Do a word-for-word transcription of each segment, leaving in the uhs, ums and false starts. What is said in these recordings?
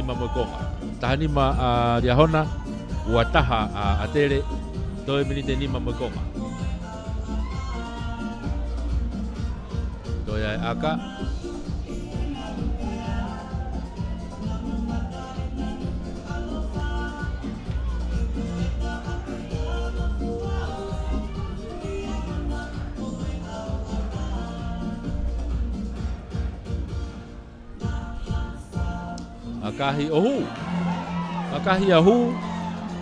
Nima mo e konga. Taha nima ʻa Liahona, ua taha ʻa ʻAtele, toe miniti ʻe nima mo e konga. Toe ʻa e ʻaka. ʻAkahi ʻo hū. ʻAkahi ʻo hū.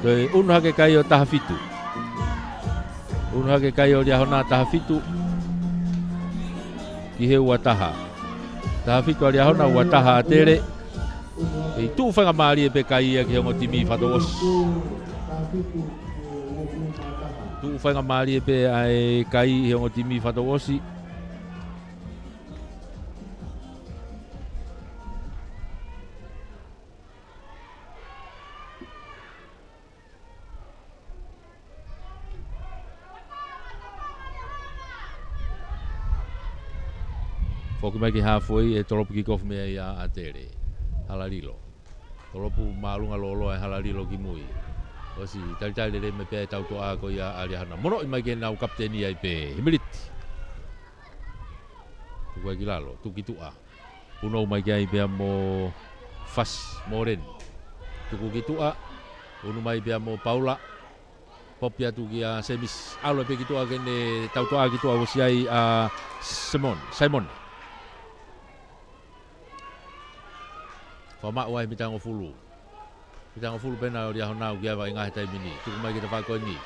Toe unu hake kai ʻo taha fitu. Unu hake kai ʻo Liahona taha fitu ki he ua taha. Taha fitu ʻa Liahona, ua taha ʻa ʻAtele. ʻE tuʻu faingamālie pē kai ia ki he ongo timi fakatouʻosi. Tuʻu faingamālie pē ʻa e kai ʻi he ongo timi fakatouʻosi. Foki mai ki he haafe ʻe tolopu kick off mei ai ʻa ʻAtele. Hala lilo. Tolopu māʻolunga lōloa ʻe hala lilo ki mui. ʻOsi talitali lelei mai pē ʻa e tautoʻa ko ia ʻa Liahona. Monoʻi mai ke nau kapiteni ai pē. Himiliti. Tuku ai ki lalo. Tuku ki tuʻa. Punou mai ki ai pea mo Fasi Molen. Tuku ki tuʻa, unu mai pea mo Paula. Popi atu kia Semisi. ʻAlu pē ki tuʻa ke ne tautoʻa ki tuʻa ʻosi ai ʻa Simon, Simon. Fakamaʻu ai mitangofulu. Mitangofulu pē ʻena ʻo Liahona ʻoku ʻi ai e vaʻinga he taimi ni. Tuku mai ki he tafaʻaki ko eni.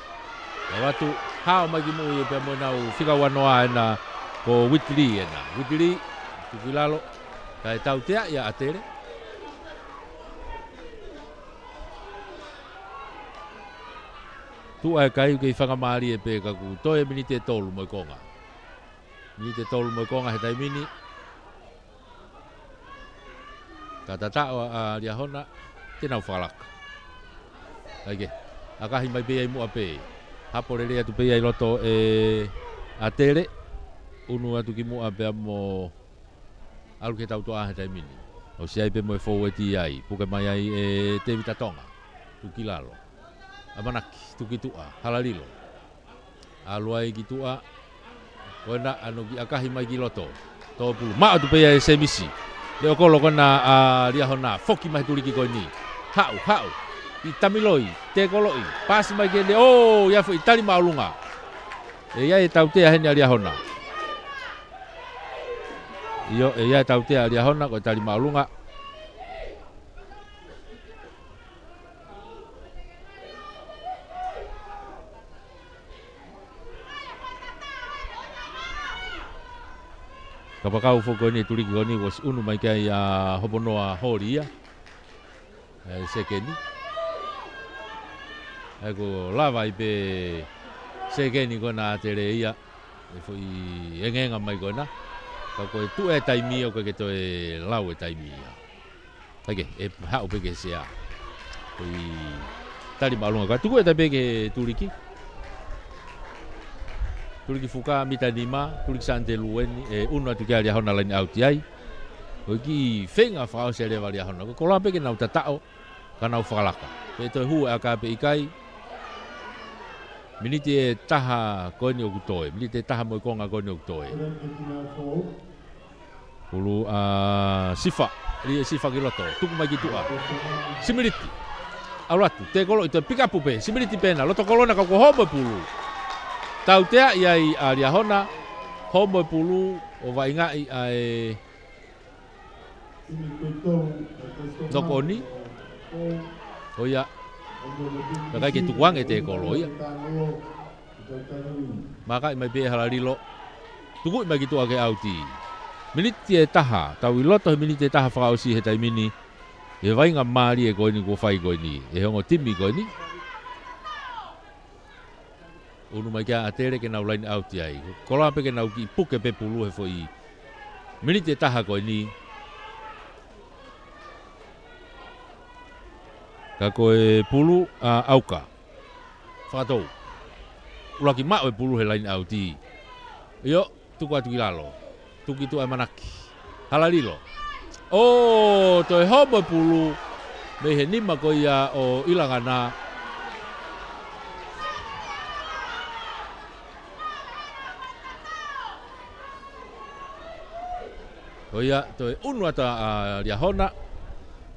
ʻAlu atu, hao mai ki mui pea mo ʻenau fika ua noa ʻena ko Whitley ʻena. Whitley, tuku ki lalo. Kae tautea ia ʻa ʻAtele. Tuʻa e kai ʻoku kei faingamālie pē ka kuo toe miniti ʻe tolu mo e konga. Miniti ʻe tolu mo e konga he taimi ni. Ka tataʻo ʻa Liahona, te nau fakalaka. ʻAi ke, ʻakahi mai pē ia ʻi muʻa pē. Hapo lelei atu pē ia ʻi loto ʻe ʻAtele. Unu atu ki muʻa pea mo ʻalu ki he tautoʻa he taimi ni. ʻOsi ai pē mo e foueti ai, puke mai ai ʻe Tēvita Tonga. Tuku ki lalo. ʻAmanaki, tuku ki tuʻa, hala lilo. ʻAlu ai ki tuʻa. Ko ena ʻa ʻoku ʻakahi mai ki loto. Tō pulu. Maʻu atu pē ia ʻe Semisi. Leʻo kolo ko ena ʻa Liahona. Foki mai he tuliki ko eni. Haʻu, haʻu. ʻI tamiloi. Tēkoloʻi. Pasi mai ke ne. ʻŌ, ia foʻi tali māʻolunga. ʻE ia e tautea heni ʻa Liahona. ʻIo, ʻe ia e tautea ʻa Liahona, ko e tali māʻolunga. Kapakau foki ko eni tuliki ko eni, ʻosi unu mai ki ai ʻa Hoponoa Holi ia. ʻE sekeni. ʻE ko lava ai pē sekeni ko ena ʻa ʻAtele ia. ʻE foʻi engenga mai ko ena. Ka ko e tuʻu e taimi ʻoku ʻikai ke toe lau e taimi ia. ʻAi ke, ʻe haʻu pē ke sea. Ko e tali māʻolunga ka tuku e tai pē ke tuliki. Tuliki fuka mita nima, tuliki Sante Lueni, ʻe unu atu ki ai ʻa Liahona laini ʻauti ai. Ko e kiʻi feinga fakaʻosi leva ʻa Liahona. Ko e koloa pē ke nau tataʻo, ka nau fakalaka. Pe toe hū e ʻaka pe ʻikai. Miniti ʻe taha ko eni ʻoku toe. Miniti ʻe taha mo e konga ko eni ʻoku toe. Pulu ʻa Sifa, ʻi ai ʻa Sifa ki loto, tuku mai ki tuʻa. Similiti. ʻAlu atu, tēkoloʻi toe pikapu pē, Similiti pē ena, loto kolo ena ka kuo homo e pulu. Tautea ʻi ai ʻa Liahona, homo e pulu, ʻo vaʻingaʻi ʻa e noko ʻoni. ʻO ia, ka ʻikai ke tukuange tēkolo ia. Makaʻi mai pē hala lilo. Tukuʻi mai ki tuʻa ke ʻauti. Miniti ʻe taha, tau ʻi loto he miniti ʻe taha fakaʻosi he taimi ni. ʻE vaʻinga mālie ko eni kuo fai ko eni. ʻE he ongo timi ko eni. Unu mai ki ai ʻa ʻAtele ke nau laini ʻauti ai. Koloa pē ke nau kiʻi puke pē pulu he foʻi miniti ʻe taha ko eni. Ka ko e pulu ʻa ʻAuka. Fakatou. ʻUluaki maʻu e pulu he laini ʻauti. ʻIo, tuku atu ki lalo. Tuku ki tuʻa ʻe Manaki. Hala lilo. ʻŌ, toe homo e pulu. mei he nima ko ia ʻo ʻIlangana. Ko ia, toe ʻunu atu ʻa Liahona.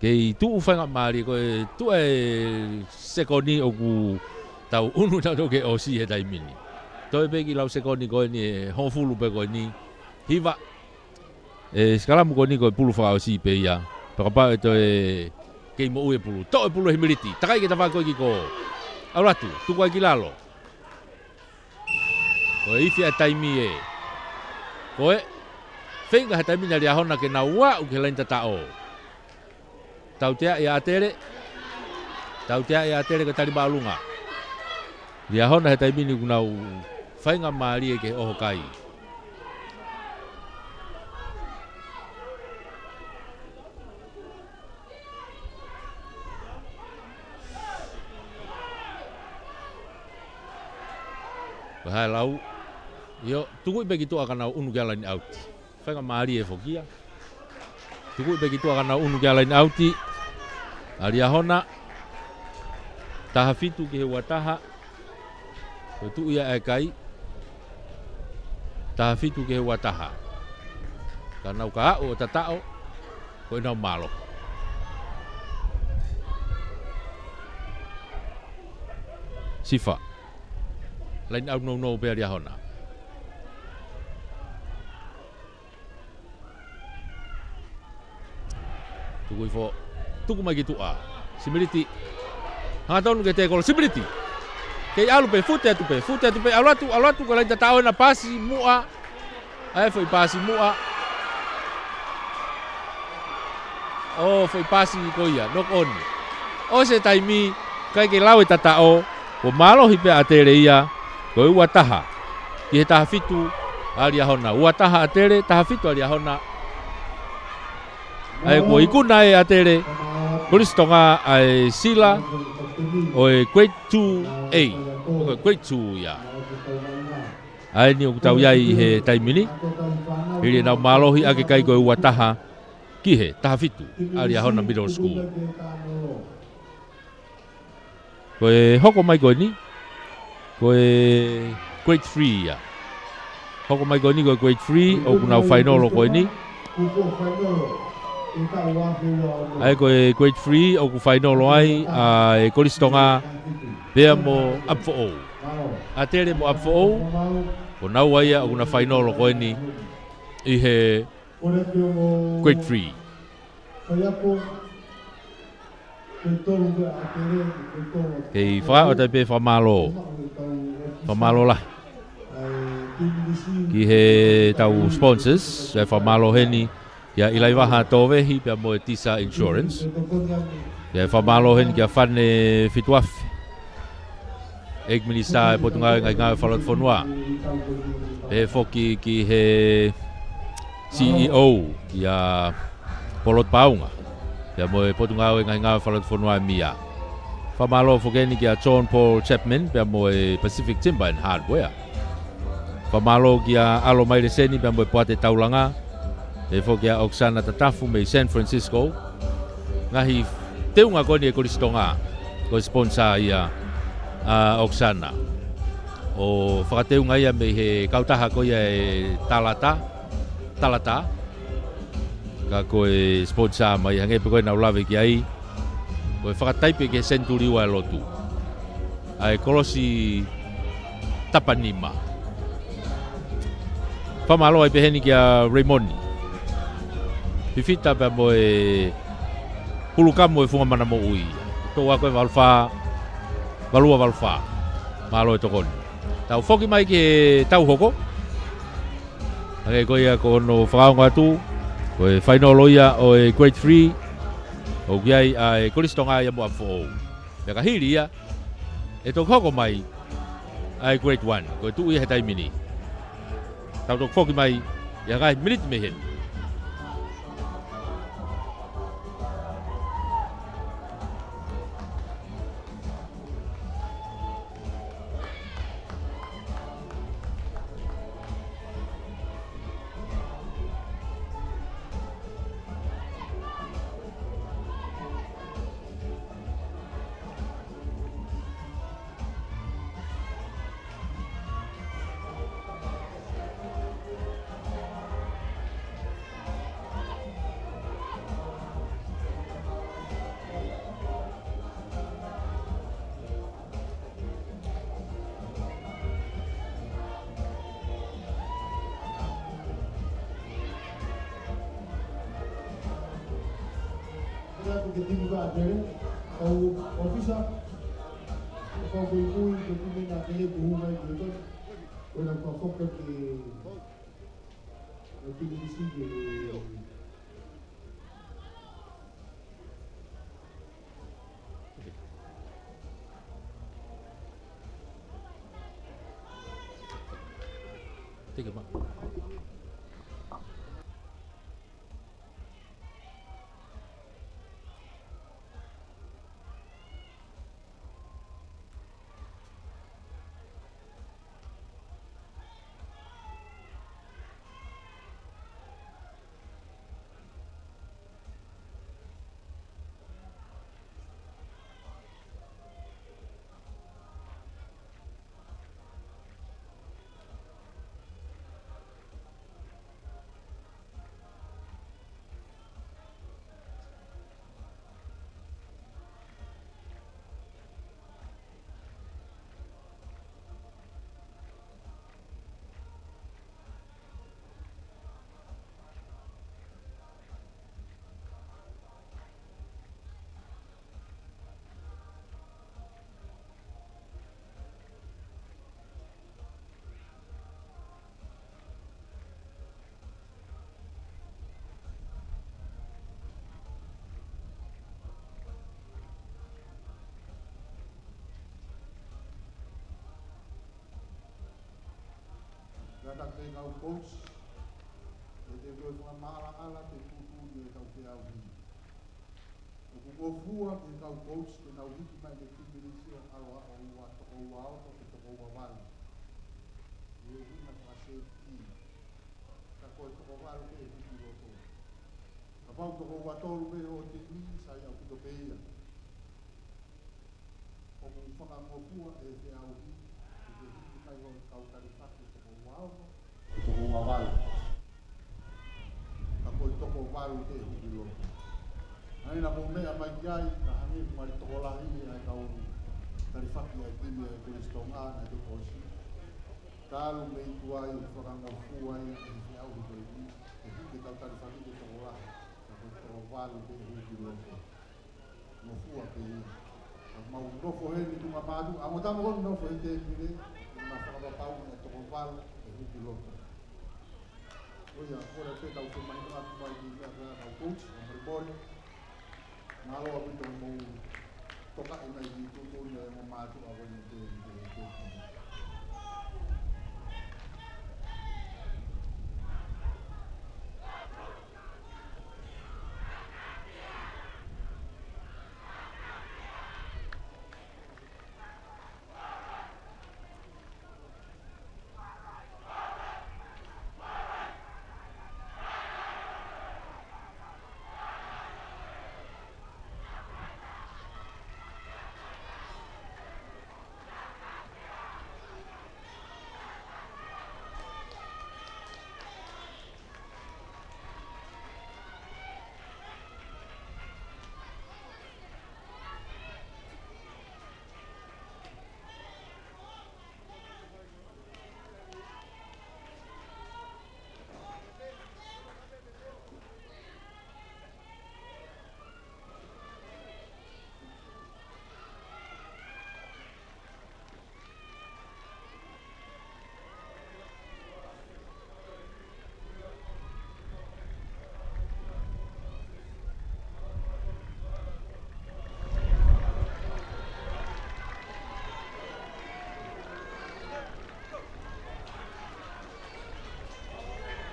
Kei tuʻu faingamālie ko e tuʻa e sekoni ʻoku tau ʻunu tautolu ke ʻosi he taimi ni. Toe pē kiʻi lau sekoni ko eni ʻe hongofulu pē ko eni. Hiva. ʻE sikalamu ko eni ko e pulu fakaʻosi pē ia. Pea kapau ʻe toe kei moʻui e pulu. Toʻo e pulu he militi. Takai ke tafaki ko e kiʻi kō. ʻAlu atu. Tuku ai ki lalo. Ko e ifi ʻa e taimi ē. Ko e feinga he taimi ni ʻa Liahona ke nau aʻu ki he laini tataʻo. Tauteaʻi ʻa ʻAtele. Tauteaʻi ʻa ʻAtele ko e tali māʻolunga. Liahona he taimi ni ʻoku nau faingamālie ke ʻoho kai. Ko e hā e lau? ʻIo, tukuʻi pē ki tuʻa ka nau ʻunu ki he laini ʻauti. Faingamālie foki ia. Tukuʻi pē ki tuʻa ka nau ʻunu ki he laini ʻauti. ʻA Liahona. Taha fitu ki he ua taha. Ko e tuʻu ia ʻa e kai. Taha fitu ki he ua taha. Ka nau ka aʻu ʻo tataʻo, ko ʻenau mālohi. Sifa. Laini ʻauti nounou pē ʻa Liahona. Tuku hifo. Tuku mai ki tuʻa. Similiti. Hangatonu ki he tēkolo. Similiti. Kei ʻalu pē, fute atu pē, fute atu pē. ʻAlu atu, ʻalu atu, ko e laini tataʻo ena, pasi muʻa. ʻA e foʻi pasi muʻa. ʻO foʻi pasi ko ia, knock on. ʻOsi e taimi, ʻikai ke lau e tataʻo, kuo mālohi pē ʻa ʻAtele ia, ko e ua taha. Ki he taha fitu ʻa Liahona. Ua taha ʻAtele, taha fitu ʻa Liahona. ʻA ia kuo ikuna ʻe ʻAtele, Kolisi Tonga ʻa e sila ʻo e grade two A. Ko e grade two ia. ʻA eni ʻoku tau ʻi ai he taimi ni. Hili ʻenau mālohi ʻaki e kai ko e ua taha ki he taha fitu ʻa Liahona Middle School. Ko e hoko mai ko eni, ko e grade three ia. Hoko mai ko eni ko e grade three, ʻoku nau fainolo ko eni. ʻA ia ko e grade three, ʻoku fainolo ai ʻa e Kolisi Tonga pea mo ʻApifoʻou. ʻAtele mo ʻApifoʻou, ko naua ia ʻoku na fainolo ko eni ʻi he grade three. Kei fakaʻotaʻi pē fakamālō. Fakamālō lahi ki he tau sponsors, ʻa e fakamālō heni kia ʻIlaivaha Tōvehi pea mo e Tisa Insurance. ʻA e fakamālō heni kia Fane Fituafe, ʻEiki Minisitā e Potungāue Ngaahi Ngāue Fakalotofonua. Pehē foki ki he C E O, kia Polotu Paunga, pea mo e Potungāue Ngaahi Ngāue Fakalotofonua ʻa e M I A. Fakamālō foki heni kia John Paul Chapman, pea mo e Pacific Timber and Hardware. Fakamālō kia ʻAlo Maile Seni, pea mo e Poate Taulanga. Pehē foki kia Oksana Tatafu mei San Francisco. Ngaahi teunga ko eni ʻa e Kolisi Tonga, ko e sponsor ia ʻa Oksana. ʻO fakateunga ia mei he kautaha ko ia ʻe Talata, Talata. Ka ko e sponsor mai, hangē pē ko ē naʻa ku lave ki ai, ko e fakataipe ki he senituli ua ʻa e lotu. ʻA e kolosi tapanima. Fakamālō ai pē heni kia Raymond Fifita pea mo e Pulukamu ʻo e Funga Mana Moʻui. Toʻu ako ʻe valu fā, valu ua valu fā. Mālō e tokoni. Tau foki mai ki he tau hoko. Hangē ko ia ko hono fakaongo atu, ko e fainolo ia ʻo e grade three, ʻoku ʻi ai ʻa e Kolisi Tonga ia mo ʻApifoʻou. Pea ka hili ia, ʻe toki hoko mai ʻa e grade one, ko e tuʻu ia he taimi ni. Tau toki foki mai ʻi ha ngaahi miniti mei heni. Ke timi ʻa ʻAtele, kau ʻōfisa, kau kuikui, ko e timi ʻa ʻAtele kuo hū mai ki loto. Ko ena kua foka ke, ke timi ʻi Sini ke Take him up. Ngata pē kau coach, ʻe te koe fakamaʻalaʻala te tutu ʻi he kau feʻauhi. ʻOku ngofua ki he kau coach ke nau hiki mai ki he timi ʻi Sini ʻo ʻalu ʻo ua toko ua ono pe toko ua valu. ʻI he ʻuhinga faka-safety. Ka ko e toko valu pē ʻe hiki loto. Kapau toko ua tolu pē ʻo timi, sai ʻaupito pē ia. ʻOku fakangofua ʻe he feʻauhi, ʻe te hiki mai hoʻo kau talifaki toko ua ono, toko ua valu. Ka ko e toko valu pē ʻe hiki loto. Naʻa na mou meʻa mai ki ai, ka hangē ʻoku mali tokolahi ʻa e kau talifaki ʻa e timi ʻa e Kolisi Tonga, naʻe toki ʻosi. Talu mei tuai ʻoku fakangofua ia ʻe he feʻauhi ko eni, ʻe hiki kau talifaki ke tokolahi, ka ko e toko valu pē ʻe hiki loto. Ngofua pē ia. Ka mau nofo heni tuʻunga mātuʻa, ʻa mo tama ko nofo he tēpile, na fakapapau ʻe toko valu ʻe hiki loto. ʻOiauē, ko e pē tau ke mai na aku mai ki mea ka kau coach, ʻa mo e ball. Mālō ʻaupito mou tokaʻi mai ki tuʻutuʻuni ʻa e ongo mātuʻa ko eni te, te, te, te.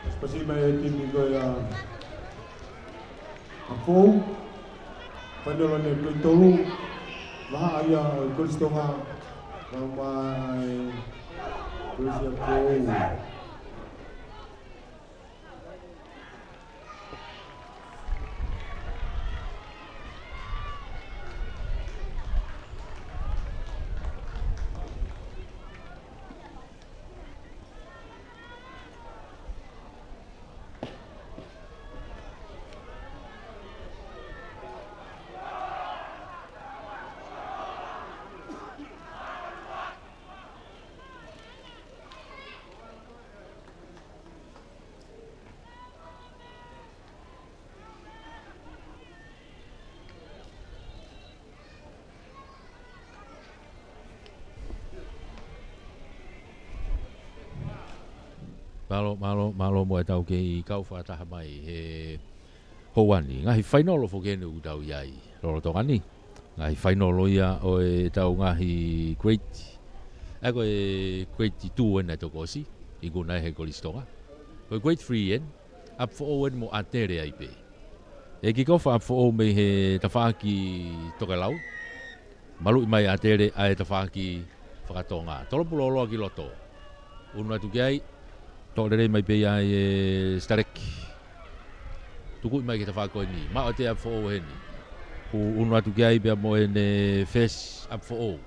Pasipasi mai e timi ko ia ʻa Fou. Fainolo ni ko e tolu. Vahaʻa ia ʻo e Kolisi Tonga. Kau mai Kolisi ʻa Fou. Mālō, mālō, mālō mo e tau kei kau fakataha mai he houa ni. Ngaahi fainolo foki eni ʻoku tau ʻi ai lolotonga ni. Ngaahi fainolo ia ʻo e tau ngaahi grade. ʻA ia ko e grade two ena ʻe toko ʻosi, ikuna he Kolisi Tonga. Ko e grade three eni, ʻApifoʻou eni mo ʻAtele ai pē. ʻE kick off ʻApifoʻou mei he tafaʻaki tokelau. Maluʻi mai ʻAtele ʻa e tafaʻaki fakatonga. Tolopuloloa ki loto. Unu atu ki ai. Toʻo lelei mai pē ia ʻe Sitaleki. Tukuʻi mai ki he tafaʻaki ko eni. Maʻu ʻe ʻApifoʻou heni. Kuo unu atu ki ai pea mo ʻene first ʻApifoʻou.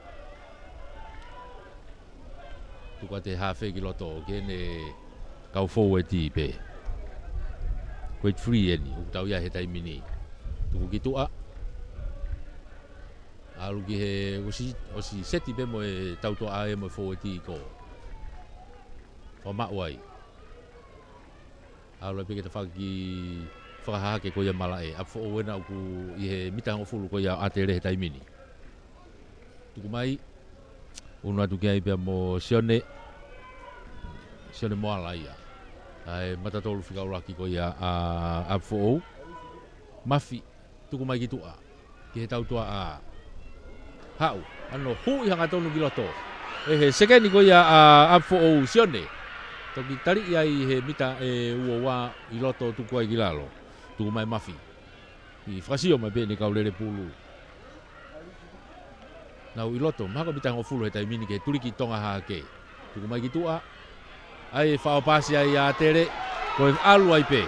Tuku atu e hafe ki loto, ke ne kau forward pē. Grade three eni, ʻoku tau ʻi ai he taimi ni. Tuku ki tuʻa. ʻAlu ki he, ʻosi, ʻosi seti pē mo e tautuʻa ʻa e mo e forward ko. Fakamaʻu ai. ʻAlu ai pē ki he tafaʻaki fakahahake ko ia malaʻe. ʻApifoʻou ena ʻoku ʻi he mita hongofulu ko ia ʻAtele he taimi ni. Tuku mai. Unu atu ki ai pea mo Sione. Sione Moala ia. ʻA e mata tolu fika ʻuluaki ko ia ʻa ʻApifoʻou. Mafi. Tuku mai ki tuʻa. Ki he tautuʻa ʻa. Haʻu. ʻAno huʻi hangatonu ki loto. ʻE he sekeni ko ia ʻa ʻApifoʻou Sione. Toki taliʻi ai he mita ʻe ua ua ʻi loto tuku ai ki lalo. Tuku mai Mafi. ʻI fakasio mai pē ʻene kau lele pulu. Nau ʻi loto, mahalo ko e mita hongofulu he taimi ni ke tuliki Tonga hake. Tuku mai ki tuʻa. ʻAi e fao pasi ai ʻa ʻAtele. Ko e ʻalu ai pē.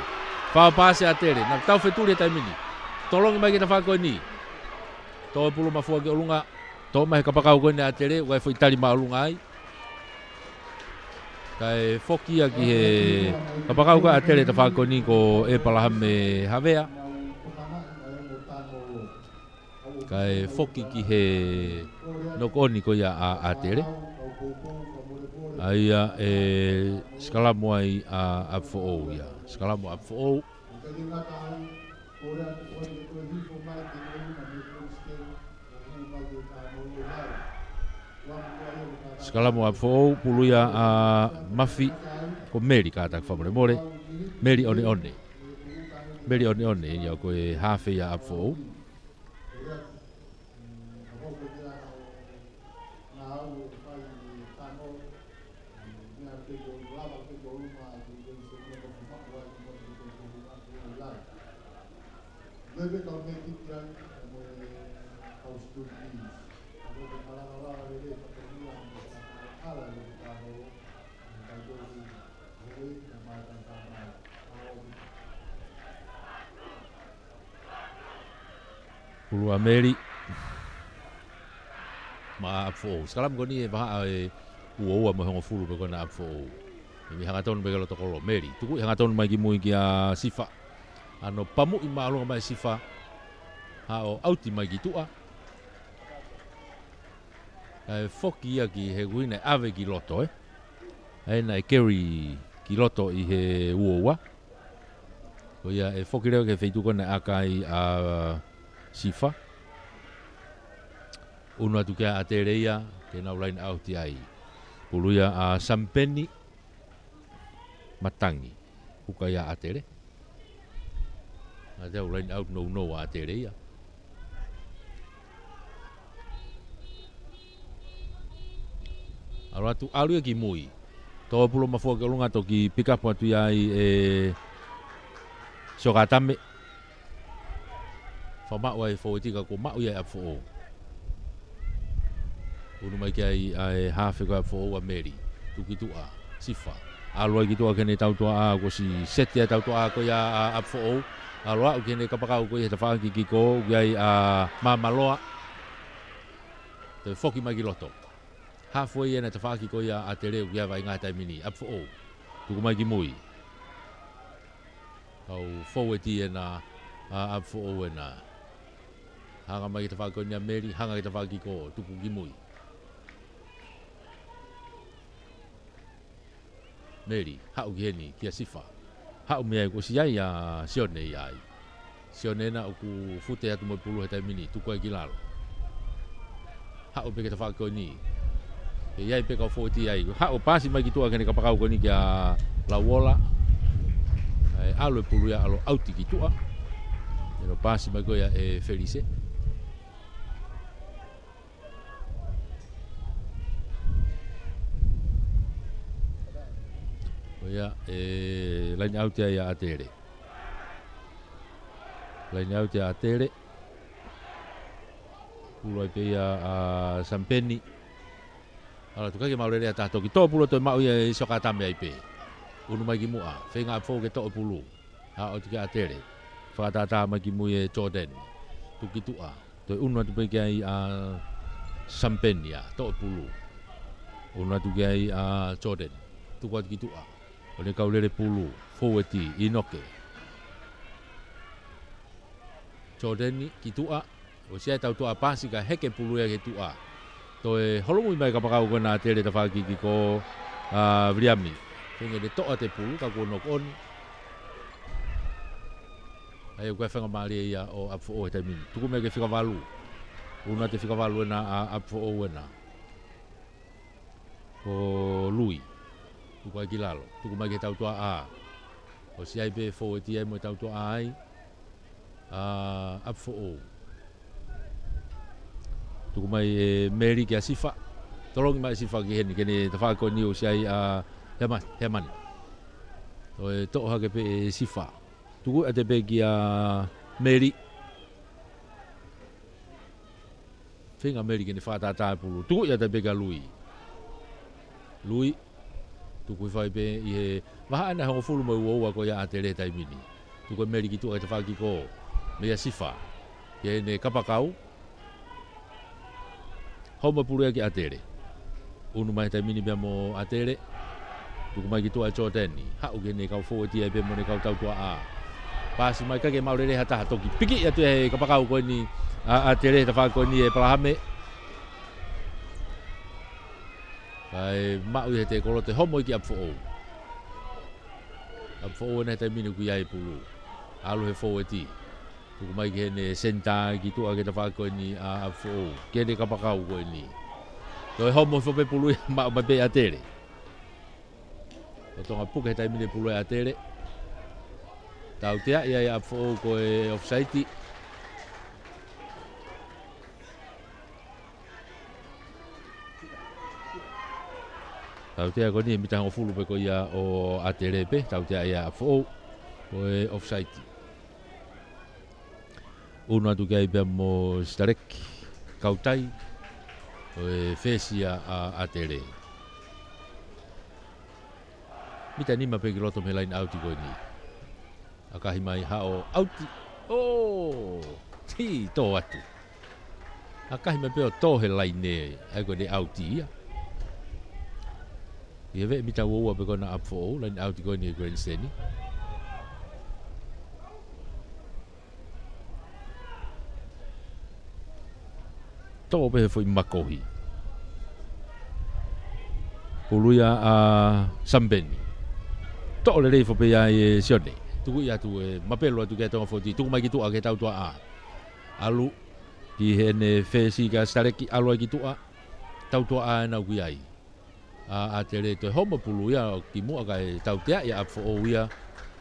Fao pasi ʻa ʻAtele. Nau tau fetuli he taimi ni. Tolongi mai ki he tafaʻaki ko eni. Tō e pulu mafua ki ʻolunga. Tō mai he kapakau ko eni ʻa ʻAtele. ʻOku ʻi ai e foʻi tali māʻolunga ai. Kae foki ia ki he kapakau ko ē ʻa ʻAtele tafaʻaki ko eni ko ʻEpalahame Havea. Kae foki ki he nokoni ko ia ʻa ʻAtele. ʻA ia ʻe sikalamu ai ʻa ʻApifoʻou ia. Sikalamu ʻApifoʻou. Sikalamu ʻApifoʻou, pulu ia ʻa Mafi, ko Meli kātaki fakamolemole. Meli ʻOneʻone. Meli ʻOneʻone, ia ko e hafe ia ʻApifoʻou. Pulu ʻa Meli. Maʻa ʻApifoʻou. Sikalamu ko eni ʻe vahaʻa ʻe ua ua mo e hongofulu pē ko ena ʻApifoʻou. ʻI he hangatonu pē ki loto kolo Meli. Tukuʻi hangatonu mai ki mui kia Sifa. ʻAno pamuʻi māʻolunga mai Sifa. Haʻu ʻauti mai ki tuʻa. Kae foki ia ki he kuina ʻave ki loto, ē. ʻAi naʻe keli ki loto ʻi he ua ua. Ko ia ʻe foki leva ki he feituʻu ko ena ʻa kai ʻa Sifa. Unu atu kia ʻAtele ia, ke nau line out ai. Pulu ia ʻa Samipeni Matangi. Huka ia ʻAtele. ʻAtele line out nounou ʻa ʻAtele ia. ʻAlu atu, ʻalu ia ki mui. Tō pulu mafua ki ʻolunga toki pick up atu ia ai ʻe Siokatame. Fakamaʻu ai forward ka kuo maʻu ia ʻe ʻApifoʻou. Unu mai ki ai ʻa e hafe ko ē ʻApifoʻou ʻa Meli. Tuku ki tuʻa, Sifa. ʻAlu ai ki tuʻa ki heʻene tautuʻa ʻa, kuo ʻosi seti ʻa e tautuʻa ko ia ʻa ʻApifoʻou. ʻAlu aʻu ki heʻene kapakau ko ia he tafaʻaki kiko, ʻoku ʻi ai ʻa Mamaloa. Toe foki mai ki loto. Halfway ena tafaʻaki ko ia ʻa ʻAtele ʻoku ʻi ai vaʻinga he taimi ni. ʻApifoʻou. Tuku mai ki mui. Kau forward ena ʻa ʻApifoʻou ena. Hanga mai ki he tafaʻaki ko eni ʻa Meli, hanga ki he tafaʻaki ko ē, tuku ki mui. Meli, haʻu ki heni, kia Sifa. Haʻu mei ai kuo ʻosi ʻi ai ʻa Sione ia ai. Sione ena ʻoku fute atu mo e pulu he taimi ni, tuku ai ki lalo. Haʻu pē ki he tafaʻaki ko eni. ʻE ʻi ai pē kau fōueti ai. Haʻu paasi mai ki tuʻa ki heʻene kapakau ko eni kia Lauola. ʻE ʻalu e pulu ia ʻalu ʻauti ki tuʻa. ʻE ʻalu paasi mai ko ia ʻe Felise. Ko ia ʻe laine ʻauti ai ʻa ʻAtele. Laine ʻauti ʻa ʻAtele. Pulu ai pē ia ʻa Sampeni. ʻAlu atu kae ʻikai ke maʻu lelei ha taha toki. Toʻo pulu ʻo toe maʻu ia ʻe Siokatame ai pē. ʻUnu mai ki muʻa. Feinga ʻApifou ke toʻo pulu. Haʻu atu kia ʻAtele. Fakatātā mai ki mui ʻe Jordan. Tuku ki tuʻa. Toe ʻunu atu pē ki ai ʻa Sampeni ia. Toʻo pulu. ʻUnu atu ki ai ʻa Jordan. Tuku atu ki tuʻa. ʻO ne kau lele pulu. Fōueti. ʻInoke. Jordan ki tuʻa. ʻOsi ia e tautuʻa paasi kae heke pulu ia ki tuʻa. Toe holomui mai kapakau ko ena ʻa ʻAtele tafaʻaki ki ko ʻa Viliami. Feinga ke toʻo atu e pulu ka kuo knock on. ʻA ia ko e faingamālie ia ʻo ʻApifoʻou he taimi ni. Tuku mai ki he fika valu. ʻUnu atu e fika valu ena ʻa ʻApifoʻou ena. Ko Lui. Tuku ai ki lalo. Tuku mai ki he tautuʻa ʻā. ʻOsi ia pē fōueti ai mo e tautuʻa ʻā ai. ʻA ʻApifoʻou. Tuku mai ʻe Meli kia Sifa. Tolongi mai Sifa ki heni ke ne tafaʻaki ko eni ʻosi ia ʻa Heamani. Heamani. Toe toʻo hake pē ʻe Sifa. Tuku atu pē kia Meli. Feinga Meli ke ne fakatātā e pulu. Tuku ia atu pē kia Lui. Lui. Tuku hifo ai pē ʻi he vahaʻa ena ʻe hongofulu mo e uaua ko ia ʻa ʻAtele he taimi ni. Tuku ʻe Meli ki tuʻa ke tafaʻaki ko ē. Meia Sifa. Ki heʻene kapakau. Homo pulu ia kia ʻAtele. ʻUnu mai he taimi ni pea mo ʻAtele. Tuku mai ki tuʻa ʻe Jordani. Haʻu ki heʻene kau fōueti ai pē mo ʻene kau tautuʻa ʻā. Paasi mai kae ʻikai ke maʻu lelei ha taha toki. Piki atu ʻe he kapakau ko eni ʻa ʻAtele he tafaʻaki ko eni ʻe ʻEpalahame. Kae maʻu ia he tēkolo, toe homo ia kia ʻApifoʻou. ʻApifoʻou ena he taimi ni ʻoku ʻi ai e pulu. ʻAlu he fōueti. Tuku mai ki heʻene senitā ki tuʻa ki he tafaʻaki ko eni ʻa ʻApifoʻou. Ki heʻene kapakau ko eni. Toe homo hifo pē pulu ia maʻu mai pē ʻe ʻAtele. Lolotonga puke he taimi ni e pulu ʻa ʻAtele. Tauteaʻi ai ʻa ʻApifoʻou ko e ʻofisaiti. Tautea ko eni he mita hongofulu pē ko ia ʻo ʻAtele pē, tauteaʻi ʻa ʻApifoʻou, ko e ʻofisaiti. ʻUnu atu ki ai pea mo Sitaleki, Kautai, ko e fesi ia ʻa ʻAtele. Mita nima pē ki loto mei he laine ʻauti ko eni. ʻAkahi mai haʻo ʻauti. ʻŌ! Tī tō atu. ʻAkahi mai pē ʻo tō he laine, ʻa ia ko ʻene ʻauti ia. ʻI he veʻe mita uaua pē ko ena ʻa ʻApifoʻou, laine ʻauti ko eni ʻa e Grandstand. Tō pē he foʻi makohi. Pulu ia ʻa Sampeni. Toʻo lelei hifo pē ia ʻe Sione. Tuku ia atu ʻe mapelu atu ki he Tonga Fōueti. Tuku mai ki tuʻa ki he tautuʻa ʻā. ʻAlu ki heʻene fesi kia Sitaleki, ʻalu ai ki tuʻa. Tautuʻa ʻā ena ʻoku ʻi ai. ʻA ʻAtele, toe homo pulu ia ki muʻa kae tauteaʻi ʻa ʻApifoʻou ia.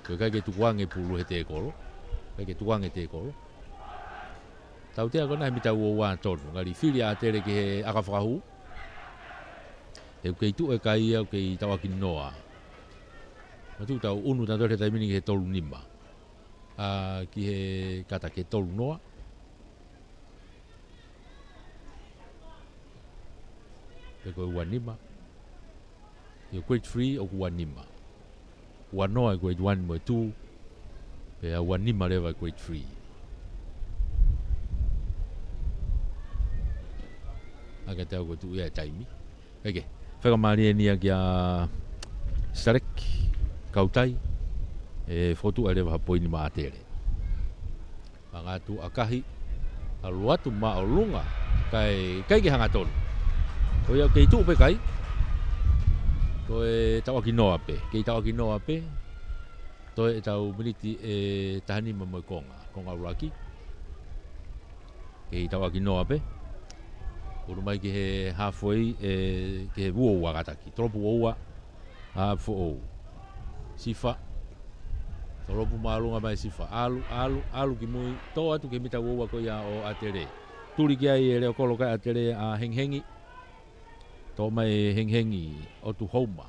Ko e ʻikai ke tukuange pulu he tēkolo. ʻIkai ke tukuange tēkolo. Tautea ko ena he mita uaua tonu. Ngali fili ʻa ʻAtele ki he ʻaka fakahū. He ʻoku kei tuʻu e kai ia, ʻoku kei tauʻaki noa. Mātuʻaki tau ʻunu tautolu he taimi ni ki he tolu nima. ʻA, ki he kata ki he tolu noa. Pe ko e ua nima. ʻI he grade three ʻoku ua nima. Ua noa ʻi he grade one mo e two. Pea ua nima leva ʻi he grade three. ʻA ia te u ko e tuʻu ia e taimi. ʻEke, fakamālie eni ia kia Sitaleki, Kautai, ʻe fokotuʻu ai leva ha poini maʻa ʻAtele. Mangatu ʻakahi, ʻalu atu māʻolunga, kae, ʻikai ke hangatonu. Ko ia kei tuʻu pē kai, ko e tauʻaki noa pē, kei tauʻaki noa pē, toe ʻetau miniti ʻe taha nima mo e konga, konga ʻuluaki. Kei tauʻaki noa pē. Ulu mai ki he halfway, ē, ki he uoua kātaki. Tolopu uoua ʻa ʻApifoʻou. Sifa. Tolopu māʻolunga mai Sifa. ʻAlu, ʻalu, ʻalu ki mui. Tō atu ki he mita uoua ko ia ʻo ʻAtele. Tuli ki ai e leʻo kolo ʻa ʻAtele ʻa Hengihengi. Tō mai Hengihengi ʻo tuʻu homa.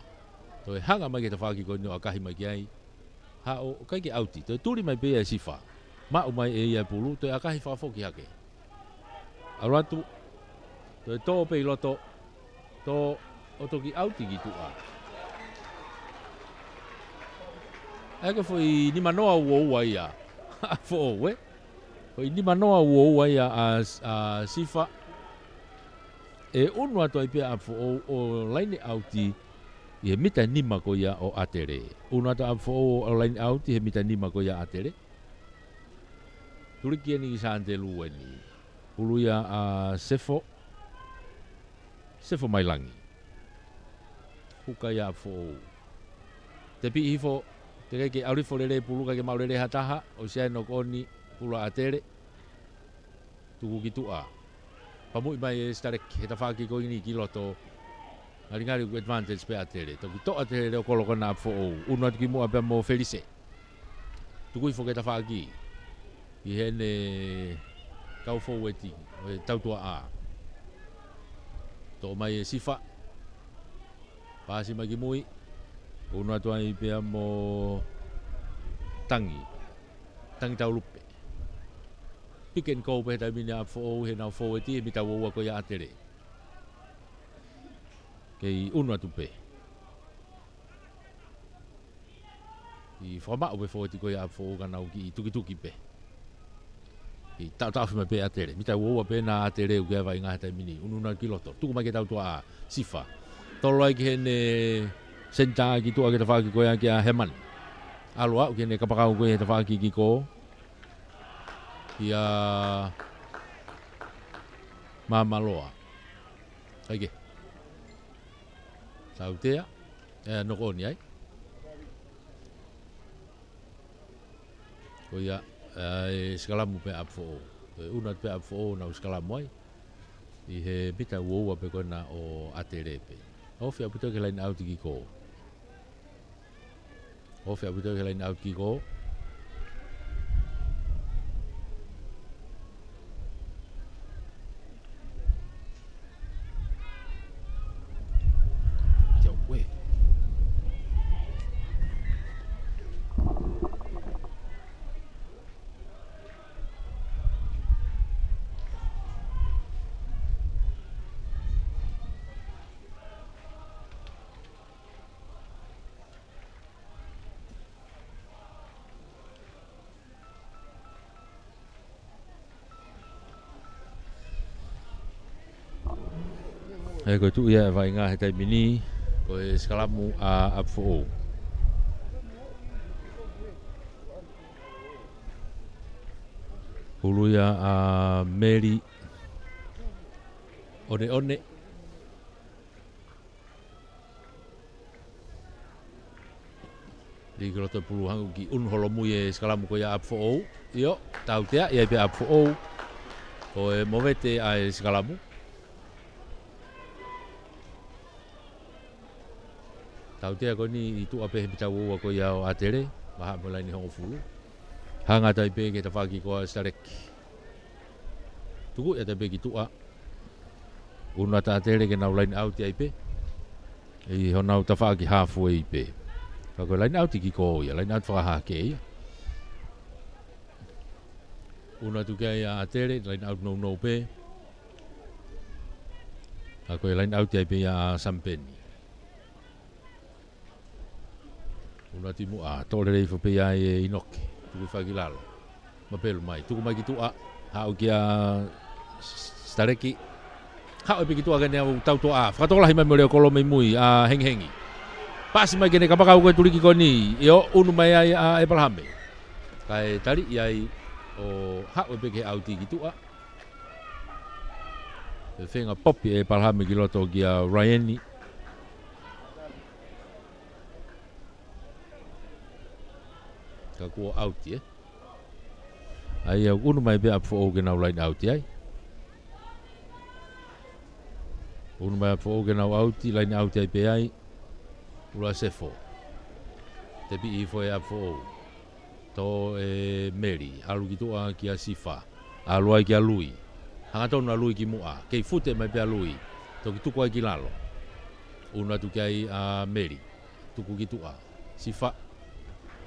Toe hanga mai ki he tafaʻaki ko eni ʻo ʻakahi mai ki ai. Haʻu, ʻikai ke ʻauti. Toe tuli mai pē ia ʻe Sifa. Maʻu mai ʻe ia e pulu, toe ʻakahi fakafoki hake. ʻAlu atu, toe tō pē ʻi loto, tō ʻo toki ʻauti ki tuʻa. ʻAi ko e foʻi nima noa uoua ia ʻa ʻApifoʻou, ē? Foʻi nima noa uoua ia ʻa, ʻa Sifa. ʻE ʻunu atu ai pē ʻa ʻApifoʻou ʻo laine ʻauti ʻi he mita nima ko ia ʻo ʻAtele. ʻUnu atu ʻa ʻApifoʻou ʻo laine ʻauti he mita nima ko ia ʻa ʻAtele. Tuli ki heni ki Sante Lueni. Pulu ia ʻa Sefo. Sefo Mailangi. Huka ia ʻa ʻApifoʻou. Tepi hifo, teʻeki ke ʻalu hifo lelei pulu, ʻikai ke maʻu lelei ha taha, ʻosi ʻai e knock on, pulu ʻa ʻAtele. Tuku ki tuʻa. Pamuʻi mai ʻe Sitaleki, he tafaʻaki ko eni ki loto. Ngalingali ʻoku advantage pē ʻa ʻAtele. Toki tō ʻa ʻAtele leʻo kolo ko ena ʻa ʻApifoʻou. ʻUnu atu ki muʻa pea mo Felise. Tuku hifo ki he tafaʻaki. ʻI heʻene kau fōueti, ʻo e tautuaʻā. Tō mai ʻe Sifa. Paasi mai ki mui. ʻUnu atu ai pea mo Tangi. Tangi Taulupe. Pick and go pē he taimi ni ʻa ʻApifoʻou he ʻenau fōueti, he mita uoua ko ia ʻa ʻAtele. Kei ʻunu atu pē. ʻI fakamaʻu pē fōueti ko ia ʻa ʻApifoʻou ka nau kiʻi tukituki pē. Kiʻi taʻotaʻofi mai pē ʻa ʻAtele. Mita uoua pē ena ʻa ʻAtele ʻoku ʻi ai e vaʻinga he taimi ni. ʻUnu atu ki loto. Tuku mai ki he tautuaʻā. Sifa. Tolo ai ki heʻene senitā ki tuʻa ki he tafaʻaki ko ia kia Hemani. ʻAlu ʻo aʻu ki heʻene kapakau ko ia he tafaʻaki kiko. Kia Mamaloa. ʻAi ke. Tautea. ʻE, knock on ai. Ko ia, ʻe, sikalamu pē ʻa ʻApifoʻou. ʻE, ʻunu atu pē ʻa ʻApifoʻou ʻo nau sikalamu ai. ʻI he mita uoua pē ko ena ʻo ʻAtele pē. Ofi ʻaupito ki he laine ʻauti kiko. Ofi ʻaupito ki he laine ʻauti kiko. Kia ue. ʻE, ko e tuʻu ia e vaʻinga he taimi ni, ko e sikalamu ʻa ʻApifoʻou. Pulu ia ʻa Meli ʻOneʻone. Lī ki loto pulu hangē ʻoku kiʻi ʻunu holomui e sikalamu ko ia ʻa ʻApifoʻou. ʻIo, tautea, ʻi ai pē ʻa ʻApifoʻou. Ko e movete ʻa e sikalamu. Tautea ko eni ʻi tuʻa pē he mita uoua ko ia ʻo ʻAtele. Vahaʻa mo e laine hongofulu. Hanga atu ai pē ki he tafaʻaki ko ia ʻa Sitaleki. Tuku ia atu ai pē ki tuʻa. ʻUnu atu ʻa ʻAtele ke nau laine ʻauti ai pē. ʻI honau tafaʻaki halfway pē. Ka ko e laine ʻauti kiko ia, laine ʻauti fakahahake ia. ʻUnu atu ki ai ʻa ʻAtele, laine ʻauti nounou pē. Ka ko e laine ʻauti ai pē ia ʻa Samipeni. ʻUnu atu muʻa, toʻo lelei hifo pē ia ʻe ʻInoke. Tuku hifo ki lalo. Mapelu mai, tuku mai ki tuʻa. Haʻu kia S-, Sitaleki. Haʻu ʻe pē ki tuʻa ki heʻene ʻau tautuaʻā. Fakatokolahi mai mo e leʻo kolo mei mui, ʻa Hengihengi. Paasi mai ki heʻene kapakau ko e tuliki ko eni. ʻIo, ʻunu mai ai ʻa ʻEpalahame. Kae taliʻi ai ʻo haʻu ʻe pē ki he ʻauti ki tuʻa. Feinga popi ʻe ʻEpalahame ki loto kia Raieni. Ka kuo ʻauti, ē. ʻA ia ʻunu mai pē ʻa ʻApifoʻou ke nau laine ʻauti ai. Unu mai ʻApifoʻou ke nau ʻauti, laine ʻauti ai pē ai. ʻUluaki sefo. Tepiʻi hifo ʻe ʻApifoʻou. Tō ʻe Meli, ʻalu ki tuʻa kia Sifa. ʻAlu ai kia Lui. Hangatonu ʻa Lui ki muʻa. Kei fute mai pē ʻa Lui. Toki tuku ai ki lalo. Unu atu ki ai ʻa Meli. Tuku ki tuʻa. Sifa.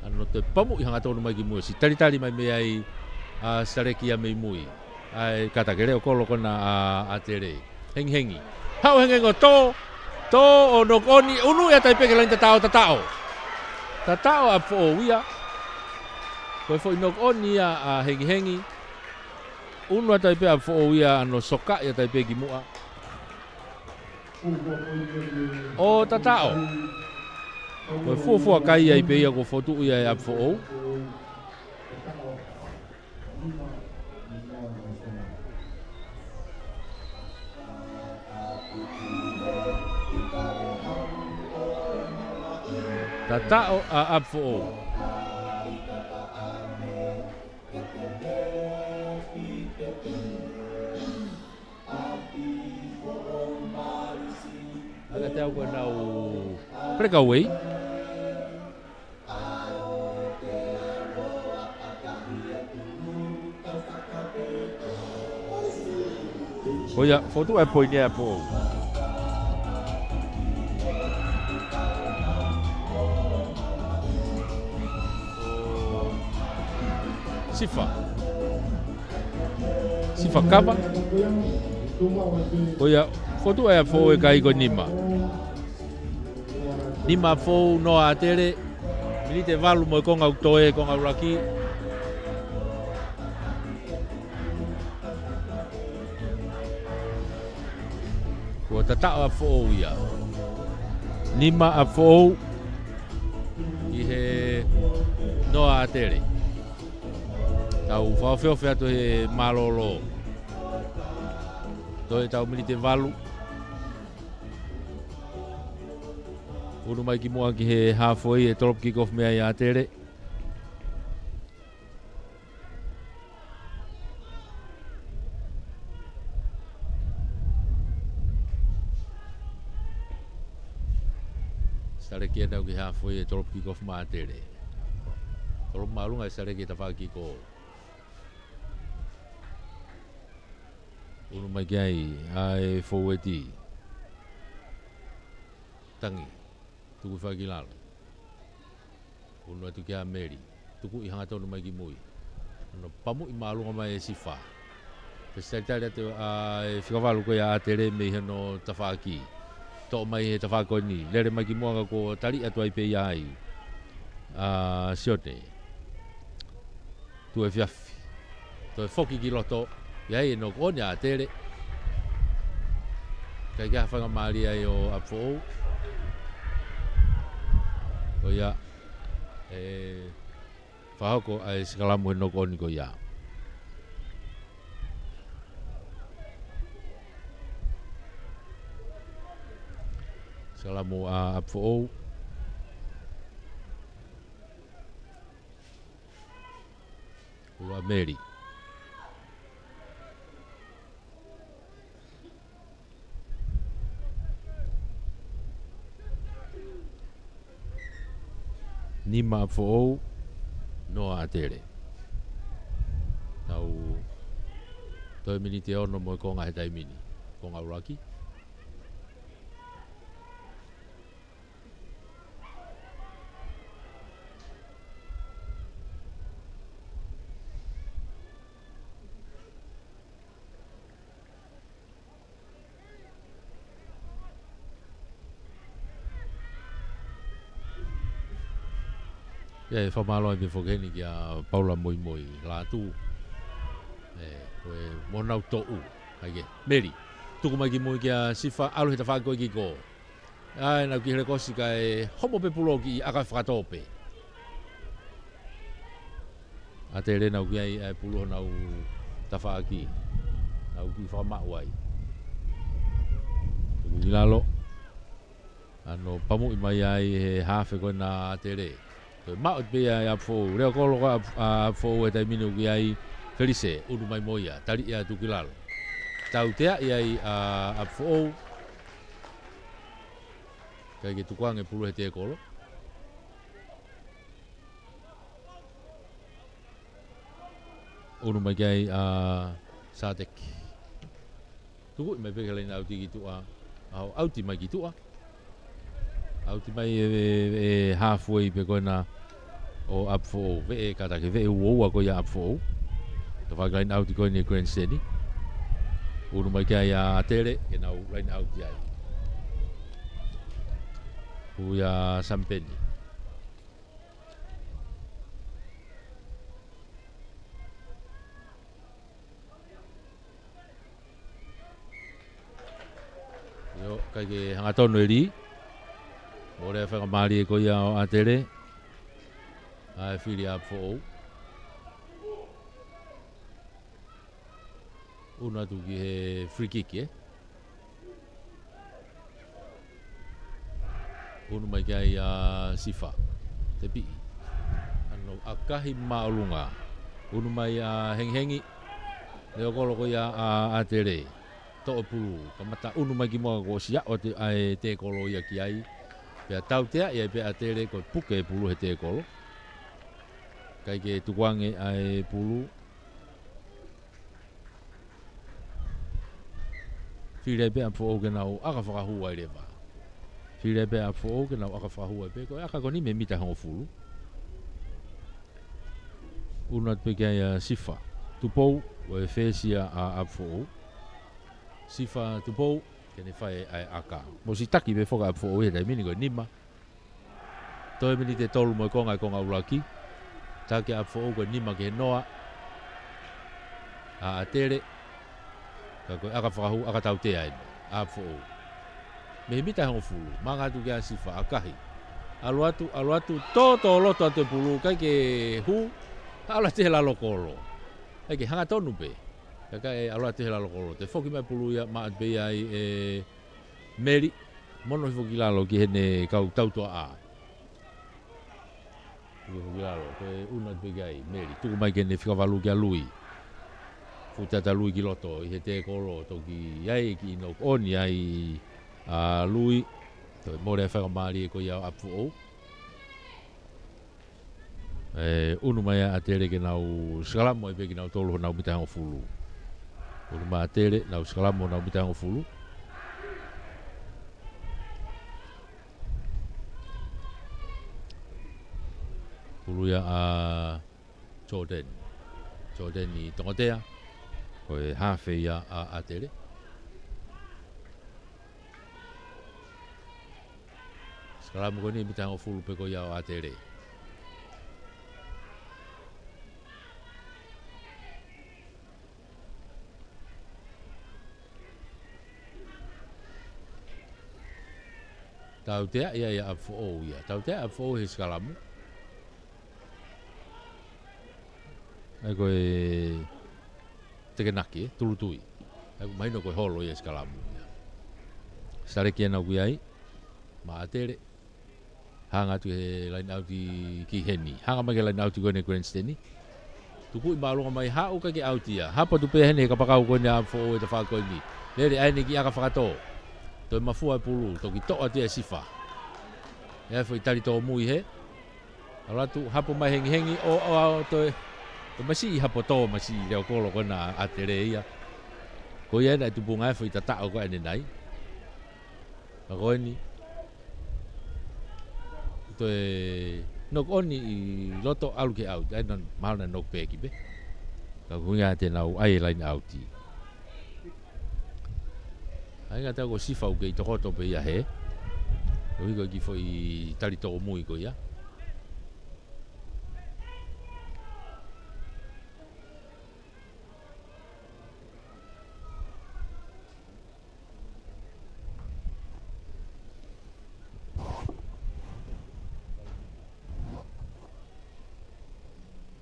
ʻAno toe pamuʻi hangatonu mai ki mui. Siʻi talitali mai mei ai ʻa Saleki ia mei mui. ʻAi kata ke leʻo kolo ko ena ʻa ʻAtele. Hengihengi. Haʻu Hengihengi ʻo tō. Tō ʻo knock on, unu ia tai pē ki he laine tataʻo, tataʻo. Tataʻo ʻApifoʻou ia. Ko e foʻi knock on ia ʻa Hengihengi. Unu ia tai pē ʻApifoʻou ia ʻano soka ia tai pē ki muʻa. ʻO tataʻo. Ko e fuofua kai ai pē ia kuo fokotuʻu ia ʻe ʻApifoʻou. Tataʻo ʻa ʻApifoʻou. Aka te au ko ena u breakaway. Ko ia, fokotuʻu ʻa e poini ʻa ʻApifoʻou. Sifa. Sifa kava. Ko ia, fokotuʻu ʻa ʻApifoʻou ʻe kai ko e nima. Nima ʻApifoʻou, noa ʻAtele. Miniti ʻe valu mo e konga ʻoku toe, konga ʻuluaki. Kuo tataʻo ʻApifoʻou ia. Nima ʻApifoʻou ki he noa ʻAtele. Tau fakaofiofi atu he mālōlō. Toe ʻetau miniti ʻe valu. Unu mai ki muʻa ki he halfway ʻe tolopu kick off mei ai ʻa ʻAtele. Saleki ʻanau ki he halfway ʻe tolopu kick off maʻa ʻAtele. Tolopu māʻolunga ʻe Saleki he tafaʻaki kick off. Unu mai ki ai ʻa e foueti. Tangi. Tuku hifo ki lalo. Unu atu kia Meli. Tukuʻi hangatonu mai ki mui. ʻAno pamuʻi māʻolunga mai ʻe Sifa. Pea siʻi talitali atu ʻa e fika valu ko ia ʻa ʻAtele mei hono tafaʻaki. Toʻo mai he tafaʻaki ko eni. Lele mai ki muʻa ka kuo tali atu ai pē ia ai ʻa Sione. Tuʻu efiafi. Toe foki ki loto. ʻI ai e knock on ʻa ʻAtele. ʻIkai ke ʻi ai ha faingamālie ai ʻo ʻApifoʻou. Ko ia ʻe fakahoko ʻa e sikalamu he knock on ko ia. Sikalamu ʻa ʻApifoʻou. ʻUlu ʻa Meli. Nima ʻApifoʻou, noa ʻAtele. Tau toe miniti ʻe ono mo e konga he taimi ni. Konga ʻuluaki. ʻIo, ʻe fakamālō ai pē foki heni kia Paula Moimoi Lātū. ʻE, ko e mo nau toʻu. ʻAi ke, Meli. Tuku mai ki mui kia Sifa, ʻalu he tafaʻaki ko ē kick off. ʻAi, nau ki he lekosi kae homo pē pulu ki ʻaka fakatō pē. ʻAtele nau ki ai ʻa e pulu honau tafaʻaki. Nau ki fakamaʻu ai. Tuku ki lalo. ʻAno pamuʻi mai ai he hafe ko ena ʻa ʻAtele. Toe maʻu pē ia ʻe ʻApifoʻou. Leʻo kolo ko ē ʻa ʻApifoʻou he taimi ni ʻoku ʻi ai Felise, unu mai mo ia, taliʻi atu ki lalo. Tauteaʻi ai ʻa ʻApifoʻou, Kae ke tukuange pulu he tēkolo. ʻUnu mai ki ai ʻa Sāteki. Tukuʻi mai pē ki he laine ʻauti ki tuʻa. ʻAho ʻauti mai ki tuʻa. ʻAuti mai e, e, e halfway pē ko ena ʻo ʻApifoʻou. Veʻe kātaki, veʻe uaua ko ia ʻApifoʻou. Tafaʻaki laine ʻauti ko eni Grandstand. ʻUnu mai ki ai ʻa ʻAtele, ke nau laine ʻauti ai. Ui ʻa Samipeni. ʻIo, ʻikai ke hangatonu e lī. Mole e faingamālie ko ia ʻo ʻAtele. ʻA e fili ʻApifoʻou. ʻUnu atu ki he free kick, ē. ʻUnu mai ki ai ʻa Sifa. Tepiʻi. ʻAno ʻakahi māʻolunga. ʻUnu mai ʻa Hengihengi. Leʻo kolo ko ia ʻa ʻAtele. Toʻo pulu. Kamata ʻunu mai ki muʻa kuo ʻosi aʻu atu ʻa e tēkolo ia ki ai. Pea tautea ia pē ʻAtele ko e puke e pulu he tēkolo. ʻIkai ke tukuange ʻa e pulu. Fili ai pē ʻApifoʻou ke nau ʻaka fakahū ai leva. Fili ai pē ʻApifoʻou ke nau ʻaka fakahū ai pē. Ko e ʻaka ko eni mei he mita hongofulu. ʻUnu atu pē ki ai ʻa Sifa Tupou, ko e fesi ia ʻa ʻApifoʻou. Sifa Tupou, ke ne fai ʻa e ʻaka. Mo sitaki pē foki ʻApifoʻou he taimi ni ko e nima. Toe miniti ʻe tolu mo e konga e konga ʻuluaki. Taki ʻApifoʻou ko e nima ki he noa. ʻA ʻAtele. Ka ko e ʻaka fakahū, ʻaka tautea eni. ʻApifoʻou. Mei he mita hongofulu. Manga atu ki ai Sifa, ʻakahi. ʻAlu atu, ʻalu atu, tō, tō loto atu e pulu, ʻikai ke hū, ʻalu atu he lalo kolo. ʻIkai ke hangatonu pē. Kae ʻalu atu he lalo kolo. Toe foki mai pulu ia, maʻu atu pē ia ʻe Meli. Mono hifo ki lalo ki heʻene kau tautuaʻa. Hifo ki lalo, ko e ʻunu atu pē ki ai, Meli. Tuku mai ki heʻene fika valu kia Lui. Fuʻu tata Lui ki loto, ʻi he tēkolo, toki ʻai e kiʻi knock on ai ʻa Lui. Toe mole e faingamālie ko ia ʻo ʻApifoʻou. ʻE, ʻunu mai ʻa ʻAtele ke nau sikalamu ai pē kinautolu honau mita hongofulu. ʻUnu mai ʻa ʻAtele, nau sikalamu honau mita hongofulu. Pulu ia ʻa Jordan. Jordan ʻi Tongatea. Ko e hafe ia ʻa ʻAtele. Sikalamu ko eni mita hongofulu pē ko ia ʻo ʻAtele. Tautea ia ʻa ʻApifoʻou ia. Tautea ʻApifoʻou he sikalamu. ʻAi ko e tekenaki, ē, tulutui. ʻAi ko mahino ko e holo ia sikalamu ia. Saleki ena ʻoku ʻi ai. Maʻa ʻAtele. Hanga atu he laine ʻauti ki heni. Hanga mai ki he laine ʻauti ko eni Grandstand. Tukuʻi māʻolunga mai haʻu ʻikai ke ʻauti ia. Hapo atu pē heni he kapakau ko eni ʻApifoʻou he tafaʻaki ko eni. Lele ʻa eni ki ʻaka fakatō. Toe mafua e pulu. Toki toʻo atu ia ʻe Sifa. ʻE ʻai foʻi tali tōmui hē. ʻAlu atu, hapo mai Hengihengi, ʻo, ʻo, ʻo, toe. Toe masiʻi hapo tō, masiʻi leʻo kolo ko ena ʻa ʻAtele ia. Ko ia ena ʻe tupunga e foʻi tataʻo ko eni nai. Ka ko eni. Toe knock on ʻi loto ʻalu ki he ʻauti, ʻai na mahalo naʻe knock back pē. Ka ko ia te nau ʻai e laine ʻauti. ʻAi ngata ko Sifa ʻoku kei tokoto pē ia hē. ʻOku ʻi ai ko e kiʻi foʻi tali tōmui ko ia.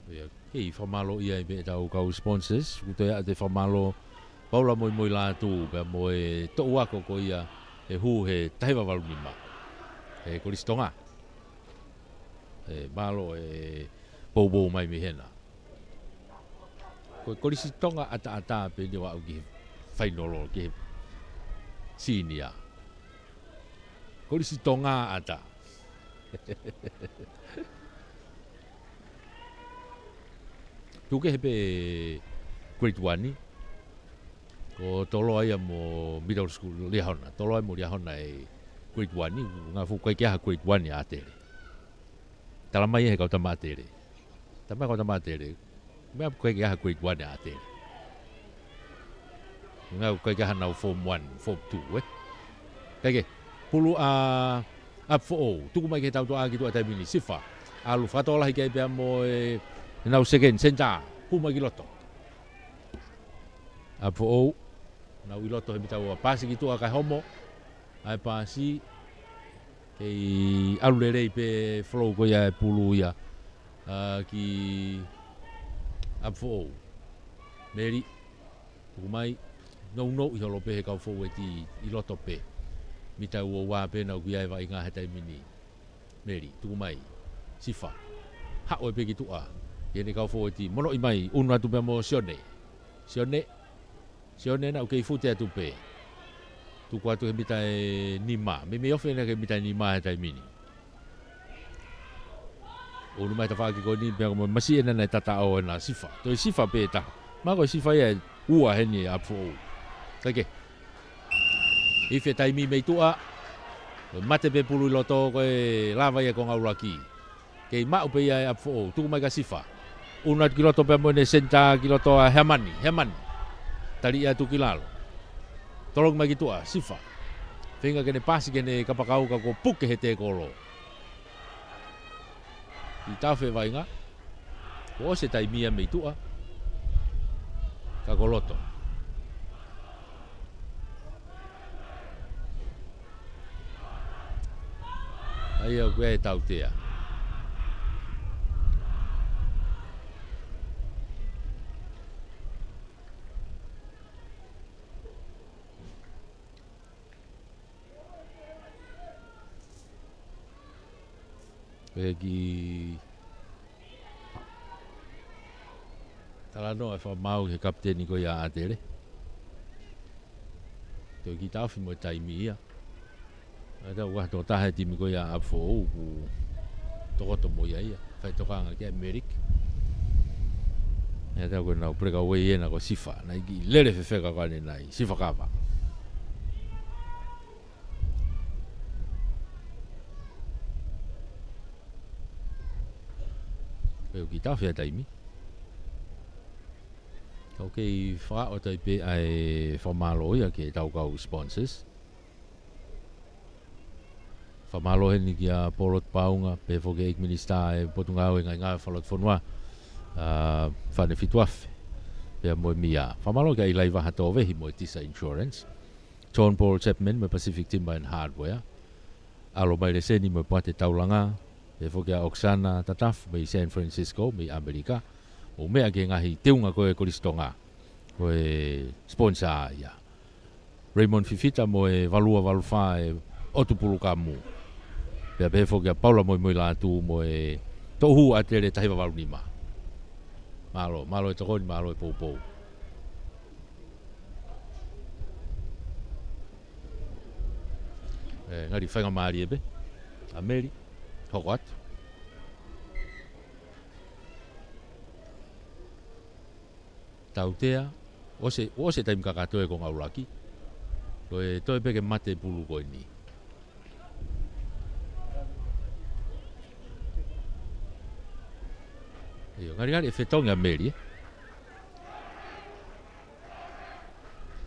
ʻIo, kei fakamālō ia ʻi he meʻa ʻetau kau sponsors, ʻoku toe ʻa e fakamālō Paula Moimoi Lātū, pea mo e toʻu ako ko ia ʻe hū he taha hiva valu nima. ʻE Kolisi Tonga. ʻE mālō e poupou mai mei hena. Ko e Kolisi Tonga ʻataʻatā pē eni ʻo aʻu ki he fainolo, ki he senior. Kolisi Tonga ʻAta. Tuku kehe pē Grade One. Ko Toloa ia mo Middle School Liahona. Toloa mo Liahona ʻi Grade One. Ngā fuʻu ʻikai ke ʻi ai ha Grade One ʻi ʻAtele. Tala mai he kau tama ʻAtele. Tala mai kau tama ʻAtele. Meʻa ʻoku ʻikai ke ʻi ai ha Grade One ʻi ʻAtele. Ngā ʻoku ʻikai ke ʻi ai hanau Form One, Form Two, ē. Kae kehe, pulu ʻa ʻApifoʻou. Tuku mai ki he tautoʻa ki tuʻa taimi ni, Sifa. ʻAlu fakatokolahi ki ai pea mo e, ʻenau second, senitā. Hū mai ki loto. ʻApifoʻou. Nau ʻi loto he mitau ʻa, pasi ki tuʻa kae homo. ʻA e pasi. Kei ʻalu lelei pē flow ko ia e pulu ia. ʻA, ki ʻApifoʻou. Meli. Tuku mai. Nounou ʻi holo pē he kau foueti ʻi loto pē. Mitau ʻo ua pē nau ki ai vaʻinga he taimi ni. Meli, tuku mai. Sifa. Haʻu ai pē ki tuʻa. Ki heʻene kau foueti. Monoʻi mai. ʻUnu atu pea mo Sione. Sione. Sione naʻa ku kei fute atu pē. Tuku atu he mita ʻe nima. Meimei ofi ʻena ki he mita ʻe nima he taimi ni. ʻUnu mai tafaʻaki ko eni pea ko e masiʻi ʻena naʻe tataʻo ʻena Sifa. Toe Sifa pē taha. Mahalo ko e Sifa ia ʻe ua heni ʻa ʻApifoʻou. Kae kehe. Ifi e taimi mei tuʻa. Ko e mate pē pulu ʻi loto ko e lava ia ko Ngaulaki. Kei maʻu pē ia ʻe ʻApifoʻou, tuku mai kia Sifa. ʻUnu atu ki loto pea mo ʻene senitā ki loto ʻa Heamani, Heamani. Tali atu ki lalo. Tolongi mai ki tuʻa, Sifa. Feinga ke ne pasi ki heʻene kapakau ka kuo puke he tēkolo. ʻI tafe vaʻinga. Kuo ʻosi e taimi ia mei tuʻa. Ka ko loto. ʻA ia ʻoku ʻi ai e tautea. Ko e kiʻi talanoa ʻe fakamaau he kapiteni ko ia ʻa ʻAtele. Toe kiʻi taʻofi mo e taimi ia. ʻA ia ʻoku ʻi ai ha tokotaha he timi ko ia ʻa ʻApifoʻou ʻoku tokoto mo ia ia. Fai tokanga ki ai Melik. ʻA ia ko ʻenau breakaway ʻena ko Sifa. Naʻe kiʻi lele fefeka ko ʻene nai. Sifa kava. Pea ʻoku kiʻi taʻofi e taimi. Kau kei fakaʻotaʻi pē ʻa e fakamālō ia ki he tau kau sponsors. Fakamālō heni kia Polo Tupaʻunga, pehē foki ʻEiki Minisitā e Potungāue Ngaahi Ngāue Fakalotofonua, ʻa, Fane Fituafe, pea mo e M I A. Fakamālō kia ʻIlaivaha Tovehi mo e Tisa Insurance. John Paul Chapman mo e Pacific Timber and Hardware. ʻAlo mai Leseni mo e Poate Taulanga, pehē foki kia Oksana Tatafu mei San Francisco, mei ʻAmelika. ʻO meʻa ki he ngaahi teunga ko e Kolisi Tonga, ko e sponsor ia. Raymond Fifita mo e Valua Valufā e ʻOtu Pulukamu. Pea pehē foki kia Paula Moimoilatu mo e Toʻuhu ʻAtele taha hiva valu nima. Mālō, mālō e tokoni, mālō e poupou. ʻE, ngali faingamālie pē. ʻA Meli, hoko atu. Tautea, ʻosi, ʻosi e taimi kakato ē ko Ngaulaki. Ko e toe pē ke mate pulu ko eni. ʻIo, ngalingali e fetongi ʻa Meli, ē.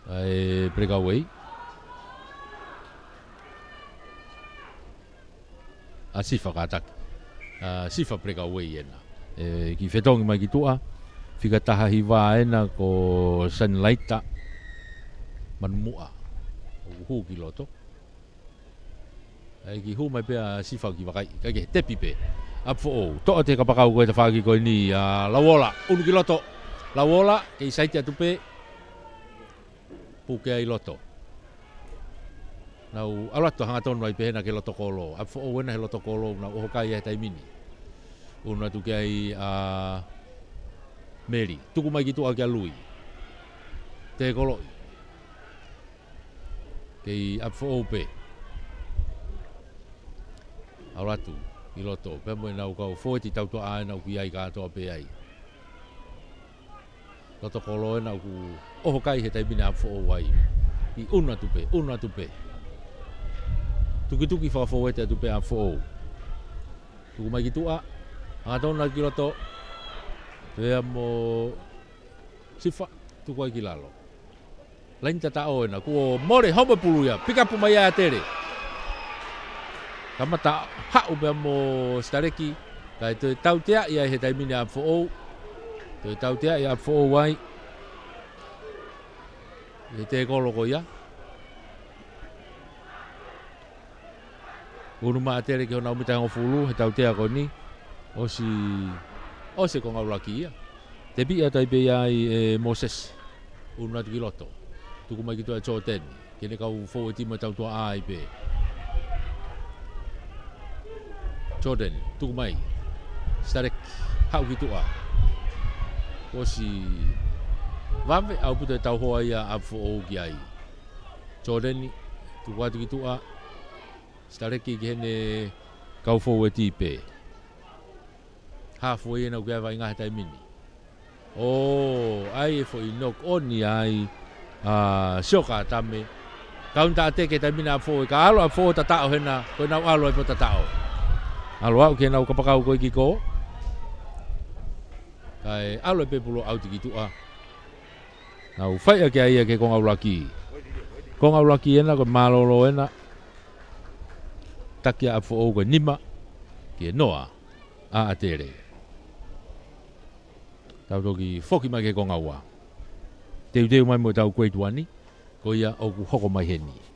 ʻA e breakaway. ʻA Sifa kātaki. ʻA Sifa breakaway ʻena. ʻE, kiʻi fetongi mai ki tuʻa. Fika taha hiva ʻena ko Sunlight Manumuʻa. ʻOku hū ki loto. ʻAi kiʻi hū mai pē ʻa Sifa ki vakai. Kae kehe tepi pē. ʻApifoʻou. Toʻo atu he kapakau ko e tafaʻaki ko eni ʻa Lauola. ʻUnu ki loto. Lauola, kei saiti atu pē. Puke ai loto. Nau ʻalu atu hangatonu ai pē hena ki he loto kolo. ʻApifoʻou ʻena he loto kolo, nau ʻoho kai he taimi ni. ʻUnu atu ki ai ʻa Meli. Tuku mai ki tuʻa kia Lui. Tēkoloʻi. Kei ʻApifoʻou pē. ʻAlu atu ki loto, pea mo ʻenau kau fōueti tautuʻa ʻa ʻenau ki ai kātoa pē ai. Loto kolo ʻenau ku ʻoho kai he taimi ni ʻa Foʻou ai. ʻI ʻunu atu pē, ʻunu atu pē. Tukituki fakafōueti atu pē ʻa Foʻou. Tuku mai ki tuʻa, hangatonu ki loto. Pea mo Sifa, tuku ai ki lalo. Laini tataʻo ena, kuo mole homo pulu ia, pikapu mai ʻa Tele. Kamata haʻu pea mo Sitaleki, kae toe tauteaʻi ai he taimi ni ʻa Foʻou. Toe tauteaʻi ʻa Foʻou ai. ʻI he tēkolo ko ia. ʻUnu mai ʻa Tele ki honau mita hongofulu, he tautea ko eni. ʻOsi, ʻosi e konga ʻuluaki ia. Tepi atu ai pē ia ʻe Mōsese. ʻUnu atu ki loto. Tuku mai ki tuʻa ʻe Jordeni. Ki heʻene kau fōueti mo e tautuʻa ai pē. Jordeni, tuku mai. Sitaleki, haʻu ki tuʻa. ʻOsi vave ʻaupito e tauhoa ia ʻa Foʻou ki ai. Jordeni, tuku atu ki tuʻa. Sitaleki ki heʻene kau fōueti pē. Hā foʻi ena ʻoku ʻi ai e vaʻinga he taimi ni. ʻO, ʻai e foʻi knock on ia ai, ʻa, Sioka Tame. Kaunitaʻateke he taimi ni ʻa Foʻou, ka ʻalu ʻa Foʻou tataʻo hena, ko ʻenau ʻalu ai pē ʻo tataʻo. ʻAlu ʻo aʻu ki heʻenau kapakau ko ē ki kō. Kae ʻalu e pepulu ʻauti ki tuʻa. Nau fai ʻaki ia ki he konga ʻuluaki. Konga ʻuluaki ena, ko e mālōlō ena. Taki ʻa Foʻou ko e nima ki he noa ʻa ʻAtele. Tau toki foki mai ki he konga ua. Teuteu mai mo ʻetau kuei tuʻa ni, ko ia ʻoku hoko mai heni.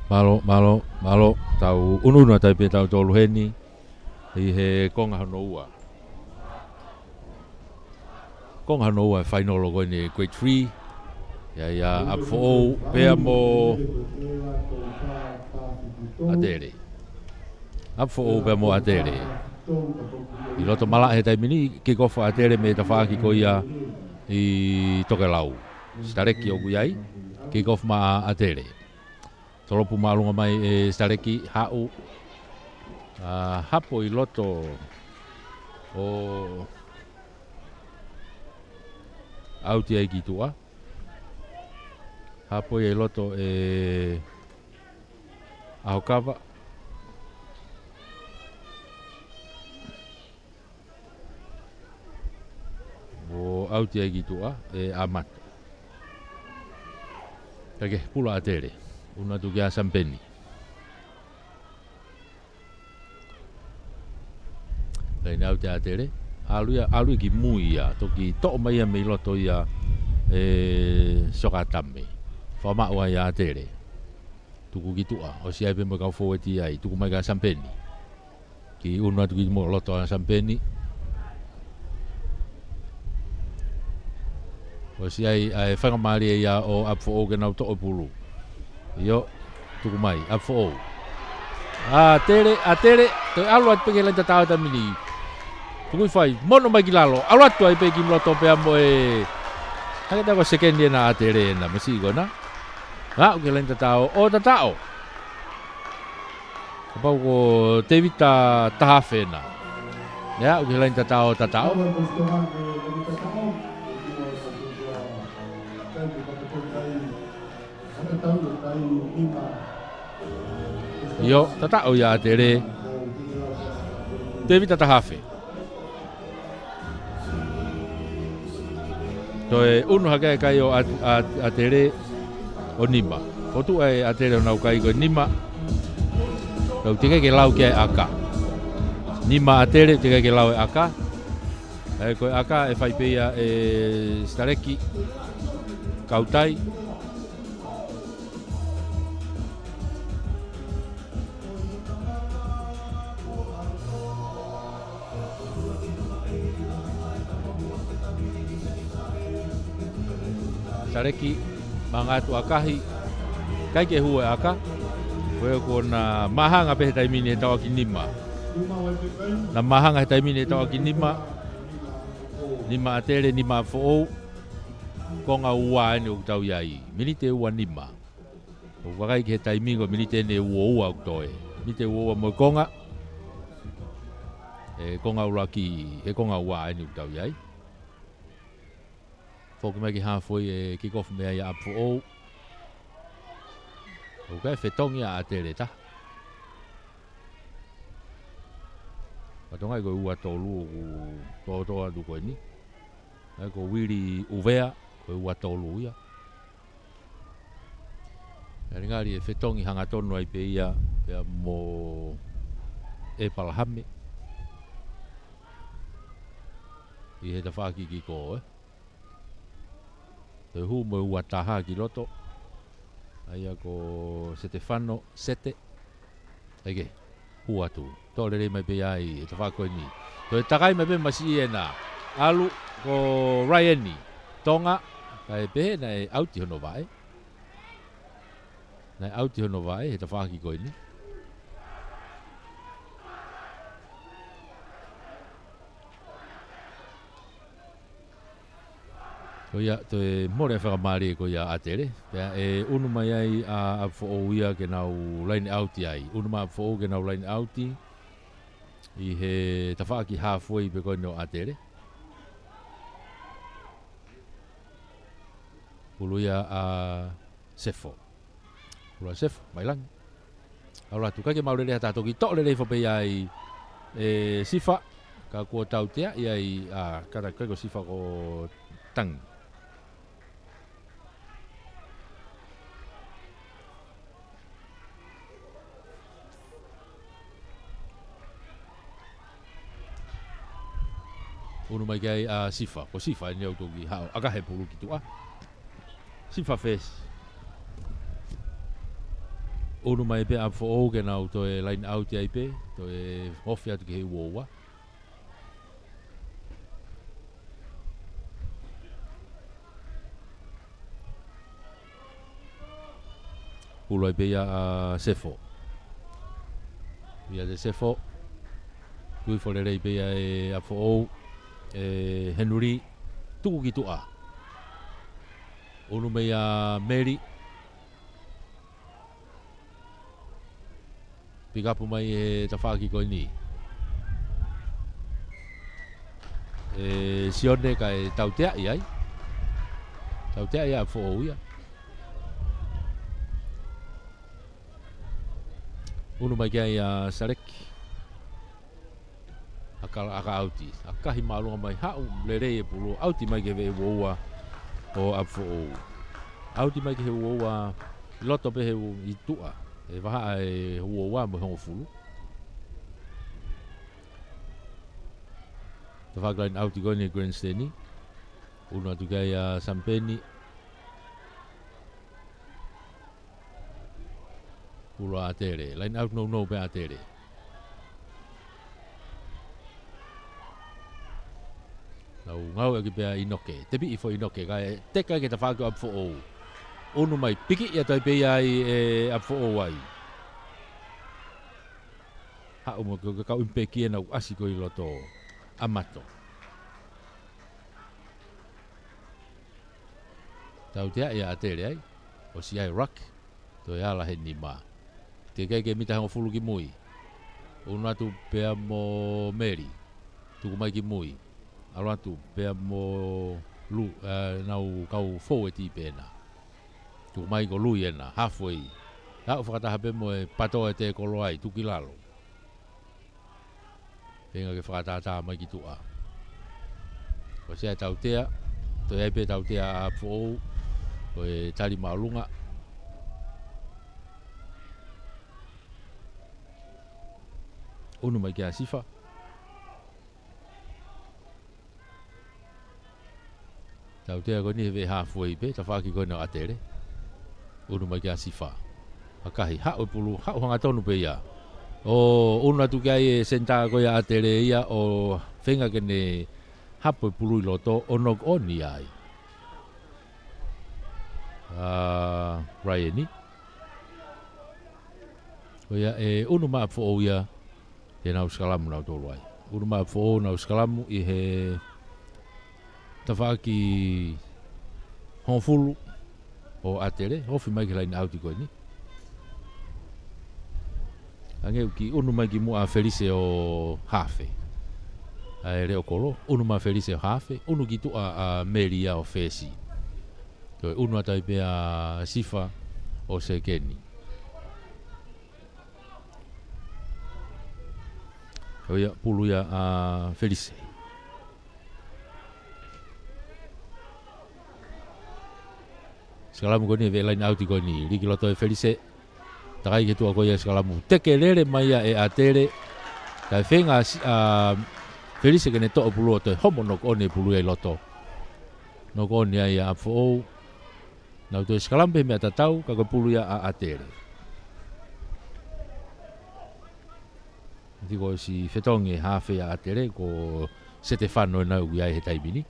Mālō, mālō, mālō. Tau ʻunuʻunu atu ai pē tautolu heni ʻi he konga hono ua. Konga hono ua e fainolo ko eni e grade three. ʻA ia ʻa ʻApifoʻou pea mo ʻAtele. ʻApifoʻou pea mo ʻAtele. ʻI loto malaʻe he taimi ni, kick off ʻa ʻAtele mei he tafaʻaki ko ia ʻi Tokelau. Sitaleki ʻoku ʻi ai, kick off maʻa ʻAtele. Tolopu māʻolunga mai ʻe Sitaleki, haʻu. ʻA, hapo ʻi loto ʻo ʻauti ai ki tuʻa. Hapo ia ʻi loto ʻe ʻAhokava. ʻO ʻauti ai ki tuʻa ʻe ʻAmata. Kae kehe, pulu ʻa ʻAtele. ʻUnu atu kia Samipeni. Laine ʻauti ʻa ʻAtele. ʻAlu ia, ʻalu ia ki mui ia. Toki toʻo mai ia mei loto ia ʻe Sokatame. Fakamaʻu ai ʻa ʻAtele. Tuku ki tuʻa. ʻOsi ʻai pē mo e kau fōueti ai. Tuku mai kia Samipeni. Kiʻi ʻunu atu ki mo loto ʻa Samipeni. ʻOsi ʻai ʻa e faingamālie ia ʻo ʻApifoʻou ke nau toʻo e pulu. ʻIo, tuku mai, ʻApifoʻou. ʻAtele, ʻAtele, toe ʻalu atu pē ki he laine tatau he taimi ni. Tuku ʻi fai, mono mai ki lalo, ʻalu atu ai pē ki loto pea mo e. Hake tā ko e sekeni ena ʻa ʻAtele ena, masiʻi ko ena. Aʻu ki he laine tatau, ʻo tataʻo. Kapau ko Tēvita Tahafe ena. Ia, aʻu ki he laine tatau, tataʻo. ʻIo, tataʻo ia ʻa ʻAtele. Tēvita Tahafe. Toe ʻunu hake ʻa e kai ʻo ʻa, ʻa, ʻAtele ʻo nima. Fotu ʻa ʻAtele ʻo nau kai ko e nima. Kau teʻeki ke lau ki ai ʻa e ʻaka. Nima ʻa ʻAtele, teʻeki ke lau e ʻaka. ʻE ko e ʻaka ʻe fai pē ia ʻe Sitaleki. Kau tai. Sitaleki, maʻanga atu ʻakahi, ʻikai ke hū e ʻaka, ko e kuo na māhanga pē he taimi ni he tauʻaki nima. Na māhanga he taimi ni he tauʻaki nima, nima ʻa ʻAtele, nima ʻa ʻApifoʻou, konga ua eni ʻoku tau ʻi ai, miniti ʻe ua nima. ʻOku vakai ki he taimi ko e miniti eni ʻe ua ua ʻoku toe. Miniti ʻe ua ua mo e konga. ʻE konga ʻuluaki, ʻe konga ua eni ʻoku tau ʻi ai. Foki mai ki he halfway ʻe kick off mei ai ʻa ʻApifoʻou. ʻOku ʻikai fetongi ʻa ʻAtele ta. Fatongia ko e ua tolu ʻoku tōtō atu ko eni. ʻA ia ko Vili ʻUvea, ko e ua tolu ia. Ngalingali ʻe fetongi hangatonu ai pē ia, pea mo ʻEpalahame. ʻI he tafaʻaki kick off, ē. Toe hū mo e ua taha ki loto. ʻA ia ko Setefano Sete. ʻAi ke, hū atu. Toʻo lelei mai pē ia ʻi he tafaʻaki ko eni. Toe takai mai pē masiʻi ena. ʻAlu ko Raieni Tonga. Kae pehē naʻe ʻauti hono vaʻe. Naʻe ʻauti hono vaʻe he tafaʻaki ko eni. Ko ia, toe mole fakamālie ko ia ʻa ʻAtele. Pea ʻe ʻunu mai ai ʻa, ʻApifoʻou ia ke nau laine ʻauti ai. ʻUnu mai ʻApifoʻou ke nau laine ʻauti. ʻI he tafaʻaki halfway pē ko eni ʻo ʻAtele. Pulu ia ʻa Sefo. Pulu ʻa Sefo, mai langi. ʻAlu atu, ʻikai ke maʻu lelei ha taha, toki toʻo lelei foki pē ia ʻe Sifa, ka kuo tautea ia ʻi, ʻa, kātaki ko Sifa ko Tangi. ʻUnu mai ki ai ʻa Sifa, ko Sifa eni ʻoku toki haʻu, ʻakahi e pulu ki tuʻa. Sifa first. ʻUnu mai pē ʻa ʻApifoʻou ke nau toe line out ai pē, toe ofi atu ki he uoua. Pulu ai pē ia ʻa Sefo. ʻIa te Sefo. Kui fo lelei pē ia ʻe ʻApifoʻou. ʻE Henry. Tuku ki tuʻa. ʻUnu mai ʻa Meli. Pikapu mai he tafaʻaki ko eni ʻe Sione kae tauteaʻi ai. Tauteaʻi ʻa ʻApifoʻou ia. ʻUnu mai ki ai ʻa Saleki. ʻAka, ʻaka ʻauti. ʻAkahi māʻolunga mai, haʻu lelei e pulu, ʻauti mai ki he veʻe uoua ʻo ʻApifoʻou. ʻAuti mai ki he uoua, loto pē he u-, ʻi tuʻa. ʻE vahaʻa e uoua mo e hongofulu. Tafaʻaki line out ko eni Grandstand. ʻUnu atu ki ai ʻa Samipeni. Pulu ʻa ʻAtele. Line out nounou pē ʻa ʻAtele. Nau ngāueʻaki pē ʻa ʻInoke. Tepiʻi foki ʻInoke. Kae teka ki he tafaʻaki ʻo ʻApifoʻou. ʻUnu mai. Pikiʻi atu ai pē ia ai ʻe ʻApifoʻou ai. Haʻu mo e kau, kau ʻimi pē ki he nau ʻasi ko ē ʻi loto. ʻAmato. Tauteaʻi ʻa ʻAtele ai. ʻOsi ʻai ruck. Toe ala he nima. Teʻeki ai ke mita hongofulu ki mui. ʻUnu atu pea mo Meli. Tuku mai ki mui. ʻAlu atu pea mo Lu, ʻa, nau kau forward ʻi pē ena. Tuku mai ko Lui ena. Halfway. Haʻu fakataha pē mo e pato e tēkolo ai. Tuku ki lalo. Feinga ke fakatātā mai ki tuʻa. ʻOsi ʻai tautea, toe ʻai pē tautea ʻa ʻApifoʻou, ko e tali māʻolunga. ʻUnu mai kia Sifa. Tautea ko eni he veʻe halfway pē, tafaʻaki ko ena ʻo ʻAtele. ʻUnu mai kia Sifa. ʻAkahi, haʻu e pulu, haʻu hangatonu pē ia. ʻO ʻunu atu ki ai e senitā ko ia ʻa ʻAtele ia, ʻo feinga ke ne hapo e pulu ʻi loto, ʻo knock on ia ai. ʻA Raieni. Ko ia ʻe ʻunu mai ʻApifoʻou ia, ke nau sikalamu nautolu ai. ʻUnu mai ʻApifoʻou nau sikalamu ʻi he tafaʻaki hongofulu ʻo ʻAtele, ofi mai ki he line out ko eni. Hangē ʻoku ʻunu mai ki muʻa ʻa Felise ʻo hafe. ʻA e leʻo kolo, ʻunu mai ʻa Felise ʻo hafe, ʻunu ki tuʻa ʻa Meli ia ʻo fesi. Toe ʻunu atu ai pē ʻa Sifa ʻo sekeni. ʻO ia, pulu ia ʻa Felise. Sikalamu ko eni, veʻe line out ko eni, liki loto ʻe Felise. Takai ki tuʻa ko ia sikalamu. Teke lele mai ia ʻe ʻAtele. Kae feinga si-, ʻa Felise ke ne toʻo pulu ʻo toe homo knock on e pulu ia ʻi loto. Knock on ia ʻa ʻApifoʻou. Nau toe sikalamu pē meʻa tatau, ka ko e pulu ia ʻa ʻAtele. Tiko si fetongi e hafe ʻa ʻAtele, ko Setefano ena ʻoku ʻi ai he taimi ni.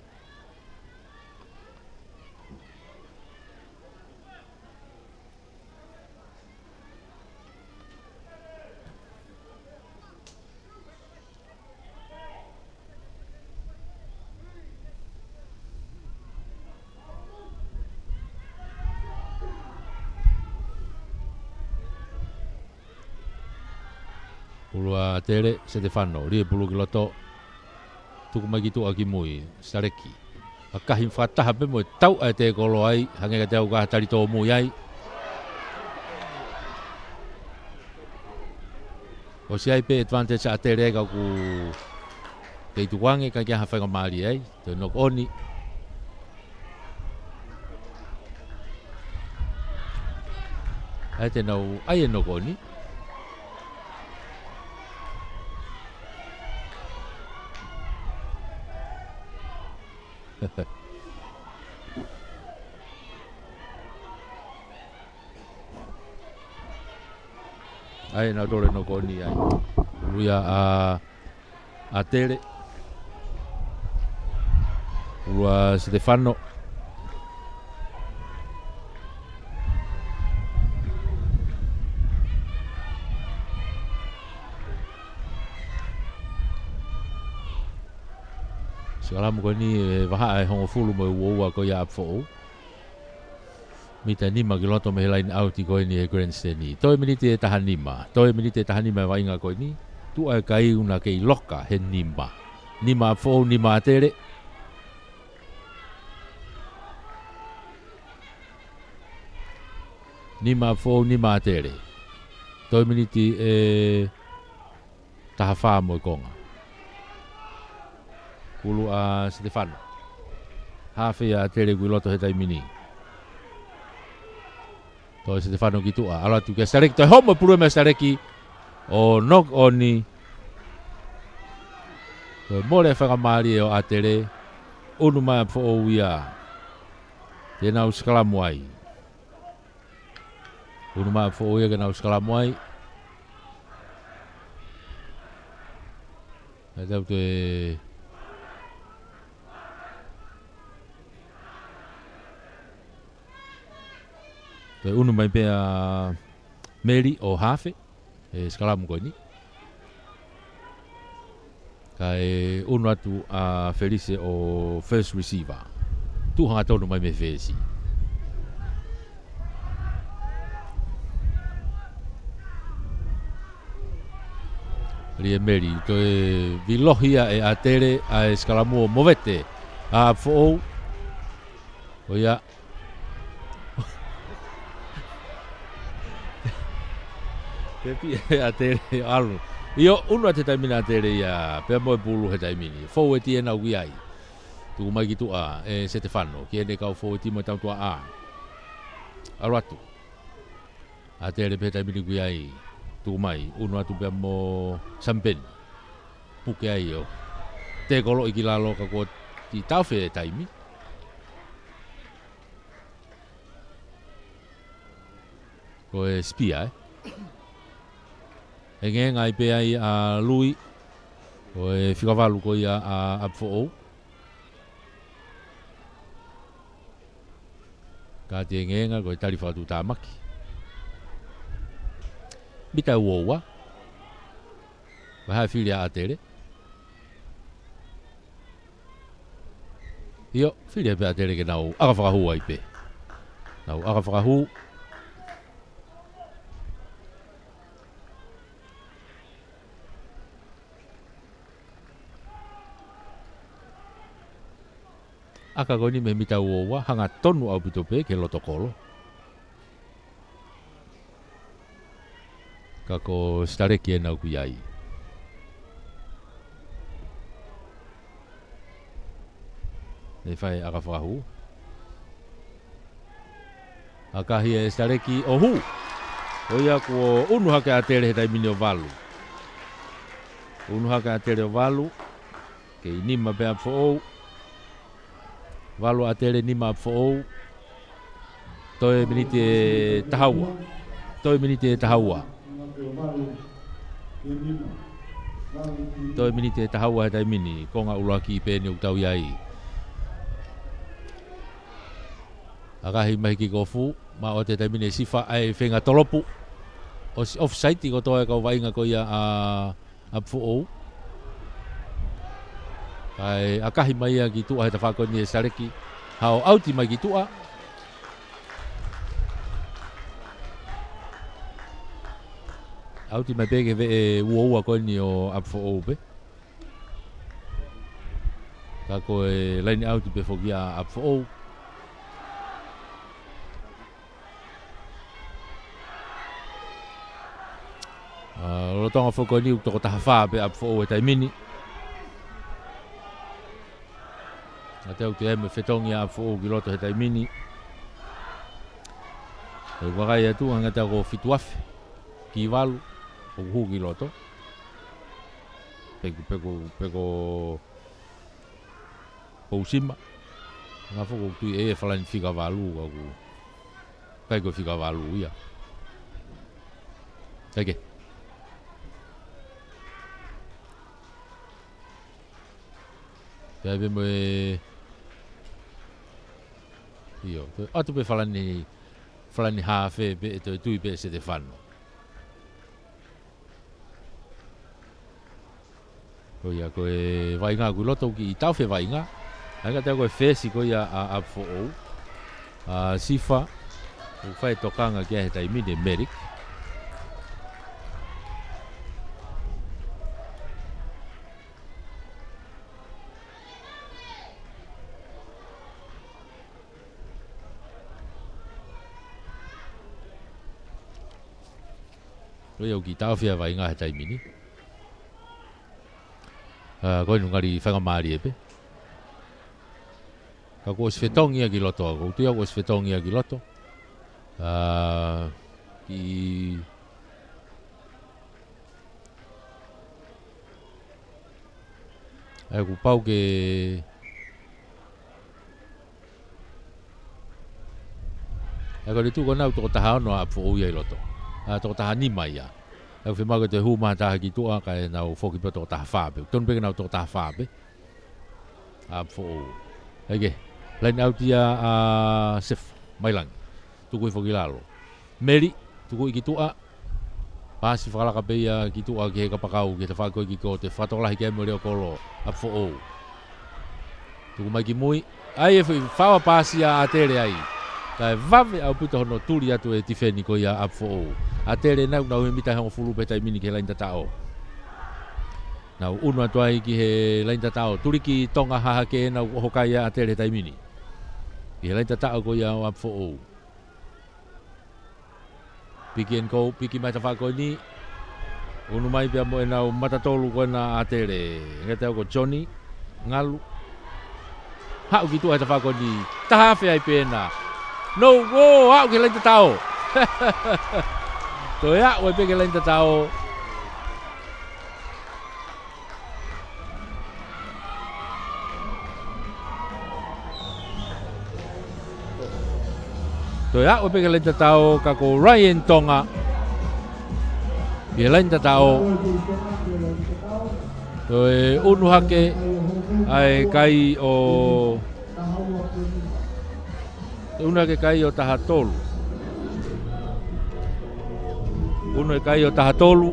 Pulu ʻa ʻAtele, Setefano, lī e pulu ki loto. Tuku mai ki tuʻa ki mui, Saleki. ʻAkahi fakataha pē mo e tau ʻa e tēkolo ai, hangē ka te au ka tali tō mui ai. ʻOsi ʻai pē advantage ʻa ʻAtele ai ka ʻoku kei tukuange ka ʻikai ha faingamālie ai, toe knock on. ʻAi te nau, ʻai e knock on. ʻAi ʻenau tole nō ko eni ai. Ulu ia ʻa ʻAtele. Ulu ʻa Setefano. Sikalamu ko eni ʻe vahaʻa ʻe hongofulu mo e uaua ko ia ʻa ʻApifoʻou. Mita nima ki loto mei he laine ʻauti ko eni ʻi he grandstand. Toe miniti ʻe taha nima. Toe miniti ʻe taha nima ʻi he vaʻinga ko eni. Tuʻa e kai ʻoku na kei loka he nima. Nima ʻApifoʻou, nima ʻAtele. Nima ʻApifoʻou, nima ʻAtele. Toe miniti ʻe taha fā mo e konga. Ulu ʻa Setefano. Hafe ia ʻAtele ʻoku ʻi loto he taimi ni. Toe Setefano ki tuʻa. ʻAlu atu kia Sitaleki. Toe homo e pulu mei Sitaleki. ʻO knock on. Toe mole fakamālie ʻo ʻAtele. ʻUnu mai ʻApifoʻou ia. Te nau sikalamu ai. ʻUnu mai ʻApifoʻou ia ke nau sikalamu ai. ʻE tau toe, toe ʻunu mai pē ʻa Meli ʻo hafe he sikalamu ko eni. Kae ʻunu atu ʻa Felise ʻo first receiver. Tuʻu hangatonu mai mei he fesi. Lie Meli, toe vilohi ia ʻe ʻAtele ʻa e sikalamu ʻo movete ʻa ʻApifoʻou. ʻO ia. Pea pehē ʻe ʻAtele ʻalu. ʻIo, ʻunu atu he taimi ni ʻa ʻAtele ia, pea mo e pulu he taimi ni. Fōueti ʻenau ʻi ai. Tuku mai ki tuʻa ʻe Setefano, ki heʻene kau fōueti mo e tautuaʻā. ʻAlu atu. ʻAtele pē he taimi ni ʻoku ʻi ai. Tuku mai, ʻunu atu pea mo Samipeni. Puke ai ʻo tekoloʻi ki lalo ka kuo ʻosi tafe e taimi. Ko e sipia, ē. Engeenga ai pē ai ʻa Lui. Ko e fika valu ko ia ʻa ʻApifoʻou. Ka te ngeenga ko e tali fakatuʻutāmaki. Mita uaua. Vaha fili ʻa ʻAtele. ʻIo, fili pē ʻa ʻAtele ke nau ʻaka fakahū ai pē. Nau ʻaka fakahū. ʻAka ko eni mei he mita uaua, hangatonu ʻaupito pē ki he loto kolo. Ka ko Sitaleki ʻena ʻoku ʻi ai. Ne fai ʻaka fakahū. ʻAkahi ʻe Sitaleki ʻo hū. ʻO ia kuo ʻunu hake ʻa ʻAtele he taimi ni ʻo valu. ʻUnu hake ʻa ʻAtele ʻo valu. Kei nima pē ʻApifoʻou. Valu ʻa ʻAtele, nima ʻApifoʻou. Toe miniti ʻe taha ua. Toe miniti ʻe taha ua. Toe miniti ʻe taha ua he taimi ni, konga ʻuluaki pē ʻeni ʻoku tau ʻi ai. ʻAkahi mai he kikofu, maʻu atu he taimi ni ʻe Sifa ʻa e feinga tolopu. ʻOsi offside kotoa e kau vaʻinga ko ia ʻa ʻApifoʻou. Kae ʻakahi mai ia ki tuʻa he tafaʻaki ko eni ʻe Sitaleki. Haʻu ʻauti mai ki tuʻa. ʻAuti mai pē ki he veʻe uaua ko eni ʻo ʻApifoʻou pē. Ka ko e laine ʻauti pē foki ʻa ʻApifoʻou. ʻA, lolotonga foki ko eni ʻoku toko taha fā pē ʻApifoʻou he taimi ni. ʻA, te u toe ʻai mo e fetongi ʻa ʻApifoʻou ki loto he taimi ni. ʻE vakai atu, hangē ʻoku fitu afe ki valu ʻoku hū ki loto. Pe ko, pe ko, pe ko Pousima. Ngā foki ʻoku tui ʻe ia falani fika valu ka ʻoku ʻikai ko e fika valu ia. Kae kehe. Pea pē mo e, ʻio, toe ʻatu pē Falani, Falani Hafe pē ʻe toe tui pē Setefano. Ko ia ko e vaʻinga ʻoku ʻi loto ʻoku kiʻi taʻofi e vaʻinga. ʻA ia ka te ko e fesi ko ia ʻa ʻApifoʻou. ʻA Sifa, ʻoku fai tokanga ki ai he taimi ni ʻe Melik. Ko ia ʻoku kiʻi taʻofi e vaʻinga he taimi ni. ʻA, ko eni ngali faingamālie pē. Ka kuo ʻosi fetongi ia ki loto, ʻoku ou tui ia kuo ʻosi fetongi ia ki loto. ʻA, ki ʻA ia kuo pau ke, ʻa ia ko e tuʻu ko ena ʻoku toko taha ono ʻa ʻApifoʻou ia ʻi loto. ʻA, toko taha nima ia. ʻA ia ʻoku fiemaʻu ke toe hū mai ha taha ki tuʻa kae nau foki pē toko taha fā pē. Tonu pē ke nau toko taha fā pē. ʻApifoʻou. ʻEke. Laine ʻauti ia ʻa Sefa Mailangi. Tuku hifo ki lalo. Meli, tuku hifo ki tuʻa. Paasi fakalaka pē ia ki tuʻa ki he kapakau, ki he tafaʻaki ko ē ki ko, toe fakatokolahi ki ai mo e leʻo kolo ʻApifoʻou. Tuku mai ki mui. ʻA ia e foʻi faʻo paasi ʻa ʻAtele ai. Kae vave ʻaupito hono tuli atu e tifeni ko ia ʻApifoʻou. ʻAtele naʻa nau ʻi he mita ʻe hongofulu pē he taimi ni ki he laine tataʻo. Nau ʻunu atu ai ki he laine tataʻo. Tuli ki Tonga Hahake naʻe ʻoho kai ʻa ʻAtele he taimi ni. Ki he laine tataʻo ko ia ʻo ʻApifoʻou. Pick and go, piki mai tafaʻaki ko eni. ʻUnu mai pea mo ʻenau mata tolu ko ena ʻa ʻAtele. Ngata ko Johnny Ngalu. Haʻu ki tuʻa he tafaʻaki ko eni. Taha afe ai pē ena. No, ʻo, aʻu ki he laine tataʻo. Toe aʻu ai pē ki he laine tataʻo. Toe aʻu pē ki he laine tataʻo ka ko Ryan Tonga. Ki he laine tataʻo. Toe ʻunu hake ʻa e kai ʻo, ʻunu hake kai ʻo taha tolu. ʻUnu e kai ʻo taha tolu.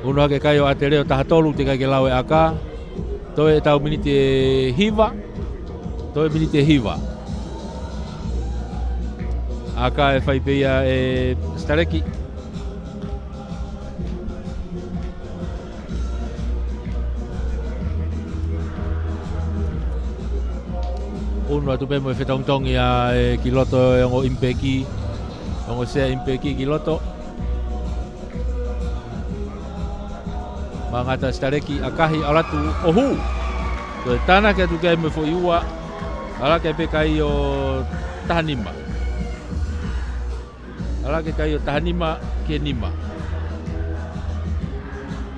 ʻUnu hake kai ʻo ʻAtele ʻo taha tolu, teʻeki ai ke lau e ʻaka. Toe ʻetau miniti ʻe hiva. Toe miniti ʻe hiva. ʻAka ʻe fai pē ia ʻe Sitaleki. ʻUnu atu pē mo e fetongitongi ʻa e ki loto e ongo ʻimipeki. Ongo sea ʻimipeki ki loto. Mangata Sitaleki ʻakahi ʻalu atu ʻo hū. Toe tānaki atu ki ai mo e foʻi ua. ʻAlu hake pē kai ʻo taha nima. ʻAlu hake kai ʻo taha nima ki he nima.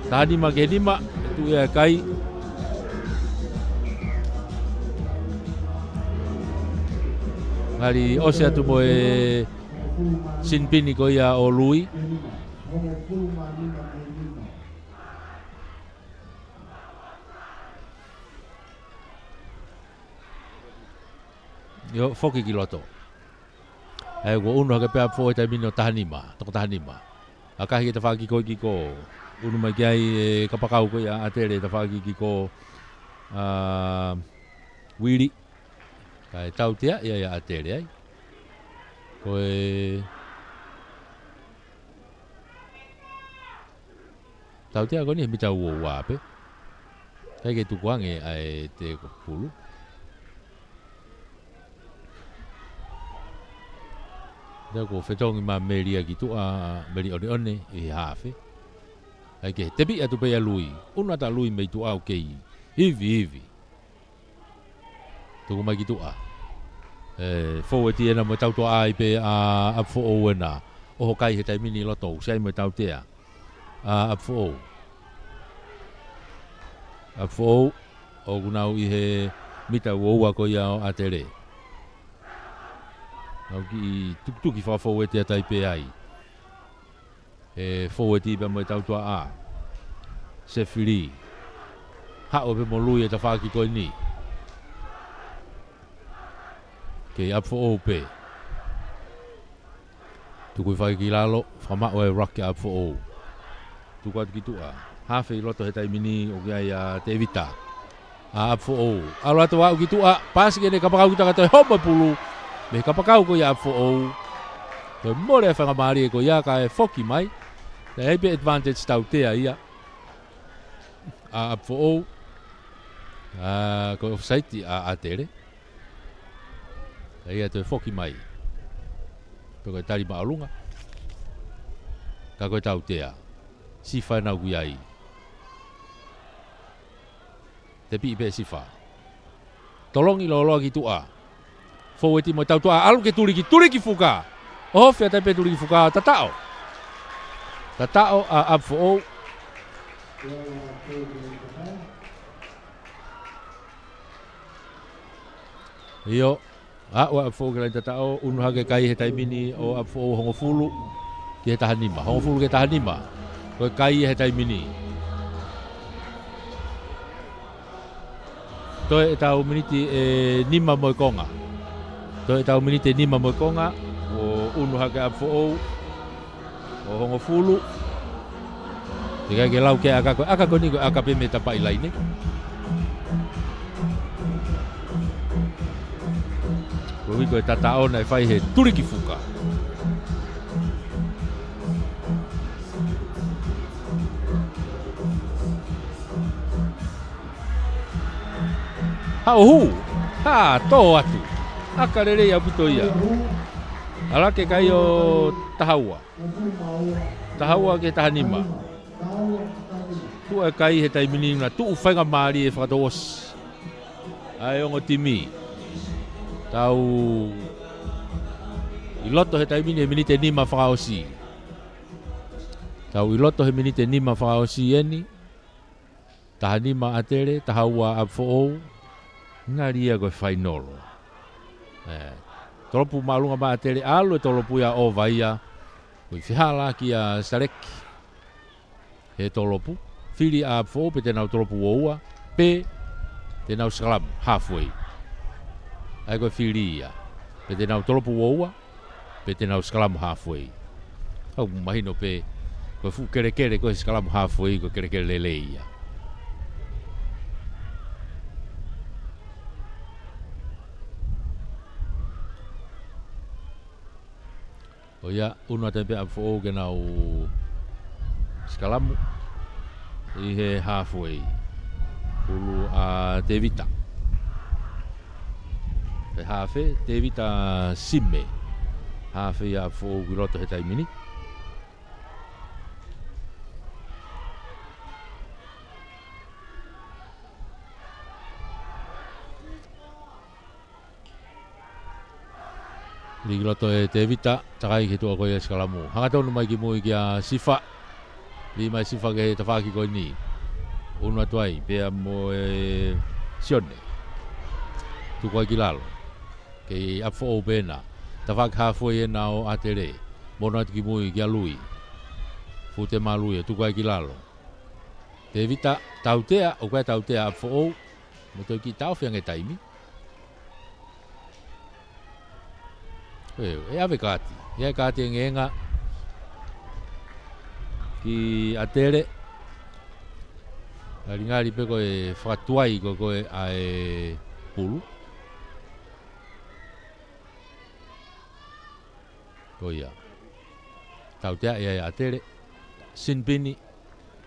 Taha nima ki he nima, ʻe tuʻu ia e kai. Ngali ʻosi atu mo e sinipini ko ia ʻo Lui. ʻIo, foki ki loto. ʻA ia kuo ʻunu hake pē ʻa ʻApifoʻou he taimi ni ʻo taha nima, toko taha nima. ʻAkahi ki he tafaʻaki ko ē ki ko. ʻUnu mai ki ai e kapakau ko ia ʻa ʻAtele tafaʻaki ki ko. ʻA, Uili. Kae tautea ia ʻa ʻAtele ai. Ko e tautea ko eni he mita ua ua pē. ʻIkai ke tukuange ʻa e tēko pulu. Tēko fetongi mai Meli ia ki tuʻa, Meli ʻOneʻone ʻi he hafe. ʻIkai ke tepi atu pē ia Lui. ʻUnu atu ʻa Lui mei tuʻa ʻoku kei ivi ivi. Tuku mai ki tuʻa. ʻE, fōueti ena mo e tautua ai pē ʻa ʻApifoʻou ena. ʻOho kai he taimi ni loto, ʻosi ai mo e tautea. ʻA ʻApifoʻou. ʻApifoʻou, ʻoku nau ʻi he mita ua ua ko ia ʻo ʻAtele. Nau kiʻi tukituki fakafōueti atu ai pē ai. ʻE fōueti pea mo e tautua ʻa. Sefili. Haʻu pē mo Lui e tafaʻaki ko eni. Kei ʻApifoʻou pē. Tuku hifo ki lalo, fakamaʻu e ruck ʻa ʻApifoʻou. Tuku atu ki tuʻa. Hafe ʻi loto he taimi ni ʻoku ʻi ai ʻa Tevita. ʻA ʻApifoʻou. ʻAlu atu ʻo aʻu ki tuʻa, paasi ki heʻene kapakau ki tuʻa ka toe homo e pulu. Mei he kapakau ko ia ʻa ʻApifoʻou. Toe mole e faingamālie ko ia kae foki mai. Naʻe ʻi ai pē advantage tautea ia. ʻA ʻApifoʻou. ʻA, ko e offside ʻa ʻAtele. ʻA ia toe foki mai. Toe ko e tali māʻolunga. Ka ko e tautea. Sifa ʻena ʻoku ʻi ai. Tepiʻi pē Sifa. Tolongi lōloa ki tuʻa. Foueti mo e tautuʻa ʻalu ke Tuliki, Tuliki Fuka. ʻOhofi atu pē Tuliki Fuka, tataʻo. Tataʻo ʻa ʻApifoʻou. ʻIo, aʻu ʻa ʻApifoʻou ki he laine tataʻo, ʻunu hake kai he taimi ni ʻo ʻApifoʻou hongofulu ki he taha nima. Hongofulu ki he taha nima. Ko e kai he taimi ni. Toe ʻetau miniti ʻe nima mo e konga. Toe ʻetau miniti ʻe nima mo e konga. ʻO ʻunu hake ʻApifoʻou. ʻO hongofulu. Teʻeki ke lau ke ʻaka ko e ʻaka ko eni ko e ʻaka pē mei he tapaʻi laine. Koeʻuhi ko e tataʻo naʻe fai he Tuliki Fuka. Haʻu hū. Ha, tō atu. ʻAka lelei ʻaupito ia. ʻAlu hake kai ʻo taha ua. Taha ua ki he taha nima. Tuʻu e kai he taimi ni naʻa tuʻu faingamālie fakatouʻosi ʻa e ongo timi. Tau ʻi loto he taimi ni he miniti ʻe nima fakaʻosi. Tau ʻi loto he miniti ʻe nima fakaʻosi eni. Taha nima ʻAtele, taha ua ʻApifoʻou. Ngali ia ko e fainolo. ʻE, tolopu māʻolunga mai ʻAtele, ʻalu e tolopu ia ʻo ova ia. Ko e fehālaaki ʻa Saleki. He tolopu. Fili ʻa ʻApifoʻou pe te nau tolopu ua ua. Pe te nau sikalamu halfway. ʻA ia ko e fili ia. Pe te nau tolopu ua ua. Pe te nau sikalamu halfway. ʻOku mahino pē, ko e fuʻu kelekele ko e sikalamu halfway, ko e kelekele lelei ia. ʻO ia, ʻunu atu pē ʻApifoʻou ke nau sikalamu ʻi he halfway. Pulu ʻa Tevita. He hafe, Tevita Sime. Hafe ia ʻApifoʻou ki loto he taimi ni. Lī ki loto ʻe Tevita, takai ki tuʻa ko ia sikalamu. Hangatonu mai ki mui kia Sifa. Lī mai Sifa ki he tafaʻaki ko eni. ʻUnu atu ai, pea mo e Sione. Tuku ai ki lalo. Kei ʻApifoʻou pē ena. Tafaʻaki halfway ena ʻo ʻAtele. Mono atu ki mui kia Lui. Fute mā Lui, tuku ai ki lalo. Tevita, tautea, ʻoku ʻi ai e tautea ʻApifoʻou. Mo toe kiʻi taʻofi ange taimi. ʻE, ʻe ʻave kaati. ʻE ʻave kaati ʻe ngenga ki ʻAtele. Ngalingali pē ko e fakatuai ko ē ʻa e pulu. Ko ia. Tautea ia ʻe ʻAtele. Sinipini.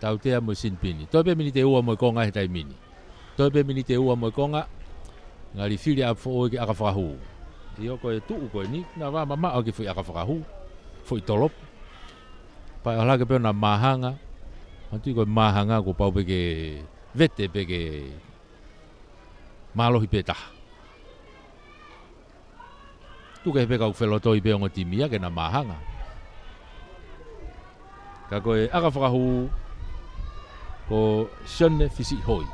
Tautea mo e sinipini. Toe pē miniti ʻe ua mo e konga he taimi ni. Toe pē miniti ʻe ua mo e konga. Ngali fili ʻApifoʻou ki he ʻaka fakahū. ʻIo ko e tuʻu ko eni. Naʻa vā mamaʻo ki he foʻi ʻaka fakahū. Foʻi tolopu. Pea ʻalu hake pē ʻo na māhanga. Manatuʻi ko e māhanga kuo pau pē ke vete pē ke mālohi pē taha. Tuku kehe pē kau felotoi pē ongo timi ia ke na māhanga. Ka ko e ʻaka fakahū ko Sione Fisiʻihoi.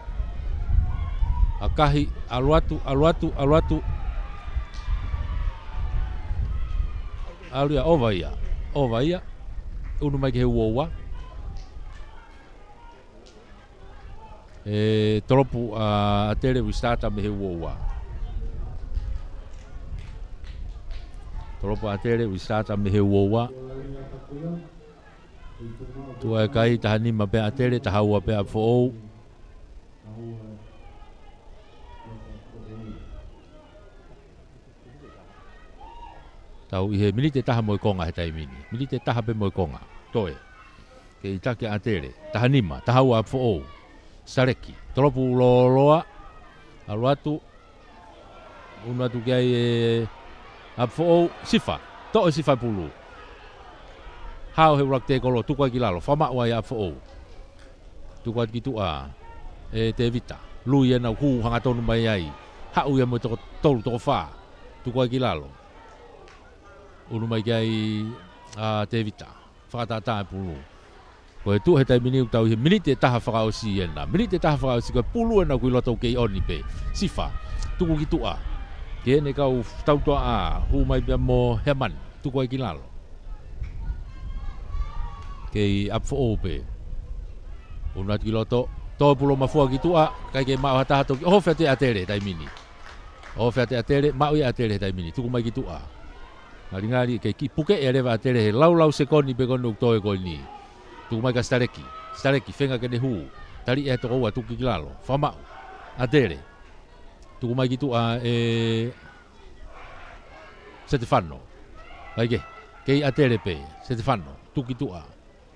ʻAkahi, ʻalu atu, ʻalu atu, ʻalu atu. ʻAlu ia, ova ia. Ova ia. ʻUnu mai ki he ua ua. ʻE tolopu ʻa ʻAtele, ʻoku start mei he uoua. Tolopu ʻa ʻAtele, ʻoku start mei he uoua. Tuʻa e kai, taha nima pē ʻa ʻAtele, taha ua pē ʻa ʻApifoʻou. Tau ʻi he miniti ʻe taha mo e konga he taimi ni. Miniti ʻe taha pē mo e konga. Toe. Kei taki ʻa ʻAtele. Taha nima, taha ua ʻApifoʻou. Sitaleki. Tolopu lōloa. ʻAlu atu. ʻUnu atu ki ai ʻe ʻApifoʻou. Sifa. Toʻo ʻe Sifa e pulu. Hao he ʻuluaki tēkolo. Tuku ai ki lalo. Fakamaʻu ai ʻa ʻApifoʻou. Tuku atu ki tuʻa ʻe Tēvita. Lui ʻena, hū hangatonu mai ai. Haʻu ia mo e toko tolu, toko fā. Tuku ai ki lalo. ʻUnu mai ki ai ʻa Tēvita. Fakatātā e pulu. Ko e tuʻu he taimi ni ʻoku tau ʻi he miniti ʻe taha fakaʻosi ʻena. Miniti ʻe taha fakaʻosi, ko e pulu ʻena ʻoku ʻi loto, ʻoku kei ʻoni pē. Sifa. Tuku ki tuʻa. Ke ne kau tautua ʻa, hū mai pea mo Heamani. Tuku ai ki lalo. Kei ʻApifoʻou pē. ʻUnu atu ki loto. Tō pulu mafua ki tuʻa. ʻIkai ke maʻu ha taha, toki ʻohofi atu ʻe ʻAtele taimi ni. ʻOhofi atu ʻe ʻAtele, maʻu ia ʻe ʻAtele he taimi ni. Tuku mai ki tuʻa. Ngalingali, kei kiʻi puke ʻe leva ʻAtele he laulau sekoni pē ko eni ʻoku toe ko eni. Tuku mai kia Sitaleki. Sitaleki, feinga ke ne hū. Tali ʻe he toko ua, tuku ki lalo. Fakamaʻu. ʻAtele. Tuku mai ki tuʻa ʻe Setefano. ʻIkai ke. Kei ʻAtele pē. Setefano. Tuku ki tuʻa.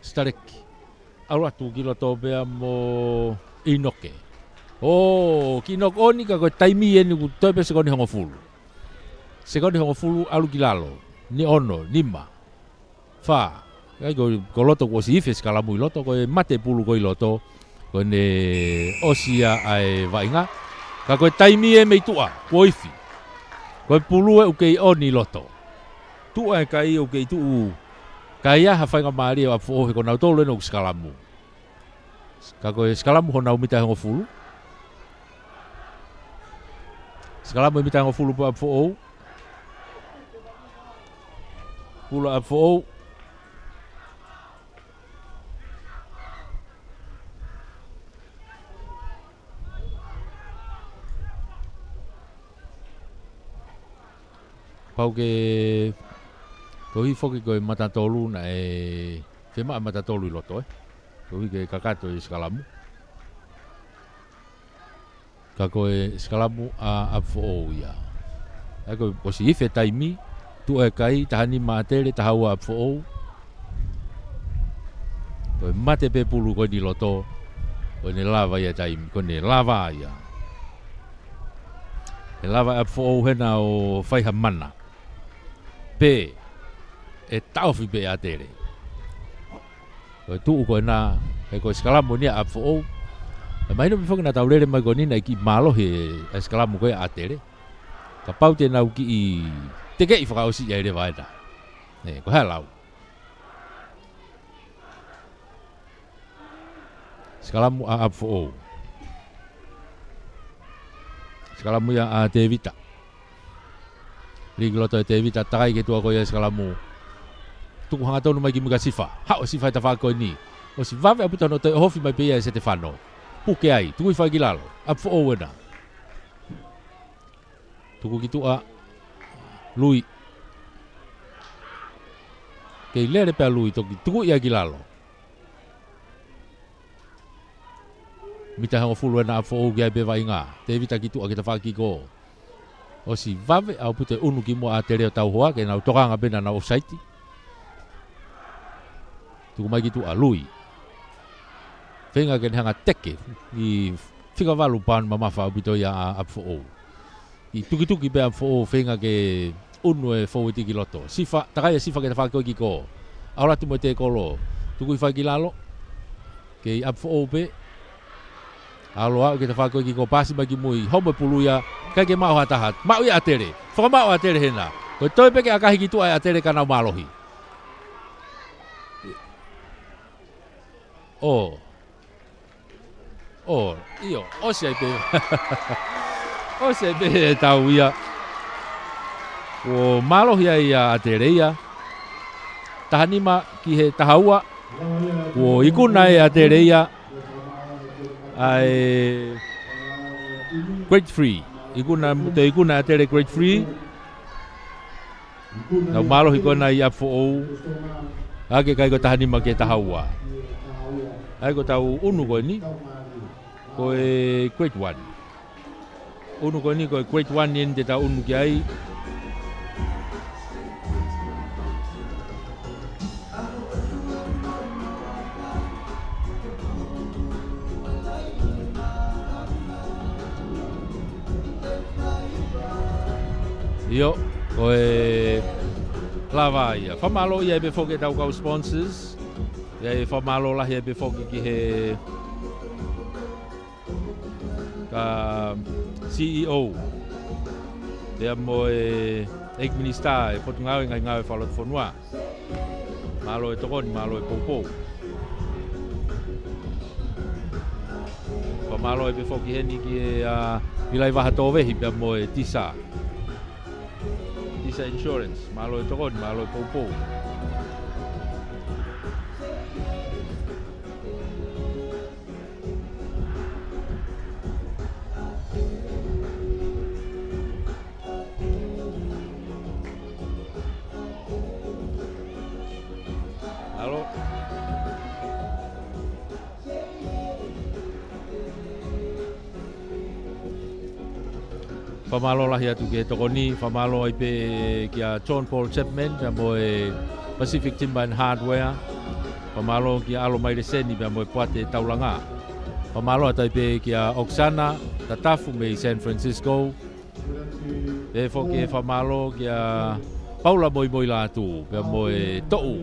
Sitaleki. ʻAlu atu ki loto pea mo ʻInoke. ʻŌ, kiʻi knock on ka ko e taimi ʻeni ʻoku toe pē sekoni hongofulu. Sekoni hongofulu ʻalu ki lalo. Ni ono, nima. Fā. ʻIkai ko, ko loto kuo ʻosi ifi e sikalamu ʻi loto, ko e mate pulu ko ē ʻi loto. Ko ʻene ʻosi ia ʻa e vaʻinga. Ka ko e taimi ʻe mei tuʻa, kuo ifi. Ko e pulu ē ʻoku kei ʻoni ʻi loto. Tuʻa e kai ʻoku kei tuʻu. Ka ʻi ai ha faingamālie ʻo ʻApifoʻou he ko nautolu ʻena ʻoku sikalamu. Ka ko e sikalamu honau mita ʻe hongofulu. Sikalamu ʻe mita ʻe hongofulu pē ʻApifoʻou. Pulu ʻApifoʻou. Pau ke, koeʻuhi foki ko e mata tolu naʻe, fiemaʻu e mata tolu ʻi loto, ē. Koeʻuhi ke kakato e sikalamu. Ka ko e sikalamu ʻa ʻApifoʻou ia. ʻA ia ko, kuo ʻosi ifi e taimi, tuʻa e kai, taha nima ʻAtele, taha ua ʻApifoʻou. Ko e mate pē pulu ko eni ʻi loto, ko ʻene lava ia taimi, ko ʻene lava ia. ʻE lava ʻe ʻApifoʻou hena ʻo fai ha mana. Pe, ʻe taʻofi pē ʻe ʻAtele. Ko e tuʻu ko ena, he ko e sikalamu ʻeni ʻa ʻApifoʻou. ʻE mahino pē foki naʻa tau lele mai ko eni naʻe kiʻi mālohi e, e sikalamu ko ē ʻa ʻAtele. Kapau te nau kiʻi tekeʻi fakaʻosi ia ʻe leva ena. ʻE, ko e hā e lau. Sikalamu ʻa ʻApifoʻou. Sikalamu ia ʻa Tēvita. Lī ki loto ʻe Tēvita, takai ki tuʻa ko ia e sikalamu. Tuku hangatonu mai ki muʻa kia Sifa. Haʻu ʻa Sifa he tafaʻaki ko eni. ʻOsi vave ʻaupito hono toe ʻohofi mai pē ia ʻe Setefano. Puke ai, tuku hifo ai ki lalo. ʻApifoʻou ena. Tuku ki tuʻa. Lui. Kei lele pē ʻa Lui, toki tuku ia ki lalo. Mita ʻe hongofulu ena ʻa ʻApifoʻou, ki ai pē vaʻinga. Tēvita ki tuʻa ki he tafaʻaki ko ē. ʻOsi vave ʻaupito e ʻunu ki muʻa ʻa ʻAtele ʻo tauhoa, ke nau tokanga pē naʻa nau offside. Tuku mai ki tuʻa, Lui. Feinga ke ne hanga teke, ʻi fika valu pauni mamafa ʻaupito ia ʻa ʻApifoʻou. ʻI tukituki pē ʻApifoʻou, feinga ke ʻunu e fōueti ki loto. Sifa, takai ʻa Sifa ki he tafaʻaki ko ē ʻi kiko. ʻAlu atu mo e tēkolo. Tuku hifo ai ki lalo. Kei ʻApifoʻou pē. ʻAlu atu ki he tafaʻaki ko ē ʻi kiko, paasi mai ki mui. Homo e pulu ia. ʻIkai ke maʻu ha taha. Maʻu ia ʻe ʻAtele. Fakamaʻu ʻe ʻAtele hena. Ko e toe pē ke ʻakahi ki tuʻa ʻe ʻAtele ka nau mālohi. ʻŌ. ʻŌ, ʻio, ʻosi ai pē. ʻOsi ai pē e tau ia. Kuo mālohi ai ʻa ʻAtele ia. Taha nima ki he taha ua. Kuo ikuna ʻe ʻAtele ia. ʻa e grade three. Ikuna, toe ikuna ʻa Tele grade three. Nau mālohi ko ena ʻi ʻApifoʻou. ʻA ia ʻikai ko e taha nima ki he taha ua. ʻA ia ko ʻetau ʻunu ko eni. Ko e grade one. ʻUnu ko eni ko e grade one eni te tau ʻunu ki ai. ʻIo, ko e lava ia. Fakamālō ia pē foki ʻetau kau sponsors. ʻIo, fakamālō lahi pē foki ki he ka C E O. Pea mo e ʻEiki Minisitā ʻo e Potungāue Ngaahi Ngāue Fakalotofonua. Mālō e tokoni, mālō e poupou. Fakamālō pē foki heni ki he, ā, Pilaivaha Tōvehi pea mo e Tisa. Tisa Insurance, mālō e tokoni, mālō e poupou. Mālō. Fakamālō lahi atu ki he tokoni, fakamālō ai pē kia John Paul Chapman, pea mo e Pacific Timber and Hardware. Fakamālō kia ʻAlo Maileseni, pea mo e Poate Taulanga. Fakamālō atu ai pē kia Oksana Tatafu mei San Francisco. Pea foki e fakamālō kia Paula Moimoi Lātū, pea mo e toʻu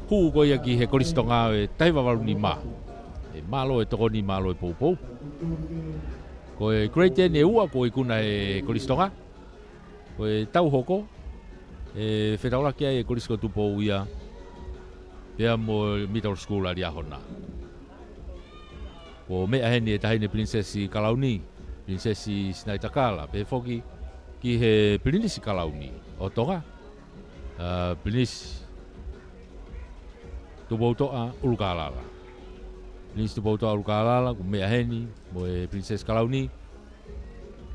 hū ko ia ki he Kolisi Tonga ʻo e taha hiva valu nima. ʻE mālō e tokoni, mālō e poupou. Ko e grade ten ʻe ua kuo ikuna ʻe he Kolisi Tonga. Ko e taʻu hoko, ʻe fetaulaki ai e Kolisi ko Tupou ia, pea mo e Middle School ʻa Liahona. Kuo meʻa heni e Taʻahine Pilinisesi Kalauni, Pilinisesi Sinaitakala, pehē foki ki he Pilinisi Kalauni ʻo Tonga, ā, Pilinisi Tupoutoʻa ʻUlukālala. Pilinisi Tupoutoʻa ʻUlukālala, kuo meʻa heni mo e Pilinisesi Kalauni,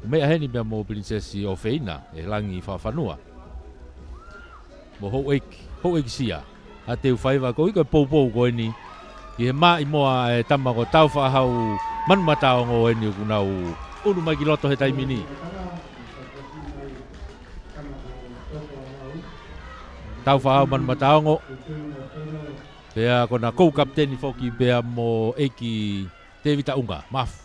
kuo meʻa heni pea mo Pilinisesi ʻOfeina, ʻe Langi Fakafanua. Mo houʻeiki, houʻeiki Sia, ʻa Teufaiva, ko e ʻuhi ko e poupou ko eni, ki he maʻimoa e tama ko Tāufaʻāhau Manumataongo eni ʻoku nau ʻunu mai ki loto he taimi ni. Tāufaʻāhau Manumataongo, pea ko ʻena ko e kapiteni foki pea mo ʻEiki Tēvita ʻUnga, Mafu.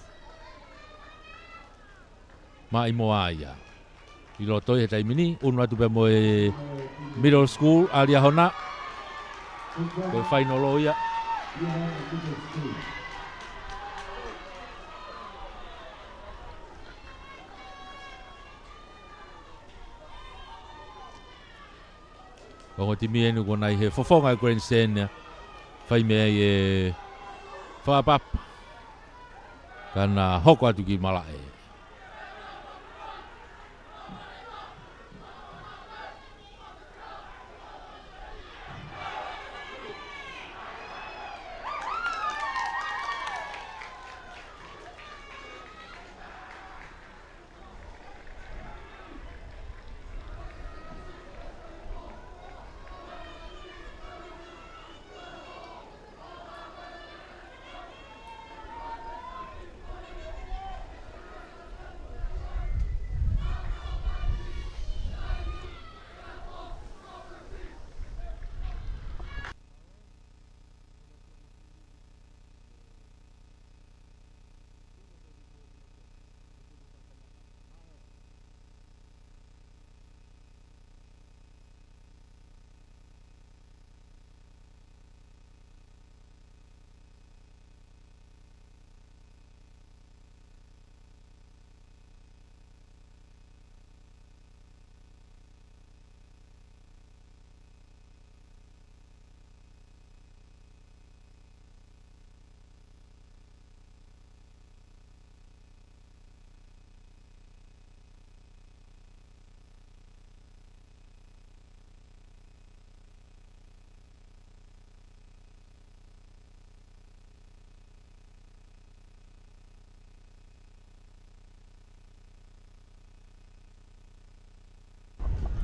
Maʻimoa ia. ʻI loto he taimi ni, ʻunu atu pea mo e Middle School ʻa Liahona. Ko e fainolo ia. Ongo timi eni kuo nau ʻi he fofonga e grandstand ia. Fai mei ai e fakapapa. Ka na hoko atu ki malaʻe.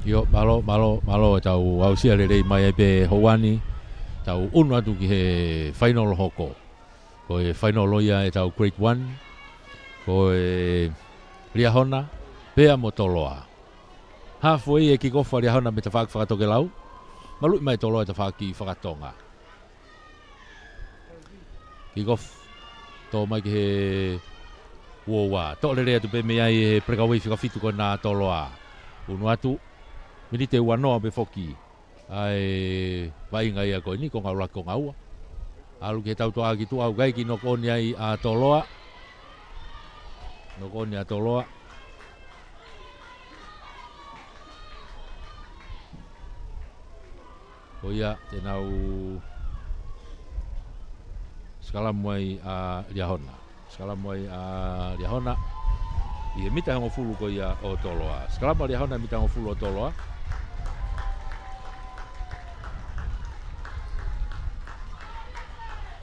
ʻIo, mālō, mālō, mālō ʻetau aʻusia lelei mai ai pē houa ni, tau unu atu ki he fainolo hoko. Ko e fainolo ia ʻetau Grade One, ko e Liahona pea mo Toloa. Halfway e kick off ʻa Liahona mei he tafaʻaki fakatokelau, maluʻi mai Toloa he tafaʻaki fakatonga. Kick off. Tō mai ki he uo ua. Toʻo lelei atu pē mei ai he breakaway fika fitu ko ena ʻa Toloa. Unu atu. Miniti ua noa pē foki ʻa e vaʻinga ia ko eni, konga ʻuluaki konga ua. ʻAlu ki he tautoʻa ki tuʻa, ʻoku ʻikai ke knock on ai ʻa Toloa. Knock on ʻa Toloa. Ko ia te nau sikalamu ai ʻa Liahona. Sikalamu ai ʻa Liahona ʻi he mita hongofulu ko ia ʻo Toloa. Sikalamu ʻa Liahona mita hongofulu ʻo Toloa.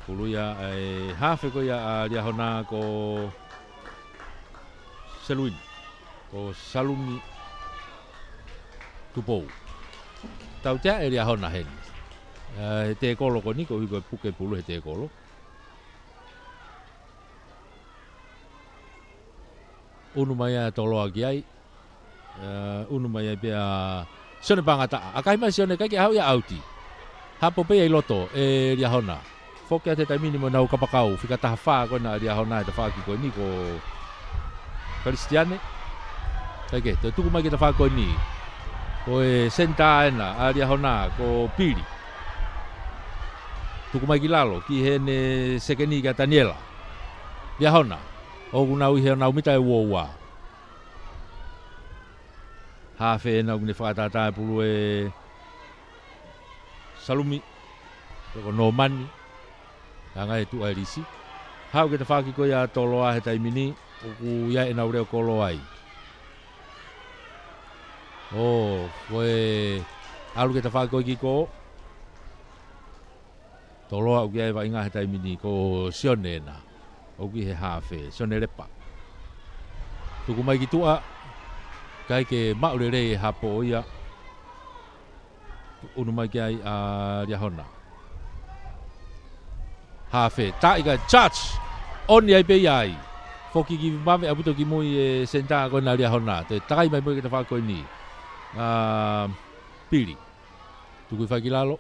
Pulu ia e hafe ko ia ʻa Liahona ko Seluini, ko Salumi Tupou. Tautea e Liahona heni. ʻE, he tēkolo ko eni, koeʻuhi ko e puke pulu he tēkolo. Unu mai ʻa Toloa ki ai. ʻE, unu mai ai pea Sione Pangataʻa. ʻAkahi mai Sione, ʻikai ke ʻaʻau ia ʻauti. Hapo pē ia ʻi loto e Liahona. Foki atu he taimi ni mo ʻenau kapakau, fika taha fā ko ena ʻa Liahona he tafaʻaki ko eni ko Kalisitiane. ʻIkai ke, toe tuku mai ki he tafaʻaki ko eni. Ko e senitā ena ʻa Liahona, ko Pili. Tuku mai ki lalo, ki heʻene sekeni kia Taniela. Liahona, ʻoku nau ʻi he ʻenau mita ʻe uo ua. Hafe ena ʻoku ne fakatātā e pulu e Salumi, pe ko Nōmani, anga e tuʻa e lisi. Haʻu ki he tafaʻaki ko ia ʻa Toloa he taimi ni, ʻoku ʻi ai ʻenau leo kolo ai. ʻO, ko e ʻalu ki he tafaʻaki ko ē ki ko Toloa ʻoku ʻi ai e vaʻinga he taimi ni ko Sione ena. ʻOku ʻi he hafe, Sione Lepa. Tuku mai ki tuʻa, ʻikai ke maʻu lelei e hapo ʻo ia. Unu mai ki ai ʻa Liahona. Hafe, tā ʻikai, touch. ʻOni ai pē ia ai. Foki ki vave ʻaupito ki mui e senitā ko ena ʻa Liahona. Toe takai mai mo ia ki he tafaʻaki ko eni. ʻA, Pili. Tuku hifo ai ki lalo.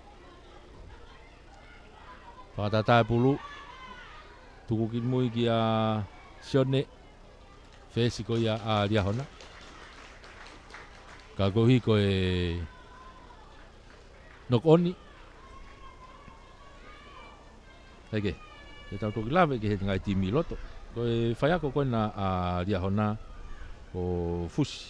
Fakatātā e pulu. Tuku ki mui kia Sione. Fesi ko ia ʻa Liahona. Ka koeʻuhi ko e knock on. ʻIkai ke, ke tau toki lave ki he ngaahi timi ʻi loto. Ko e faiako ko ena ʻa Liahona, ko Fusi.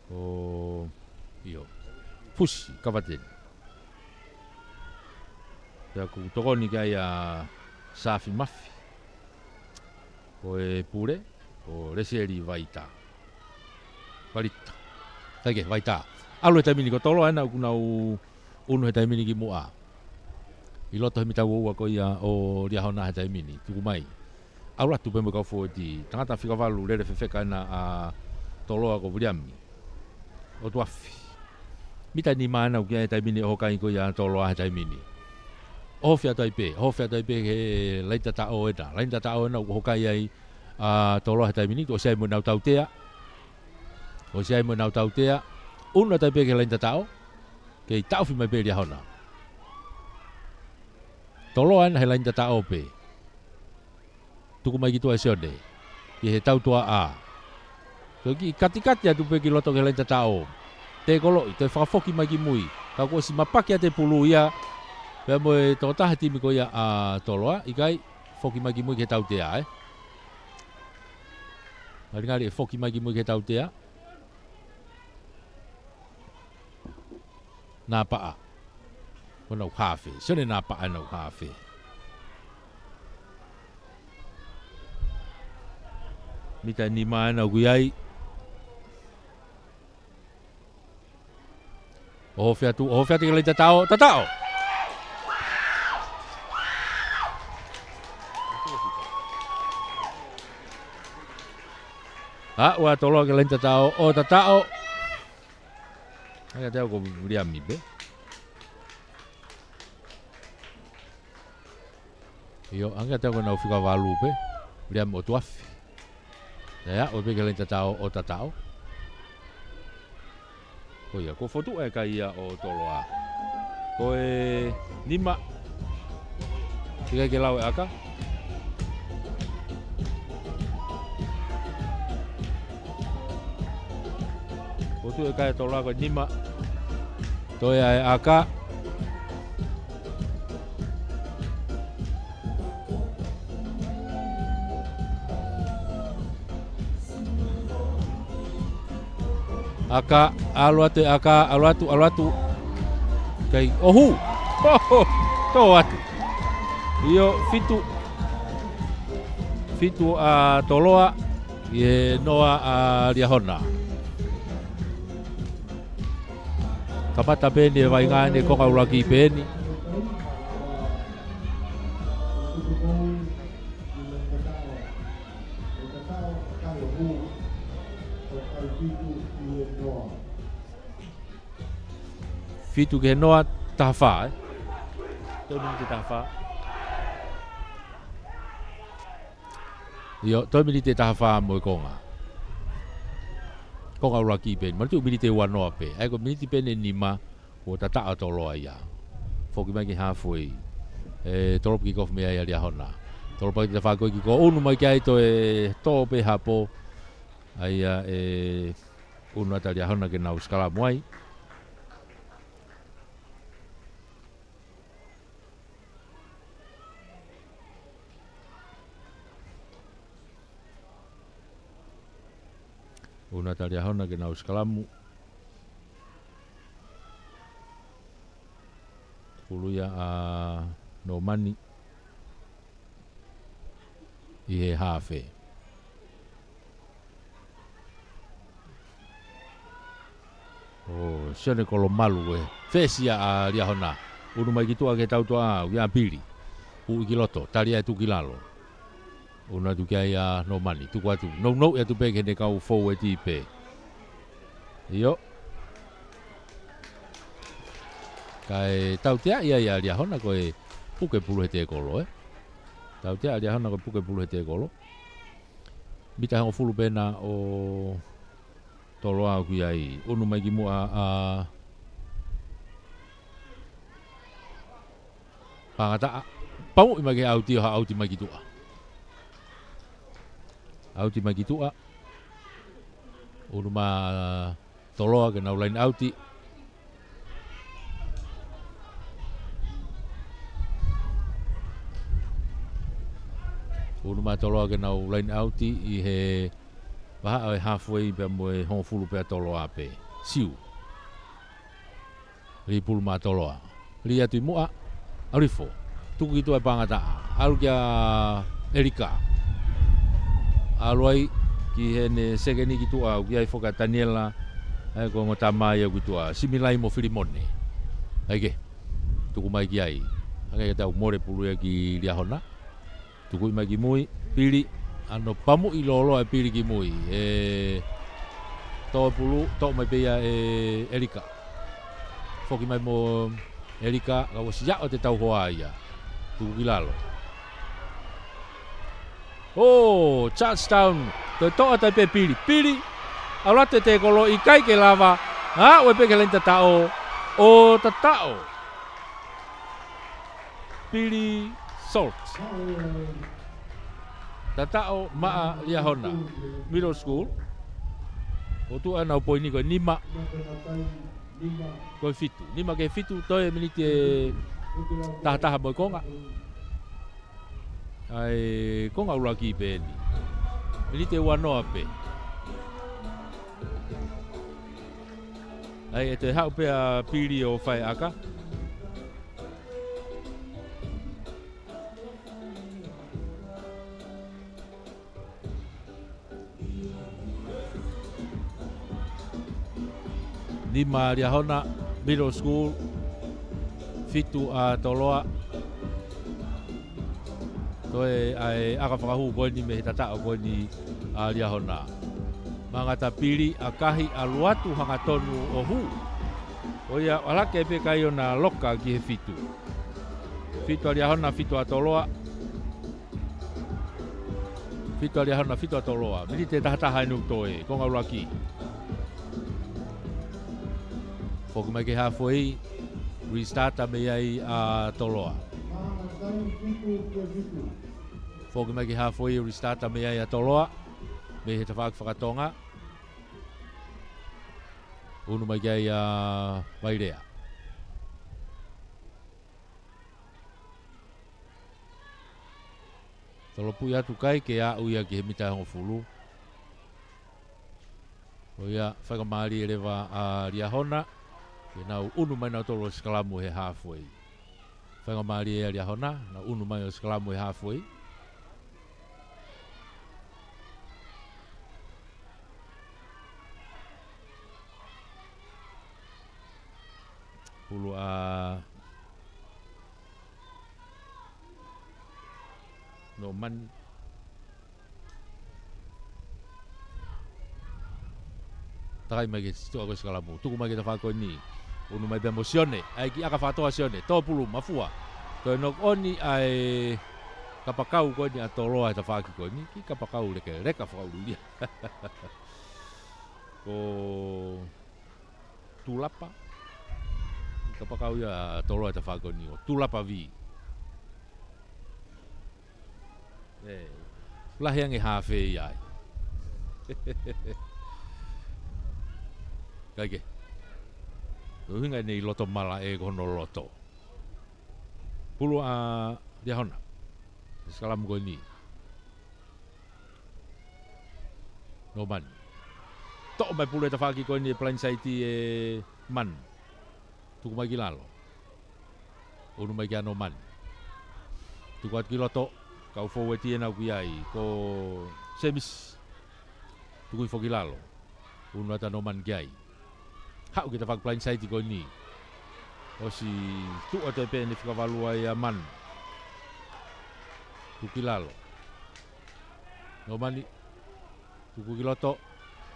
Ko, ʻio. Fusi, Kavateni. Pea ʻoku tokoni ki ai ʻa Safi Mafi. Ko e pule, ko Lesieli Vaita. Valita. ʻIkai ke, Vaita. ʻAlu he taimi ni ko Toloa ena ʻoku nau unu he taimi ni ki muʻa. ʻI loto he mita uo ua ko ia ʻo Liahona he taimi ni. Tuku mai. ʻAlu atu pē mo e kau fōueti. Tangata fika valu lele fefeka ena ʻa Toloa ko Viliami ʻOtuafi. Mita nima ena ʻoku ʻi ai he taimi ni ʻoho kai ko ia ʻa Toloa he taimi ni. ʻOhofi atu ai pē, ʻohofi atu ai pē he laini tataʻo ena. Laini tataʻo ena ʻoku ʻoho kai ai ʻa Toloa he taimi ni, ʻosi ai mo ʻenau tautea. ʻOsi ai mo ʻenau tautea. Unu atu ai pē ki he laini tataʻo. Kei taʻofi mai pē Liahona. Toloa ena he laini tataʻo pē. Tuku mai ki tuʻa ʻe Sione. Ki he tautoʻa. Toe kiʻi katikati atu pē ki loto ki he laini tataʻo. Tēkoloʻi, toe fakafoki mai ki mui. Ka kuo ʻosi mapaki atu e pulu ia. Pea mo e tokotaha timi ko ia ʻa Toloa, ʻikai, foki mai ki mui ki he tautea, ē. Ngalingali ʻe foki mai ki mui ki he tautea. Napaʻa. Ko ʻenau hafe. Sione Napaʻa ʻenau hafe. Mita nima ena ʻoku ʻi ai. ʻOhofi atu, ʻohofi atu ki he laini tataʻo, tataʻo! Aʻu ʻa Toloa ki he laini tataʻo, ʻo tataʻo. ʻAi kiate au ko Viliami pē. ʻIo, ʻai kiate au ko ʻenau fika valu pē. Viliami ʻOtuafi. ʻE aʻu pē ki he laini tataʻo, ʻo tataʻo. Ko ia, ko e fokotuʻu ʻa e kai ia ʻo Toloa. Ko e nima. ʻIkai ke lau e ʻaka. Fokotuʻu ʻa e kai ʻo Toloa ko e nima. Toe ʻai e ʻaka. ʻAka, ʻalu atu e ʻaka, ʻalu atu, ʻalu atu. Kai, ʻohu. Oho, tō atu. ʻIo, fitu. Fitu ʻa Toloa, ʻi he noa ʻa Liahona. Kamata pē eni e vaʻinga ʻi he konga ʻuluaki pē eni. Fitu ki he noa, taha fā, ē? Toe miniti taha fā. ʻIo, toe miniti taha fā mo e konga. Konga ʻuluaki pē eni. Manatu miniti ua noa pē. ʻAi ko e miniti pē eni ʻe nima, kuo tataʻo ʻa Toloa ia. Foki mai ki he halfway. ʻE, tolopu kick-off mei ai ʻa Liahona. Tolopu ʻa e tafa ko ē kick-off. ʻUnu mai ki ai toe tō pē hapo. ʻAi ia ʻe ʻunu atu ʻa Liahona ke nau sikalamu ai. ʻUnu atu ʻa Liahona ke nau sikalamu. Pulu ia ʻa Nomani ʻi he hafe. ʻO Sione Kolomalu ē. Fesi ia ʻa Liahona. ʻUnu mai ki tuʻa ki he tautuʻa, ʻoku ʻi ai ʻa Pili. Huʻi ki loto, tali ai tuku ki lalo. ʻUnu atu ki ai ʻa Nomani, tuku atu. Nounou atu pē ki heʻene kau foueti pē. ʻIo. Kae tautea ia ʻa Liahona ko e puke pulu he tēkolo, ē. Tautea ʻa Liahona ko e puke pulu he tēkolo. Mita hongofulu pē ena ʻo Toloa ʻoku ʻi ai. ʻUnu mai ki muʻa ʻa Pangataʻa. Pamuʻi mai ki he ʻauti ʻo ha ʻauti mai ki tuʻa. ʻAuti mai ki tuʻa. ʻUnu mai ʻa Toloa ke nau laine ʻauti. ʻUnu mai ʻa Toloa ke nau laine ʻauti ʻi he vahaʻa ʻo e halfway pea mo e hongofulu pē ʻa Toloa pē. Siu. Lī pulu mai ʻa Toloa. Lī atu ʻi muʻa. ʻAlu hifo. Tuku ki tuʻa ʻe Pangataʻa. ʻAlu kia ʻElika. ʻAlu ai ki heʻene sekeni ki tuʻa, ʻoku ʻi ai foki ʻa Taniela, ʻa e ko e ongo tama ia ki tuʻa, Similai mo Filimone. ʻAi ke. Tuku mai ki ai. ʻAi ke tau mole pulu ia ki Liahona. Tukuʻi mai ki mui, Pili, ʻa hono pamuʻi lōloa ʻe Pili ki mui. ʻE, tō pulu, tō mai pē ia ʻe ʻElika. Foki mai mo ʻElika, ka ʻosi ʻa e tau hoa ia. Tuku ki lalo. ʻO, touchdown. Toe toʻa tai pē Pili. Pili, ʻalu atu e tēkolo ʻikai ke lava. Aʻu pē ki he laine tataʻo. ʻO tataʻo. Pili Salt. Tataʻo maʻa Liahona Middle School. ʻO tuʻu ʻenau poini ko e nima. Ko e fitu. Nima ki he fitu, toe miniti ʻe taha taha mo e konga. ʻAi, konga ʻuluaki pē eni. Miniti ʻe ua noa pē. ʻAi, ʻe toe haʻu pē ʻa Pili ʻo fai ʻaka. Nima Liahona Middle School, fitu ʻa Toloa. Toe ʻai ʻaka fakahū ko eni mei he tataʻo ko eni ʻa Liahona. Mangata Pili, ʻakahi, ʻalu atu, hangatonu ʻo hū. ʻO ia, ʻalu hake pē kae ʻona loka ki he fitu. Fitu ʻa Liahona, fitu ʻa Toloa. Fitu ʻa Liahona, fitu ʻa Toloa. Miniti ʻe taha taha ʻeni ʻoku toe, konga ʻuluaki. Foki mai ki he halfway, restart mei ai ʻa Toloa. Foki mai ki he halfway, restart mei ai ʻa Toloa. Mei he tafaʻaki fakatonga. Unu mai ki ai ʻa Vailea. Tolopui atu kai ke aʻu ia ki he mita ʻe hongofulu. ʻO ia, faingamālie leva ʻa Liahona ke nau unu mai nautolu ʻo sikalamu he halfway. Faingamālie ʻa Liahona, nau unu mai ʻo sikalamu he halfway. Pulu ʻa Nomani. Takai mai ki he situʻa ko ē sikalamu. Tuku mai ki he tafaʻaki ko eni. Unu mai pea mo Sione. ʻAi ki ʻakafatoa Sione. Tō pulu, mafua. Toe knock on ʻa e kapakau ko eni ʻa Toloa he tafaʻaki ko eni. Kiʻi kapakau lekeleka fakaʻulia. Ko Tulapa. Kapakau ia ʻa Toloa he tafaʻaki ko eni ʻo Tulapa V. ʻE, lahi ange hafe ia ai. Kae kehe. ʻUhinga ʻene ʻi loto malaʻe ko hono loto. Pulu ʻa Liahona. Sikalamu ko eni. Nomani. Toʻo mai pulu he tafaʻaki ko eni ʻe blindside ʻe Manu. Tuku mai ki lalo. Unu mai kia Nomani. Tuku atu ki loto. Kau forward ʻe nau ki ai. Ko Semisi. Tuku hifo ki lalo. Unu atu ʻa Nomani ki ai. Haʻu ki he tafaʻaki blindside ko eni. ʻOsi tuʻu atu pē ʻene fika valu ai ʻa Manu. Tuku ki lalo. Nomani. Tuku ki loto.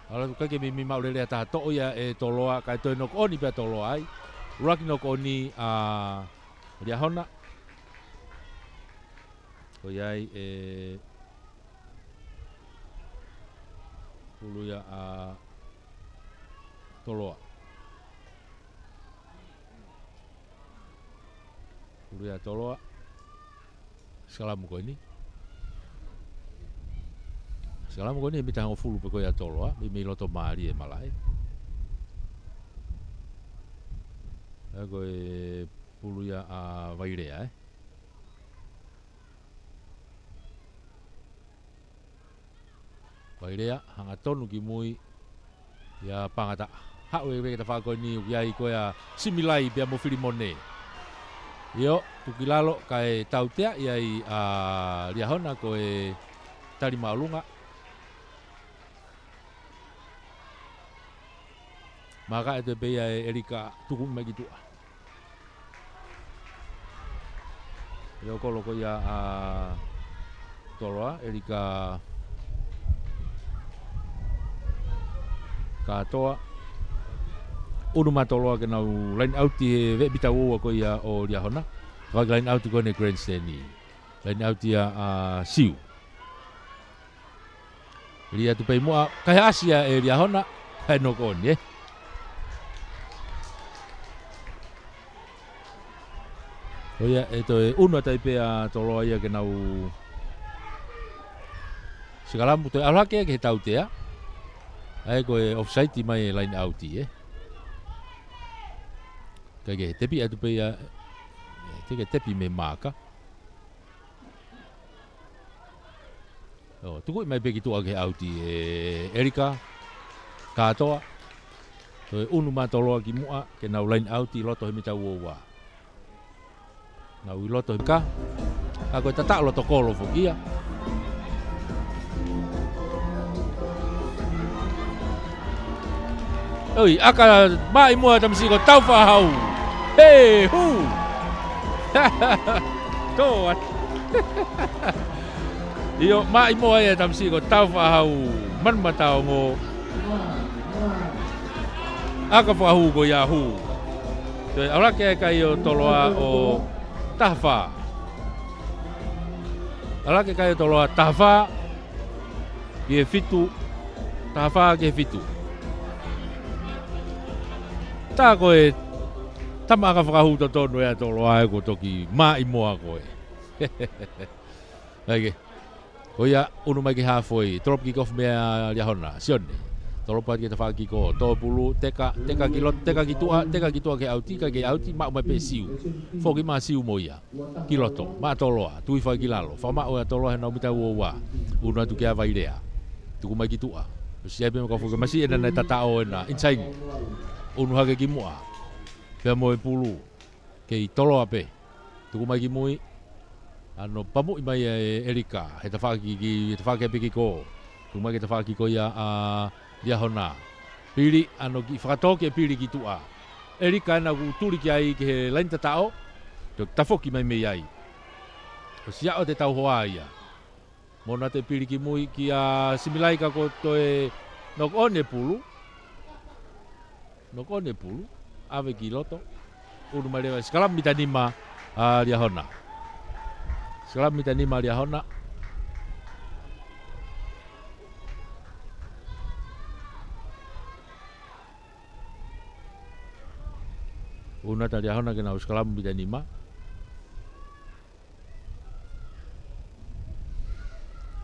ʻAlu atu kai ke mimi maʻu lelei ʻa taha, toʻo ia ʻe Toloa, kae toe knock on pē ʻa Toloa ai. ʻUluaki knock on ʻa Liahona. Ko ia ai ʻe pulu ia ʻa Toloa. Pulu ia ʻa Toloa. Sikalamu ko eni. Sikalamu ko eni he mita hongofulu pē ko ia ʻa Toloa, mei, mei loto mālie malaʻe. ʻA ia ko e pulu ia ʻa Vailea, ē. Vailea, hangatonu ki mui, ʻia Pangata. Haʻu ʻe he tafaʻaki ko eni ʻoku ʻi ai ko ia Similai pea mo Filimone. ʻIo, tuku ki lalo kae tautea ʻi ai ʻa Liahona ko e tali māʻolunga. Maka ʻe toe pē ia ʻe ʻElika tuku mai ki tuʻa. ʻIo kolo ko ia ʻa Toloa, ʻElika Katoa. Unu mai Toloa ke nau line out ʻi he veʻe mita ua ua ko ia ʻo Liahona. Faki line out ko eni grandstand ʻi. Line out ia ʻa Siu. Lī atu pē muʻa, kae ʻasi ia ʻe Liahona, kae knock on, ē. ʻO ia, ʻe toe unu atu ai pē ʻa Toloa ia ke nau sikalamu toe ʻalu hake ki he tautea. ʻA ia ko e offside mai e line out ē. Kae kehe tepi atu pē ia, ē, te ke tepi mei he maka. ʻO, tuku mai pē ki tuʻa ki he ʻauti ʻe ʻElika Katoa. Toe unu mai Toloa ki muʻa, ke nau line out ʻi loto he mita ua ua. Nau ʻi loto he ka. Ka ko e tataʻo loto kolo foki ia. ʻOi, ʻaka mai muʻa tamasiʻi ko Taufaʻahau. He, hū. Tō atu. ʻIo, mai muʻa ia tamasiʻi ko Taufaʻahau Manumataongo. ʻAka fakahū ko ia hū. Toe ʻalu hake e kai ʻo Toloa ʻo taha fā. ʻAlu hake e kai ʻo Toloa taha fā ki he fitu. Taha fā ki he fitu. Tā ko e tama ʻaka fakahū totonu ʻa Toloa ē, kuo toki maʻimoa ko ē. ʻAi ke. Ko ia, ʻunu mai ki he halfway, drop kick off meia Liahona, Sione. Drop atu ki he tafaʻaki kiko, tō pulu, teka, teka ki loto, teka ki tuʻa, teka ki tuʻa ki he ʻauti, ʻikai ke ʻauti, maʻu mai pē Siu. Foki mai Siu mo ia. Ki loto, maʻa Toloa, tui fai ki lalo, fakamaʻu ʻa Toloa he nau mita ua ua. ʻUnu atu kia Vailea. Tuku mai ki tuʻa. ʻOsi ʻai pē mo ka foki masiʻi ʻena naʻe tataʻo ʻena, inside. ʻUnu hake ki muʻa. Pea mo e pulu. Kei Toloa pē. Tuku mai ki mui. ʻAno pamuʻi mai ʻe ʻElika. He tafaʻaki ki, he tafaʻaki pē kiko. Tuku mai ki he tafaʻaki kiko ia ʻa Liahona. Pili, ʻano kiʻi fakatō ki he pili ki tuʻa. ʻElika ʻena kuo tuli ki ai ki he laini tataʻo. Toe tafoki mai mei ai. ʻOsi ʻaʻo te tau hoa ia. Mo na te pili ki mui kia Similai ka ko toe knock on e pulu. Knock on e pulu. ʻAve ki loto. ʻUnu mai leva, sikalamu mita nima ʻa Liahona. Sikalamu mita nima ʻa Liahona. ʻUnu atu ʻa Liahona ke nau sikalamu mita nima.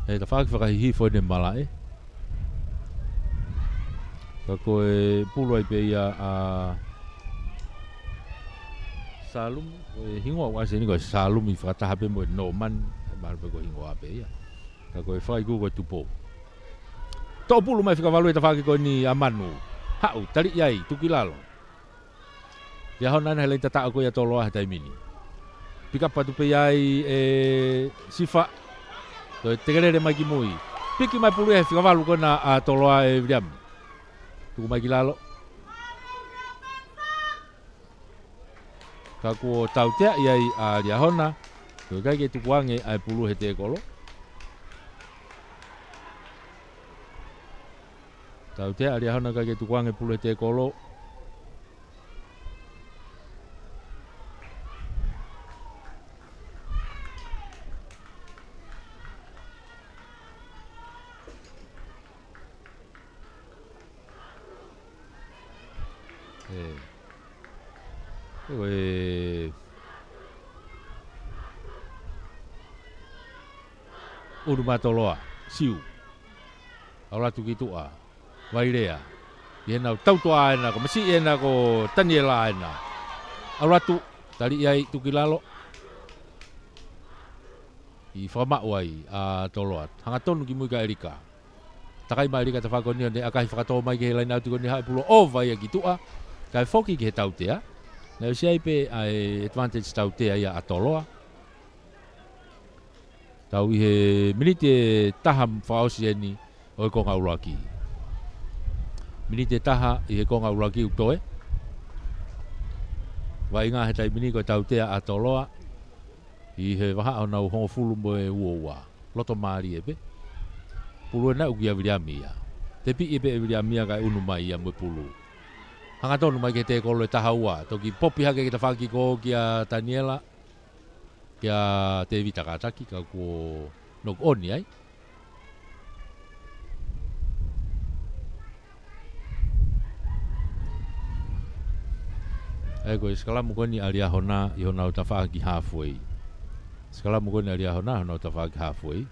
ʻE tafaʻaki fakahihifo ʻene malaʻe. Ka ko e pulu ai pē ia ʻa Salumi, ko e hingoa ʻoku ʻasi eni ko e Salumi fakataha pē mo e Norman, ʻe malu pē ko e hingoa pē ia. Ka ko e fakaʻikū ko e Tupou. Toʻo pulu mai fika valu e tafaʻaki ko eni ʻa Manu. Haʻu, taliʻi ai, tuku ki lalo. Liahona ʻena he laini tataʻo ko ia Toloa he taimi ni. Pick up atu pē ia ʻe Sifa. Toe tekelele mai ki mui. Piki mai pulu ia he fika valu ko ena ʻa Toloa ʻe Viliami. Tuku mai ki lalo. Ka kuo tautea ia ʻa Liahona. Ko e ʻikai ke tukuange ʻa e pulu he tēkolo. Tautea ʻa Liahona ʻikai ke tukuange pulu he tēkolo. ʻE. ʻE. ʻUnu maʻa Toloa. Siu. ʻAlu atu ki tuʻa. Vailea. ʻI heʻenau tautoʻa ʻena, ko masiʻi ʻena ko Taniela ʻena. ʻAlu atu, taliʻi ai tuku ki lalo. ʻI fakamaʻu ai ʻa Toloa. Hangatonu ki mui ka ʻElika. Takai mai ʻElika tafaʻaki ko eni ʻo ne ʻakahi fakatō mai ki he laini ʻauti ko eni haʻu e pulu ʻo ʻova ia ki tuʻa. Kae foki ki he tautea. Naʻe ʻosi ʻai pē ʻa e advantage tautea ia ʻa Toloa. Tau ʻi he miniti ʻe taha fakaʻosi eni ʻo e konga ʻuluaki. Miniti ʻe taha ʻi he konga ʻuluaki ʻoku toe. Vaʻinga he taimi ni ko e tautea ʻa Toloa. ʻI he vahaʻa ʻo nau hongofulu mo e ua ua. Loto mālie pē. Pulu ʻena ʻoku ʻia Viliami ia. Tepiʻi pē ʻe Viliami ia kae ʻunu mai ia mo e pulu. Hangatonu mai ki he tēkolo ʻe taha ua. Toki popi hake ki he tafaʻaki kiko kia Taniela. Kia Tēvita kātaki ka kuo knock on ai. ʻE ko e sikalamu ko eni ʻa Liahona ʻi honau tafaʻaki halfway. Sikalamu ko eni ʻa Liahona honau tafaʻaki halfway.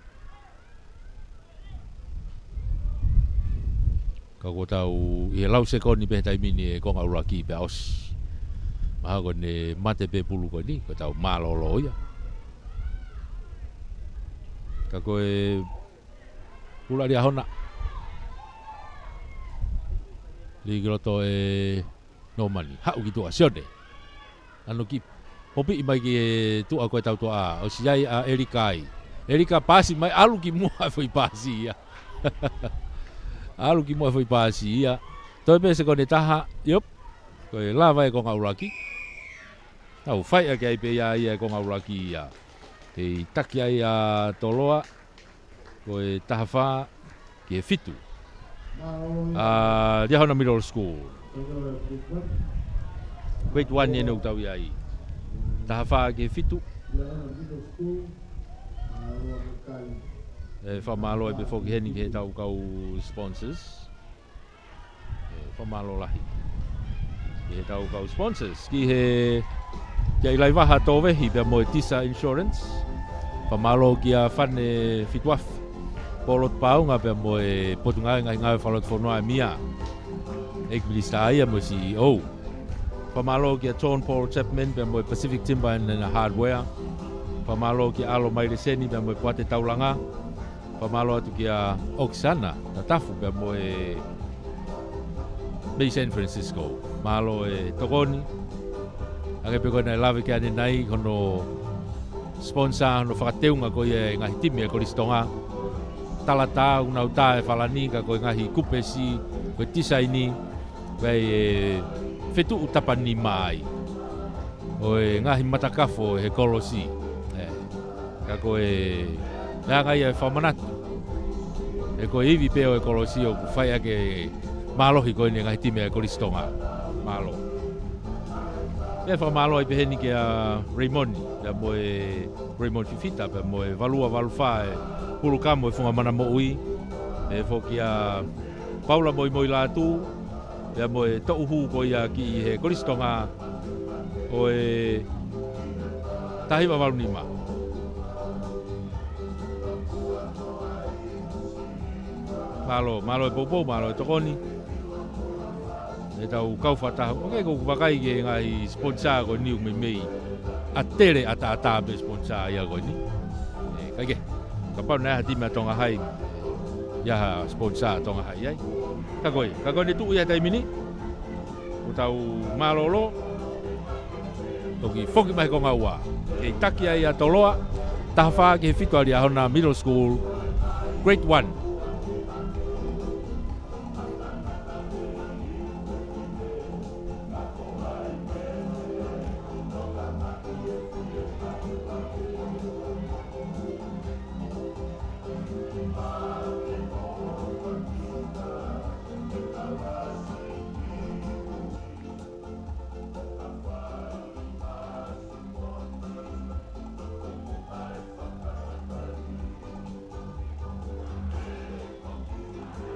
Ka kuo tau ʻi he lau sekoni pē he taimi ni e konga ʻuluaki pea ʻosi. Mahalo ko ʻene mate pē pulu ko eni, ko ʻetau mālōlō ia. Ka ko e pulu ʻa Liahona. Lī ki loto ʻe Nōmani, haʻu ki tuʻa, Sione. ʻAno kiʻi popiʻi mai ki he tuʻa ko e tautoʻa, ʻosi ʻai ʻa ʻElika ai. ʻElika paasi mai, ʻalu ki muʻa e foʻi paasi ia. ʻAlu ki muʻa e foʻi paasi ia. Toe pē sekoni ʻe taha, iop. Ko e lava e konga ʻuluaki. Tau fai ake ai pē ia ia e konga ʻuluaki ia. Kei taki ai ʻa Toloa. Ko e taha fā ki he fitu. ʻa Liahona Middle School. Grade one eni ʻoku tau ʻi ai. Taha fā ki he fitu. ʻE, fakamālō ai pē foki heni ki heʻetau kau sponsors. ʻE, fakamālō lahi ki heʻetau kau sponsors, ki he, kia ʻIlaivaha Tōvehi pea mo e Tisa Insurance. Fakamālō kia Fane Fituafi Polotu Paunga pea mo e Potungāue Ngaahi Ngāue Fakalotofonua ʻa e EMEA, ʻEiki Minisitā ia mo e C E O. Fakamālō kia John Paul Chapman pea mo e Pacific Timber and, and Hardware. Fakamālō kia ʻAlo Maileseni pea mo e Poate Taulanga. Fakamālō atu kia ʻOkisana Tatafu pea mo e Mei San Francisco. Mālō e tokoni. Hangē pē ko ʻena ʻe lave ki ai ʻanenai, hono sponsor, hono fakateunga ko ia e ngaahi timi ʻa e Kolisi Tonga. Talatā, ʻoku nau tā e falani, ka ko e ngaahi kupesi, ko e tisaini, pea ʻe fetuʻu tapanima ai ʻo e ngaahi matakafo he kolosi. ʻE, ka ko e, meʻa ange ia ʻe fakamanatu, ʻe ko e ivi pē ʻo e kolosi ʻoku fai ʻaki e mālohi ko eni e ngaahi timi ʻa e Kolisi Tonga. Mālō. Pea fakamālō ai pē heni kia Raymond, pea mo e Raymond Fifita, pea mo e Valua Valufā e Pulukamo e Funga Mana Moʻui. ʻE foki ʻa Paula Moimoi Lātū, pea mo e toʻu hū ko ia ki he Kolisi Tonga ʻo e taha hiva valu nima. Mālō, mālō e poupou, mālō e tokoni. ʻEtau kau fakataha. ʻOku ou vakai ki he ngaahi sponsor ko eni ʻoku meimei ʻa tele ʻataʻatā pē sponsor ia ko eni. ʻE, kae kehe, kapau naʻe ʻi ai ha timi ʻa Tonga Hai, ʻi ai ha sponsor ʻa Tonga Hai ai. Ka ko e, ka ko ʻene tuʻu ia he taimi ni. ʻOku tau mālōlō. Toki foki mai he konga ua. Kei taki ai ʻa Toloa, taha fā ki he fitu ʻa Liahona Middle School, Grade one.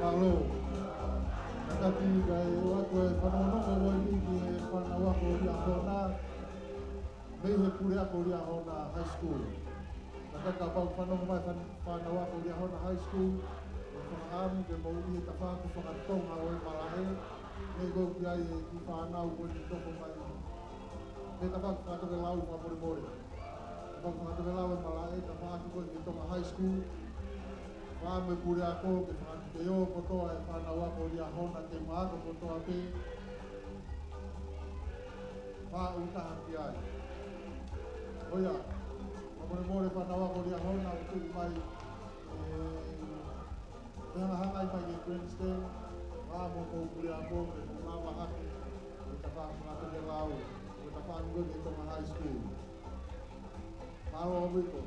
Mālō. Kātaki kae ʻoatu e fanongonongo ko eni ki he fānau ako Liahona, mei he pule ako Liahona High School. Kātaki kapau fanongo mai fan-, fānau ako Liahona High School, ʻoku ou fakaʻamu ke mou ʻi he tafaʻaki fakatonga ʻo e malaʻe, mei ko ki ai e kiʻi fānau ko eni ʻoku nofo mai. Mei he tafaʻaki fakatokelau fakamolemole. Tafaʻaki fakatokelau e malaʻe, tafaʻaki ko ē ki Tonga High School. Fakaʻamu e pule ako ke fakakite ʻo kotoa e fānau ako Liahona ke ma ako kotoa pē. Maʻu taha ki ai. ʻOia, fakamolemole fānau ako Liahona ʻoku tuʻu mai, ʻe, ʻe hangahangai mai ki he grandstand, fakaʻamu hoʻomou pule ako ke mou lava hake, ʻo tafaʻaki fakatokelau, ʻo tafaʻaki ko ē ki Tonga High School. Mālō ʻaupito.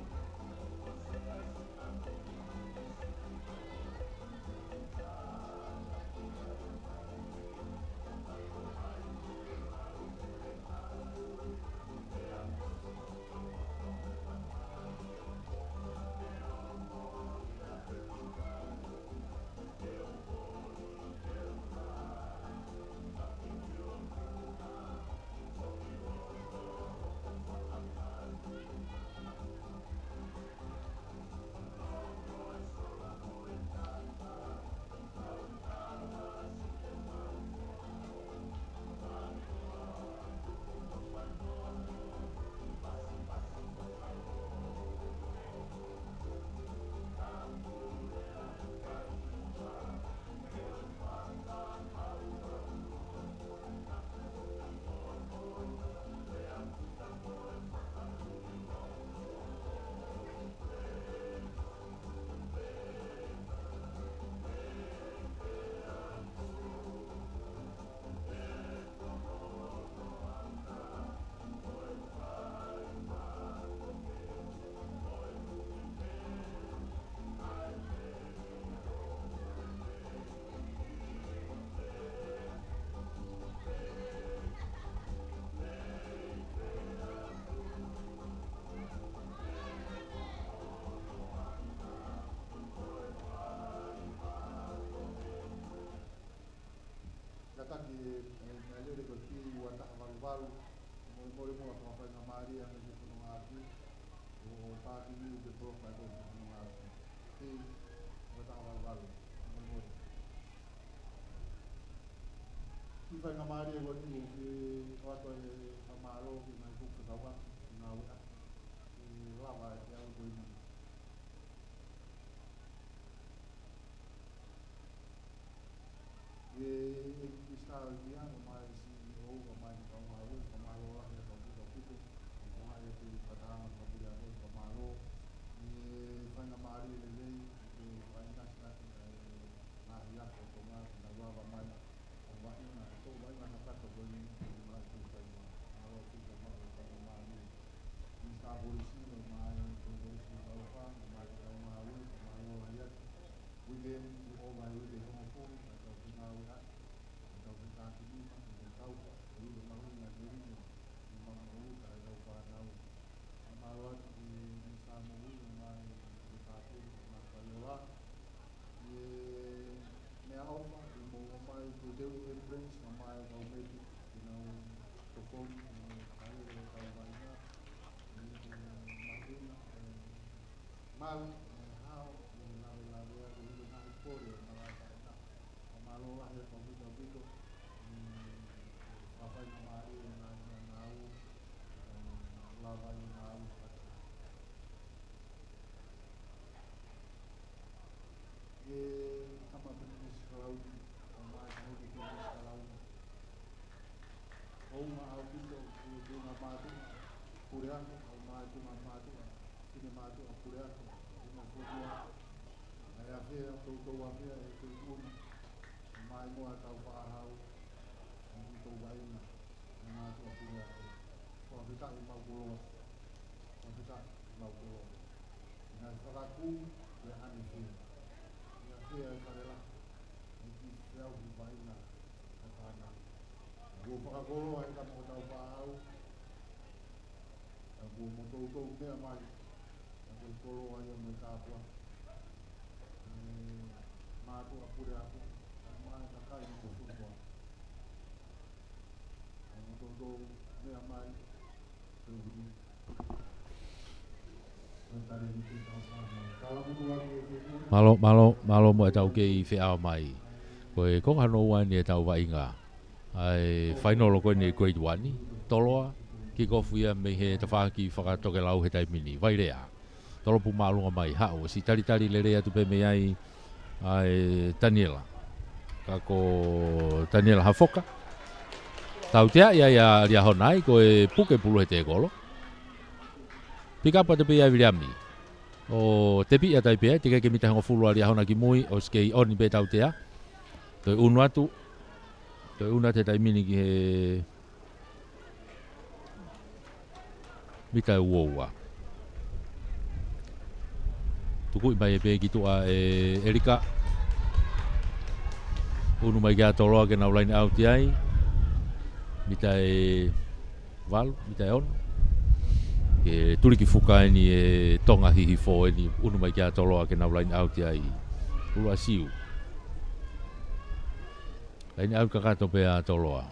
ʻE, ʻe, ʻe lele ko e T ua taha valu valu, molemole muʻa fakafaingamālie ange ki he fononga aki, ʻo, ʻo taki ni ke poloka ko e fononga aki. T ua taha valu valu, molemole. Kiʻi faingamālie ko eni ʻoku ke ʻoatu e fakamālō ki he ngaahi fuʻu fekauʻaki, ngāueʻaki, ke lava e aʻu ko eni. ʻE, ʻe Minisitā ʻo e Meʻa, kae ʻumaʻā e C E O, kae ʻumaʻā e kau ngāue, fakamālō lahi ʻaupito, ʻaupito, ʻi he konga ʻo e fakatahaʻanga fakapuleako, fakamālō. ʻE faingamālie lelei, ʻe faingamālie lelei, ʻa e ngaahi ako ʻo Tonga, ke nau lava mai, ʻo vaʻinga, ʻo vaʻinga kakato ko eni, ʻi he malaʻe tau taima. Mālō ʻaupito, mālō ʻaupito, mālō. Minisitā Polisi, kae ʻumaʻā e Polisi Taufa, kae ʻumaʻā e kau ngāue, fakamālō lahi atu. Uike ni, ʻoku ʻova e uike hongofulu, ʻa e tau fengāueʻaki, ʻa e tau fetakinima, ʻa e tau taufa, ʻa e uike mahuʻinga ke uike, ʻi he maʻumaʻuluta ʻa e kau fānau. Fakamālō atu ki he Minisitā Moʻui, kae ʻumaʻā e Minisitā Pule, kae ʻumaʻā Faiola. ʻI he meʻaʻofa, ʻi he mou ʻomai, teuteu e ambulance, kae ʻumaʻā e kau meti, ke nau tokoni, ke nau fai e tau vaʻinga, ʻi he mahuʻinga, ʻe, malu, ʻe, hao, ʻe, lavelavea, ʻe, ʻi he ngaahi pole ʻo e malaʻe taʻena. Fakamālō lahi ʻaupito, ʻaupito, ʻe, fakafaingamālie e ngaahi meʻangāue, ʻe, lava e ngāue fakataha. ʻE, Tama Pilinisi Kalauni, kae ʻumaʻā e Taʻahine Pilinisi Kalauni. Hounga ʻaupito, ʻe, tuʻunga mātuʻa, puleako, kae ʻumaʻā e tuʻunga mātuʻa, fefine mātuʻa, puleako, ʻi he fonua, ʻa e afea, toutou afea, ʻe, Tuʻi Puna, kae ʻumaʻā e Moa Taufaʻāhau, ʻa e toutou vaʻinga, ʻa e mātuʻa puleako. Fakafetaʻi mau koloa, fakafetaʻi mau koloa. ʻI he ngaahi fakakū, ʻe ʻanefē. ʻE afea e fale lahi, ʻe kiʻi feʻauhi vaʻinga ʻa e fānau. Kuo fakakoloa e Tama ko Taufaʻāhau, ka kuo mou toutou meʻa mai, ka ko e koloa ia mo e tāpuaki. ʻE, mātuʻa puleako, kae ʻumaʻā e kakai mo e fonua. Ka mou toutou meʻa mai, Mālō, mālō, mālō mo e tau kei feʻao mai. Ko e konga hono ua eni e tau vaʻinga. ʻA e fainolo ko eni Grade One, Toloa, kick off ia mei he tafaʻaki fakatokelau he taimi ni. Vailea. Tolopu māʻolunga mai, haʻu, ʻosi talitali lelei atu pē mei ai, ʻa e Taniela. Ka ko Taniela Hafoka. Tautea ia ʻa Liahona ai, ko e puke pulu he tēkolo. Pick up atu pē ia ʻe Viliami. ʻO tepi ia tai pē ai, teʻeki ke mita hongofulu ʻa Liahona ki mui, ʻosi kei ʻoni pē tautea. Toe ʻunu atu. Toe ʻunu atu he taimi ni ki he mita ʻe uaua. Tukuʻi mai pē ki tuʻa ʻe ʻElika. ʻUnu mai kia Toloa ke nau line out ai. Mita ʻe valu, mita ʻe ono. Ke tuliki fuka eni ʻe Tonga Hihifo eni, ʻunu mai kia Toloa ke nau line out ai. ʻUluʻasiu. Line out kakato pē ʻa Toloa.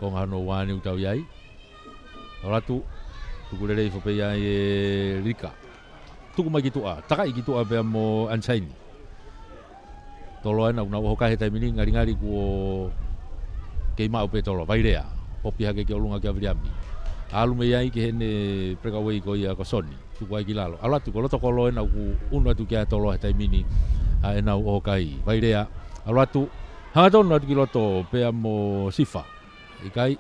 Konga hono ua eni ʻoku tau ʻi ai. ʻAlu atu, tuku lelei foʻi pē ia ʻe Lika. Tuku mai ki tuʻa, takaʻi ki tuʻa pea mo Ansaini. Toloa ena ʻoku nau ʻoho kai he taimi ni, ngalingali kuo kei maʻu pē Toloa, Vailea. Popi hake ki ʻolunga kia Viliami. ʻAlu mei ai ki heʻene breakaway ko ia ko Soni. Tuku ai ki lalo. ʻAlu atu ko Lotokolo ena ʻoku ʻunu atu kia Toloa he taimi ni ʻa ʻenau ʻoho kai. Vailea. ʻAlu atu. Hangatonu atu ki loto pea mo Sifa. ʻIkai.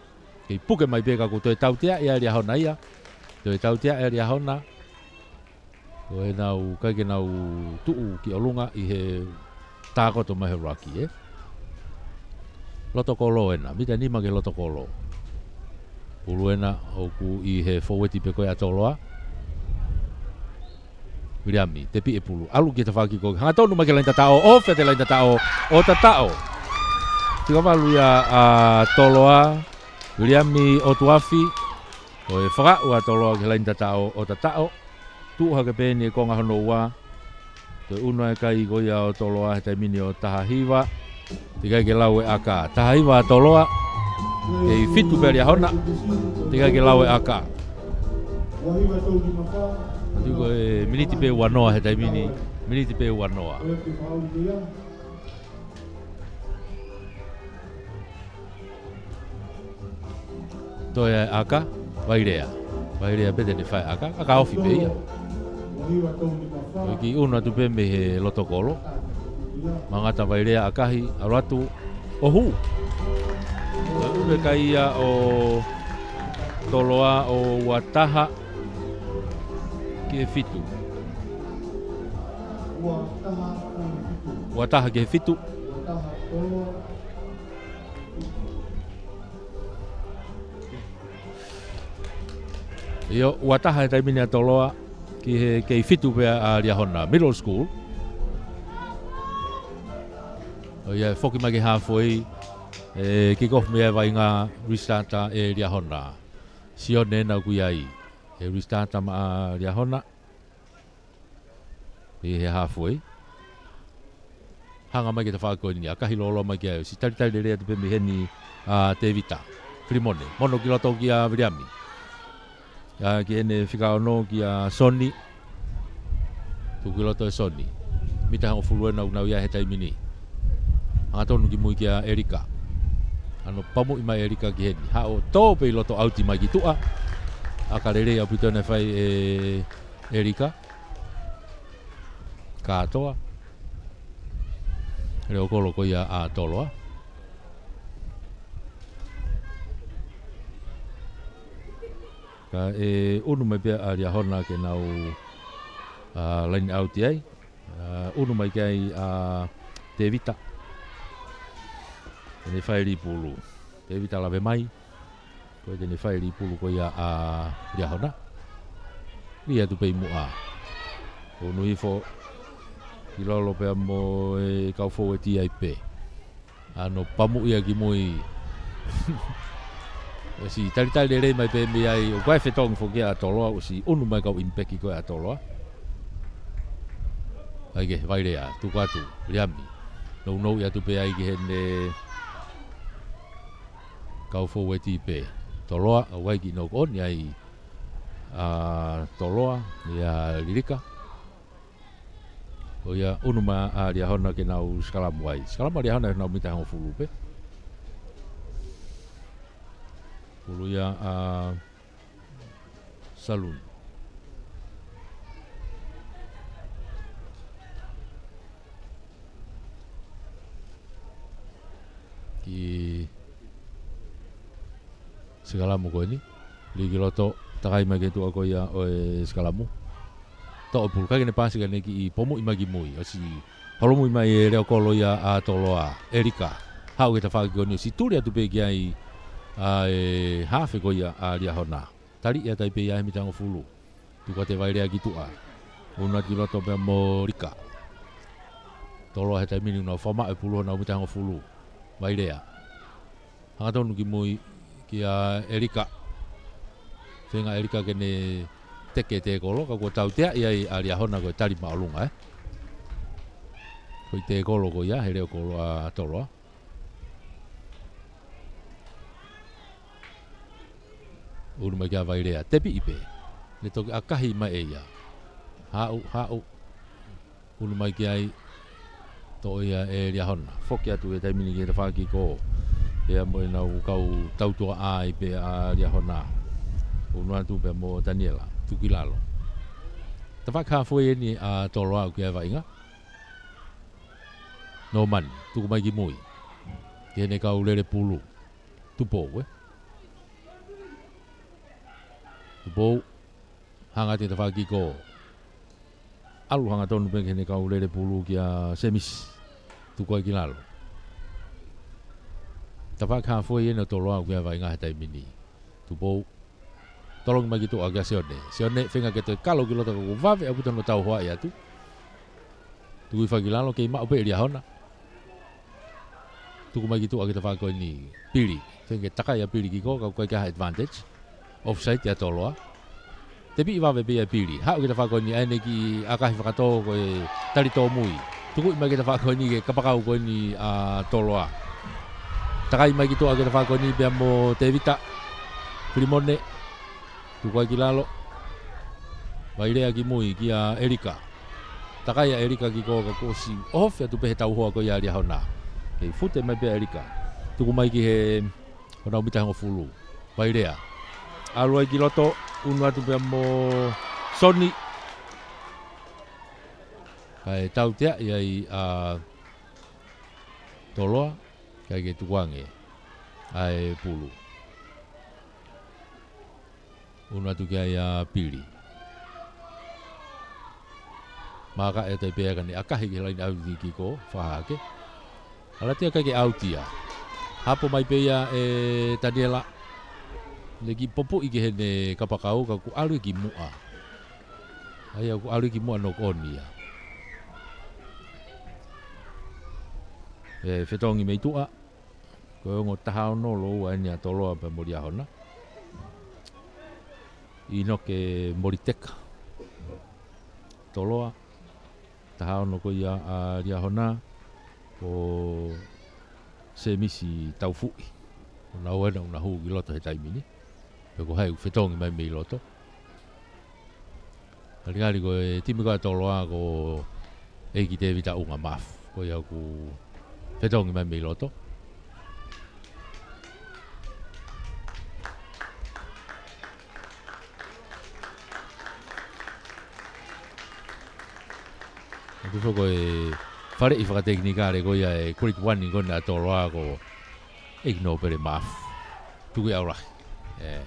Kei puke mai pē ka kuo toe tautea ʻe Liahona ia. Toe tautea ʻe Liahona. Ko ʻenau kai ke nau tuʻu ki ʻolunga ʻi he tākoto mai he ruck, ē. Lotokolo ena, mita nima ki he Lotokolo. Pulu ena ʻoku ʻi he fōueti pē ko ia ʻa Toloa. Viliami, tepi e pulu. ʻAlu ki he tafaʻaki ko ē. Hangatonu mai ki he laine tataʻo. ʻOfa atu e laine tataʻo. ʻO tataʻo. Fika valu ia ʻa Toloa. Viliami ʻOtuafi. Ko e fakaʻau ʻa Toloa ki he laine tataʻo. ʻO tataʻo. Tuʻu hake pē eni e konga hono ua. Ko e ʻunu ʻa e kai ko ia ʻo Toloa he taimi ni ʻo taha hiva. Teʻeki ai ke lau e ʻaka. Taha hiva ʻa Toloa. Kei fitu pē ʻa Liahona. Teʻeki ai ke lau e ʻaka. Atu ko e miniti pē ua noa he taimi ni. Miniti pē ua noa. Toe ʻaka, Vailea. Vailea pē te ne fai ʻaka, ʻaka ofi pē ia. Ko e kiʻi ʻunu atu pē mei he loto kolo. Mangata Vailea ʻakahi, ʻalu atu, ʻo hū. Ko e ʻunu e kai ia ʻo Toloa ʻo ua taha ki he fitu. Ua taha ki he fitu. ʻIo, ua taha he taimi ni ʻa Toloa, ki he kei fitu pē ʻa Liahona Middle School. ʻO ia, foki mai ki he halfway, ʻe kick off mei ai e vaʻinga, restart ʻe Liahona. Sione ena ʻoku ʻi ai. ʻE restart maʻa Liahona. ʻI he halfway. Hanga mai ki he tafaʻaki ko eni, ʻakahi lōloa mai ki ai, ʻosi talitali lelei atu pē mei heni ʻa Tevita. Filimone, mono ki loto kia Viliami. ʻA, ki heʻene fika ono kia Soni. Tuku ki loto ʻe Soni. Mita hongofulu ena ʻoku nau ʻi ai he taimi ni. Hangatonu ki mui kia ʻElika. ʻAno pamuʻi mai ʻElika ki heni. Haʻu ʻo tō pē ʻi loto, ʻauti mai ki tuʻa. ʻAka lelei ʻaupito naʻe fai ʻe ʻElika. Kātoa. Leʻo kolo ko ia ʻa Toloa. Kae ʻunu mai pē ʻa Liahona ke nau, ʻa, line out ai. ʻA, ʻunu mai ki ai ʻa Tevita. Te ne fai lipulu. Tevita lave mai. Ko e te ne fai lipulu ko ia ʻa Liahona. Lī atu pē ʻi muʻa. ʻUnu hifo ki lalo pea mo e kau foueti ai pē. ʻAno pamuʻi ia ki mui. ʻOsi talitali lelei mai pē mei ai, ʻoku ʻi ai e fetongi foki ʻa Toloa, ʻosi ʻunu mai kau inipeki ko ē ʻa Toloa. ʻAi ke, Vailea, tuku atu, Liami. Nounou ia atu pē ai ki heʻene kau foueti pē. Toloa, ʻoku ʻi ai kiʻi knock on, ʻi ai ʻa Toloa, ʻia Lilika. ʻO ia ʻunu mai ʻa Liahona ke nau sikalamu ai. Sikalamu ʻa Liahona ʻi honau mita hongofulu pē. Pulu ia ʻa Saluni. Kiʻi sikalamu ko eni. Lī ki loto, takai mai ki tuʻa ko ia ʻo e sikalamu. Toʻo pulu, ʻikai ke ne paasi ka ne kiʻi pomuʻi mai ki mui. ʻOsi holomui mai e leʻo kolo ia ʻa Toloa, ʻElika. Haʻu ki he tafaʻaki ko eni, ʻosi tuli atu pē ki ai ʻa e hafe ko ia ʻa Liahona. Tali ia tai pē ia he mita hongofulu. Tuku atu ʻe Vailea ki tuʻa. ʻUnu atu ki loto pea mo Lika. Toloa he taimi ni ʻoku nau fakamaʻu e pulu honau mita hongofulu. Vailea. Hangatonu ki mui kia ʻElika. Feinga ʻElika ke ne teke e tēkolo, ka kuo tauteaʻi ai ʻa Liahona ko e tali māʻolunga, ē. Ko e tēkolo ko ia, he leʻo kolo ʻa Toloa. ʻUnu mai kia Vailea, tepiʻi pē. Ne toki ʻakahi mai ʻe ia. Haʻu, haʻu. ʻUnu mai ki ai, toʻo ia ʻe Liahona. Foki atu he taimi ni ki he tafaʻaki ko ē. Pea mo ʻenau kau tautua ai pē ʻa Liahona. ʻUnu atu pea mo Taniela. Tuku ki lalo. Tafaʻaki halfway eni ʻa Toloa ʻoku ʻi ai e vaʻinga. Nōmani, tuku mai ki mui. Ki heʻene kau lele pulu. Tupou, ē? Tupou. Hanga atu he tafaʻaki ko ē. ʻAlu hangatonu pē ki heʻene kau lele pulu kia Semisi. Tuku ai ki lalo. Tafaʻaki halfway eni ʻo Toloa ʻoku ʻi ai e vaʻinga he taimi ni. Tupou. Tolongi mai ki tuʻa kia Sione. Sione, feinga ke toe kalo ki loto ka kuo vave ʻaupito hono tauhoaʻi atu. Tuku hifo ki lalo, kei maʻu pē ʻe Liahona. Tuku mai ki tuʻa ki he tafaʻaki ko eni. Pili. Feinga ke takai ʻa Pili ki kō, ka ʻoku ʻikai ke ʻi ai ha advantage. Offside ia Toloa. Tepiʻi vave pē ia ʻe Pili. Haʻu ki he tafaʻaki ko eni ʻa ʻene kiʻi ʻakahi fakatō ko e tali tōmui. Tukuʻi mai ki he tafaʻaki ko eni ki he kapakau ko eni ʻa Toloa. Takai mai ki tuʻa ki he tafaʻaki ko eni pea mo Tevita. Filimone. Tuku ai ki lalo. Vailea ki mui kia ʻElika. Takai ʻa ʻElika ki kō ka kuo ʻosi ʻohofi atu pē he tauhoa ko ia ʻa Liahona. Kei fute mai pē ʻa ʻElika. Tuku mai ki he ʻo nau mita hongofulu. Vailea. ʻAlu ai ki loto, unu atu pea mo Soni. Kae tauteaʻi ai ʻa Toloa, kae ke tukuange ʻa e pulu. Unu atu ki ai ʻa Pili. Maka e tai pea ka ne ʻakahi ki he laine ʻauti ki kō, fakahake. ʻAlu atu ia kae ke ʻauti ia. Hapo mai pē ia ʻe Taniela. Ne kiʻi popoʻi ki heʻene kapakau ka kuo ʻalu ia ki muʻa. ʻA ia kuo ʻalu ia ki muʻa, knock on ia. ʻE fetongi mei tuʻa. Ko e ongo taha ono lōua eni ʻa Toloa pea mo Liahona. ʻInoke Moliteka. Toloa. Taha ono ko ia ʻa Liahona. Ko Semisi Taufuʻi. ʻO nau ena ʻuna hū ki loto he taimi ni. Pe ko hai ʻoku fetongi mai mei loto. Kalikali ko e timi ko ia ʻa Toloa ko ʻEiki Tevita ʻUnga Mafu. Ko ia ʻoku fetongi mai mei loto. ʻOku sio ko e faleʻi fakatekinikale ko ia ʻe Kulit Wani ko ena ʻa Toloa ko ʻEiki Nōpele Mafu. Tuku ia ʻaulahi. ʻE.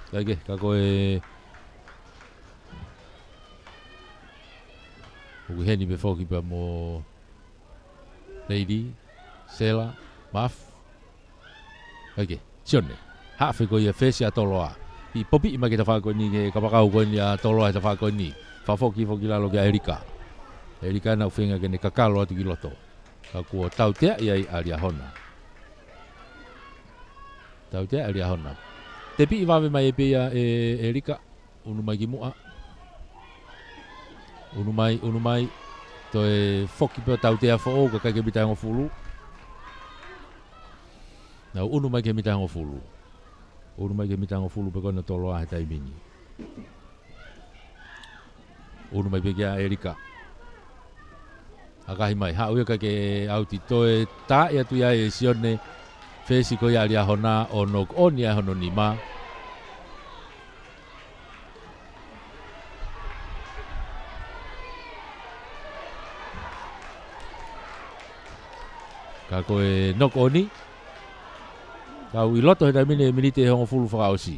Kae ke, ka ko e. ʻOku ʻi heni pē foki pea mo Lady, Sela, Mafu. Kae ke, Sione. Haʻafe ko ia fesi ʻa Toloa. Kiʻi popoʻi mai ki he tafaʻaki ko eni ki he kapakau ko eni ʻa Toloa he tafaʻaki ko eni. Fakafoki foki lalo kia ʻElika. ʻElika naʻe feinga ke ne kakalo atu ki loto. Ka kuo tauteaʻi ai ʻa Liahona. Tauteaʻi ʻa Liahona. Tepiʻi vave mai pē ia ʻe ʻElika. Unu mai ki muʻa. Unu mai, unu mai. Toe foki pē ʻo tautea foʻou, kae ʻikai ke mita hongofulu. Nau unu mai ki he mita hongofulu. Unu mai ki he mita hongofulu pē ko ena ʻa Toloa he taimi ni. Unu mai pē kia ʻElika. ʻAkahi mai, haʻu ia kae ke ʻauti, toe taaʻi atu ia ʻe Sione, fesi ko ia ʻa Liahona ʻo knock on ia hono nima. Ka ko e knock on, tau ʻi loto he taimi ni he miniti ʻe hongofulu fakaʻosi.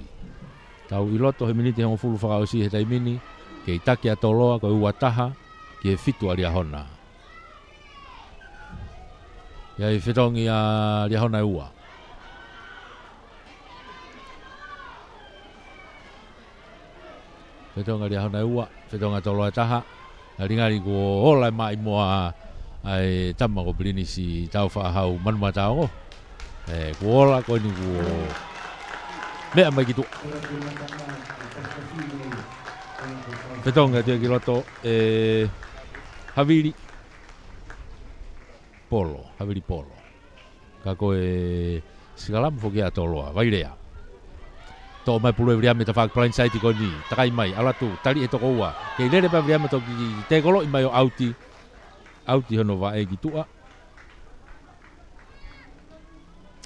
Tau ʻi loto he miniti ʻe hongofulu fakaʻosi he taimi ni, kei taki ʻa Toloa ko e ua taha ki he fitu ʻa Liahona. ʻI ai fetongi ʻa Liahona ʻe ua. Fetongi ʻa Liahona ʻe ua, fetongi ʻa Toloa ʻe taha. Ngalingali kuo ola e maʻimoa ʻa e tama ko Pilinisi Tāufaʻāhau Manumataongo. ʻE, kuo ola ko eni kuo meʻa mai ki tuʻa. Fetongi atu ia ki loto ʻe Havili Polo, Havili Polo. Ka ko e sikalamu foki ʻa Toloa, Vailea. Toʻo mai pulu ʻe Viliami tafaʻaki blind side ko eni, takai mai, ʻalu atu, tali ʻe he toko ua. Kei lele pē ʻa Viliami toki tēkoloʻi mai ʻo ʻauti. ʻAuti hono vaʻe ki tuʻa.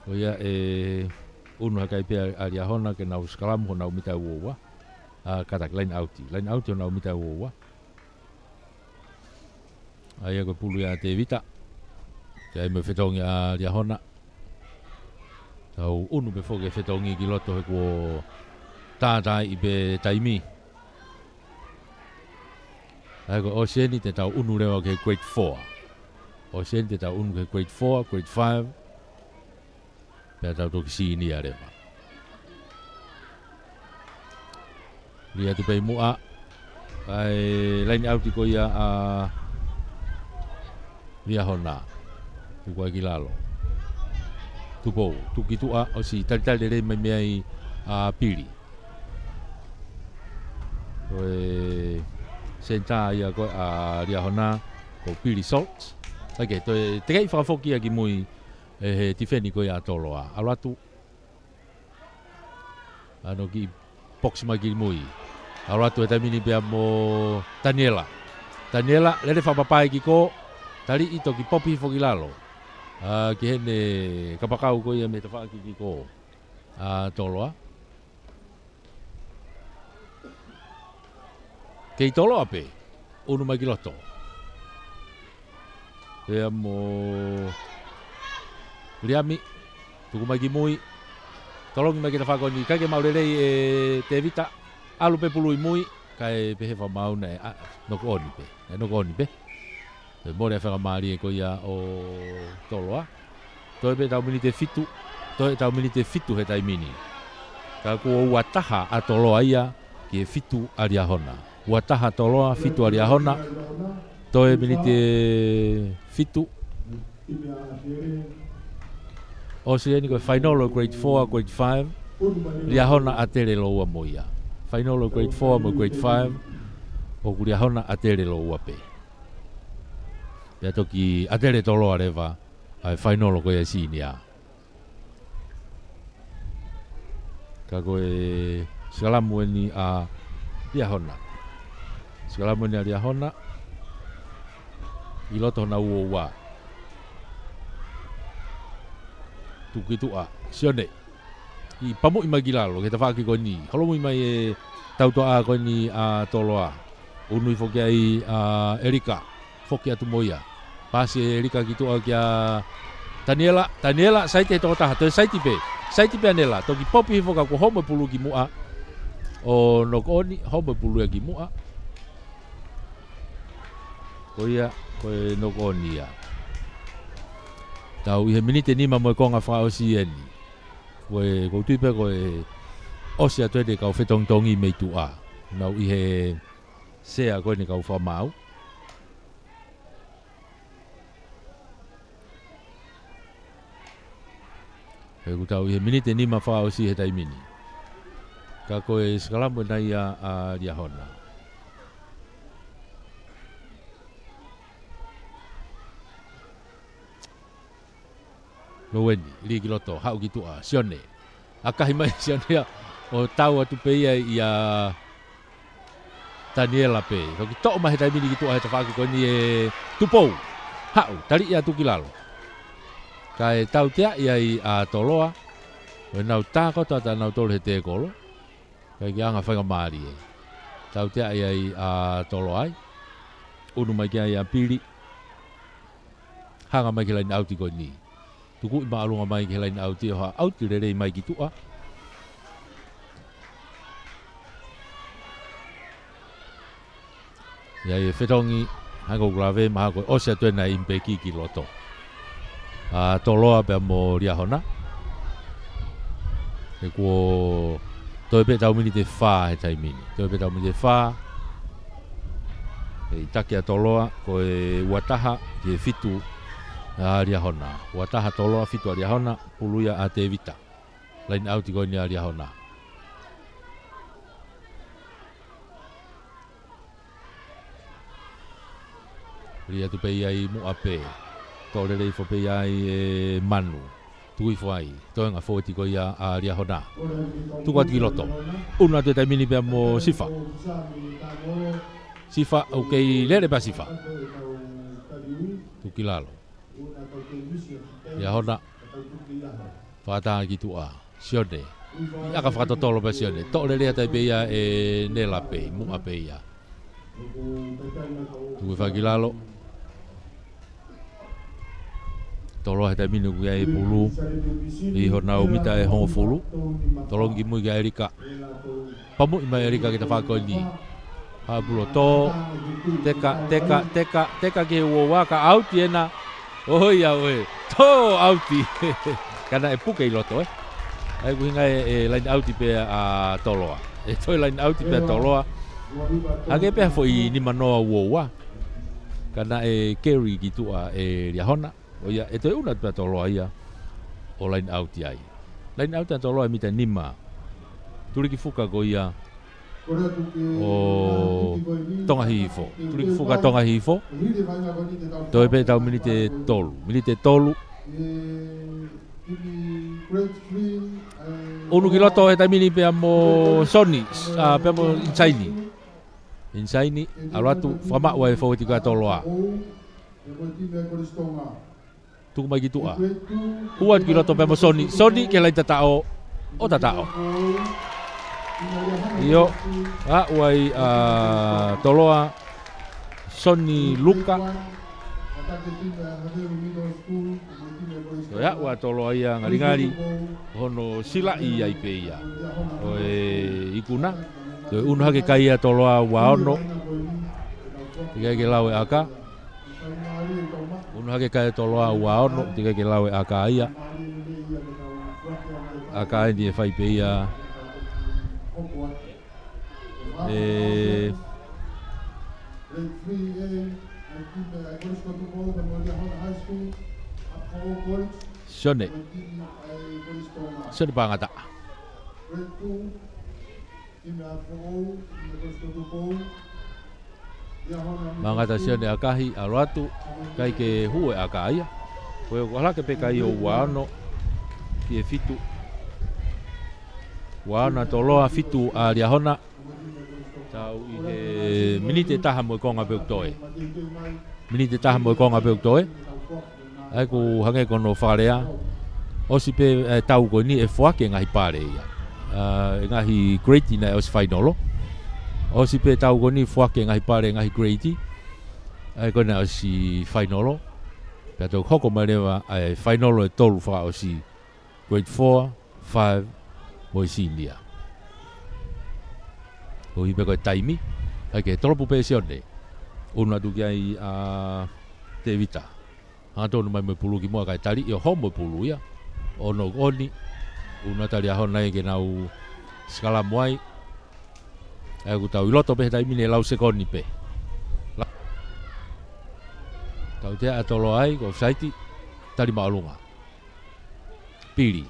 Ko ia ʻe unu hakai pē ʻa Liahona ke nau sikalamu honau mita ua ua. ʻA, kātaki, laine ʻauti. Laine ʻauti honau mita ua ua. ʻA ia ko e pulu ia ʻa Tevita. Ke ʻai mo e fetongi ʻa Liahona. Tau unu pē foki e fetongi ki loto he kuo tātāiʻi pē taimi. ʻA ia ko e ʻosi eni te tau unu leva ki he grade four. ʻOsi eni te tau unu ki he grade four, grade five. Pea tau toki sīnia leva. Lī atu pē ʻi muʻa. ʻA e laine ʻauti ko ia ʻa Liahona. Tuku ai ki lalo. Tupou, tuku ki tuʻa, ʻosi talitali lelei mai mei ai ʻa Pili. Ko e senitā ia ko ē ʻa Liahona, ko Pili Salt. ʻAi ke toe tekeʻi fakafoki ia ki mui ʻe he tifeni ko ia ʻa Toloa. ʻAlu atu. ʻAno kiʻi pox mai ki mui. ʻAlu atu he taimi ni pea mo Taniela. Taniela, lele fakapapai ki kō. Taliʻi toki popi hifo ki lalo. ʻA, ki heʻene kapakau ko ia mei tafaʻaki ki kō ʻa Toloa. Kei Toloa pē, ʻunu mai ki loto. Pea mo Liami, tuku mai ki mui. Tolongi mai ki he tafaʻaki ko eni, ʻikai ke maʻu lelei ʻe Tevita, ʻalu pē pulu ʻi mui, kae pehē fakamaau naʻe, ʻa, knock on pē, naʻe knock on pē. Toe mole ʻa e faingamālie ko ia ʻo Toloa. Toe pē tau miniti ʻe fitu, toe tau miniti ʻe fitu he taimi ni. Ka kuo ua taha ʻa Toloa ia ki he fitu ʻa Liahona. Ua taha Toloa, fitu ʻa Liahona. Toe miniti ʻe fitu. ʻOsi eni ko e fainolo grade four, grade five. Liahona ʻa Tele Loua mo ia. Fainolo grade four mo grade five. ʻOku Liahona ʻa Tele Loua pē. Pea toki ʻa Tele Toloa leva ʻa e fainolo ko ia senior. Ka ko e sikalamu eni ʻa Liahona. Sikalamu eni ʻa Liahona. ʻI loto hona ua ua. Tuku ki tuʻa. Sione. ʻI pamuʻi mai ki lalo, ki he tafaʻaki ko eni. Holomui mai ʻe he tautuʻa ko eni ʻa Toloa. ʻUnui foki ai ʻa Elika. Foki atu mo ia. Pasi ʻe Elika ki tuʻa kia Taniela. Taniela, saiti he tokotaha. Toe saiti pē. Saiti pē ʻa Nela. Toki popi hifo ka kuo homo e pulu ki muʻa. ʻO knock on, homo e pulu ia ki muʻa. Ko ia, ko e knock on ia. Tau ʻi he miniti ʻe nima mo e konga fakaʻosi eni. Ko e, ʻoku ou tui pē ko e ʻosi atu eni e kau fetongitongi mei tuʻa. Nau ʻi he sea ko eni kau fakamaau. He ʻoku tau ʻi he miniti ʻe nima fakaʻosi he taimi ni. Ka ko e sikalamu ena ia ʻa Liahona. Loweni, lī ki loto, haʻu ki tuʻa, Sione. ʻAkahi mai Sione ia, ʻo tau atu pē ia ʻia Taniela pē. Toki toʻo mai he taimi ni ki tuʻa he tafaʻaki ko eni ʻe Tupou. Haʻu, taliʻi atu ki lalo. Kae tauteaʻi ai ʻa Toloa. Ko ʻenau tā kotoa ʻa nautolu he tēkolo. Kae ʻikai ke ʻi ai ha faingamālie. Tauteaʻi ai ʻa Toloa ai. ʻUnu mai ki ai ʻa Pili. Hanga mai ki he laine ʻauti ko eni. Tukuʻi māʻolunga mai ki he laine ʻauti ʻo haʻu ʻauti lelei mai ki tuʻa. ʻI ai e fetongi, hangē ko e lave, mahalo ko e ʻosi atu ena e ʻimipeki ki loto. ʻA Toloa pea mo Liahona. He kuo toe pē tau miniti ʻe fā he taimi ni. Toe pē tau miniti ʻe fā. ʻE ʻi taki ʻa Toloa, ko e ua taha ki he fitu ʻa Liahona. Ua taha Toloa, fitu ʻa Liahona, pulu ia ʻa Tevita. Laine ʻauti ko eni ʻa Liahona. Lī atu pē ia ʻi muʻa pē. Toʻo lelei hifo pē ia ʻe Manu. Tuku hifo ai. Toenga fōueti ko ia ʻa Liahona. Tuku atu ki loto. ʻUnu atu he taimi ni pea mo Sifa. Sifa, ʻoku kei lele pē ʻa Sifa. Tuku ki lalo. Liahona. Fakatā ki tuʻa. Sione. ʻI ʻaka fakatotolo pē Sione. Toʻo lelei atu ai pē ia ʻe Nela pē, muʻa pē ia. Tuku hifo ki lalo. Toloa he taimi ni ʻoku ʻi ai e pulu. ʻI honau mita ʻe hongofulu. Tolongi ki mui kia ʻElika. Pamuʻi mai ʻElika ki he tafaʻaki ko eni. Haʻu e pulu ʻo tō. Teka, teka, teka, teka ki he ua ua ka ʻauti ena. ʻOi, ʻauē. Tō ʻauti. Ka naʻe puke ʻi loto, ē. ʻA ia ko e ʻuhinga ē, ʻe laine ʻauti pē ʻa Toloa. ʻE toe laine ʻauti pē ʻa Toloa. Hangē pē ha foʻi nima noa ua ua. Ka naʻe keli ki tuʻa ʻe Liahona. ʻO ia, ʻe toe ʻunu atu pē ʻa Toloa ia. ʻo line out ai. Line out ʻa Toloa ʻe mita nima. Tulikifuka ko ia ʻo Tonga Hihifo. Tulikifuka Tonga Hihifo. Toe pē ʻetau miniti ʻe tolu. Miniti ʻe tolu. ʻUnu ki loto he taimi ni pea mo Soni, ʻa, pea mo Insaini. Insaini, ʻalu atu, fakamaʻu ʻa e fōueti ko ia ʻa Toloa. Tuku mai ki tuʻa. Hū atu ki loto pea mo Soni. Soni ki he laini tataʻo. ʻO tataʻo. ʻIo. Aʻu ai ʻa Toloa. Soni Luka. Ko e aʻu ʻa Toloa ia ngalingali. Hono silaʻi ai pē ia ʻo e ikuna. Ko e ʻunu hake kai ʻa Toloa ua ono. Teʻeki ai ke lau e ʻaka. ʻUnu hake kai ʻa Toloa ua ono, teʻeki ai ke lau e ʻaka ia. ʻAka eni ʻe fai pē ia ʻe Sione. Sione Pangataʻa. Mangata Sione ʻakahi, ʻalu atu, ʻikai ke hū e ʻaka ia. Ko e ʻoku ʻalu hake pē kai ʻo ua ono ki he fitu. Ua ono ʻa Toloa, fitu ʻa Liahona. Tau ʻi he miniti ʻe taha mo e konga pē ʻoku toe. Miniti ʻe taha mo e konga pē ʻoku toe. ʻA ia ʻoku hangē ko hono fakalea. ʻOsi pē, ē, tau ko eni ʻe foaki e ngaahi pale ia. ʻA, e ngaahi grade naʻe ʻosi fainolo. ʻOsi pē tau ko eni foaki e ngaahi pale, ngaahi grade. ʻA ia ko ena ʻosi fainolo. Pea toki hoko mai leva ʻa e fainolo ʻe tolu fakaʻosi. Grade four, five, mo e senior. ʻOku ʻi ai pē ko e taimi. ʻAi ke tolopu pē Sione. ʻUnu atu ki ai ʻa Tevita. Hangatonu mai mo e pulu ki muʻa kae tali ʻio homo e pulu ia. Ono ʻoni. ʻUnu atu ʻa Liahona ia ke nau sikalamu ai. ʻA ia ʻoku tau ʻi loto pē he taimi ni lau sekoni pē. La-, tautea ʻa Toloa ai, ko e offside, tali māʻolunga. Pili.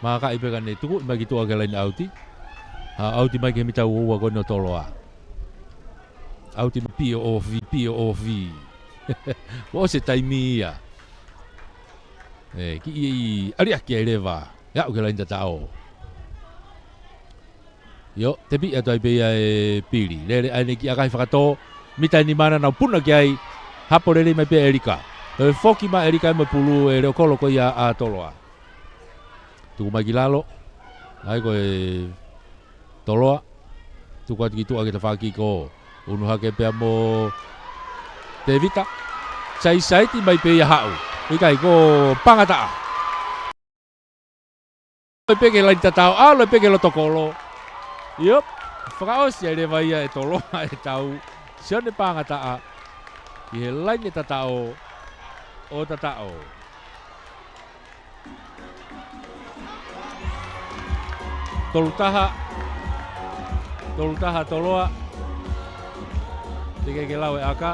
Makaʻi pē ka ne tuku, mai ki tuʻa ki he laini ʻauti. Ha, ʻauti mai ki he mita ua ua ko eni ʻo Toloa. ʻAuti mai pio ofi, pio ofi. Kuo ʻosi e taimi ia. ʻE, kiʻi ʻaliʻaki ai leva. ʻE aʻu ki he laini tataʻo. ʻIo, tepi atu ai pē ia ʻe Pili. Lele ai ʻene kiʻi ʻakahi fakatō. Mita ʻe nima naʻa nau puna ki ai. Hapo lelei mai pē ʻa ʻElika. ʻE foki mai ʻElika mo e pulu ʻe leʻo kolo ko ia ʻa Toloa. Tuku mai ki lalo. ʻAi ko e Toloa. Tuku atu ki tuʻa ki he tafaʻaki ko. ʻUnu hake pea mo Tevita. Saisaiti mai pē ia haʻu. ʻIkai ko Pangataʻa. ʻAlu pē ki he laini tataʻo, ʻalu pē ki he loto kolo. ʻIo, fakaʻosi ai leva ia ʻe Toloa e tau. Sione Pangataʻa, ki he laini tataʻo, ʻo tataʻo. Tolu taha, tolu taha Toloa. Teʻeki ke lau e ʻaka.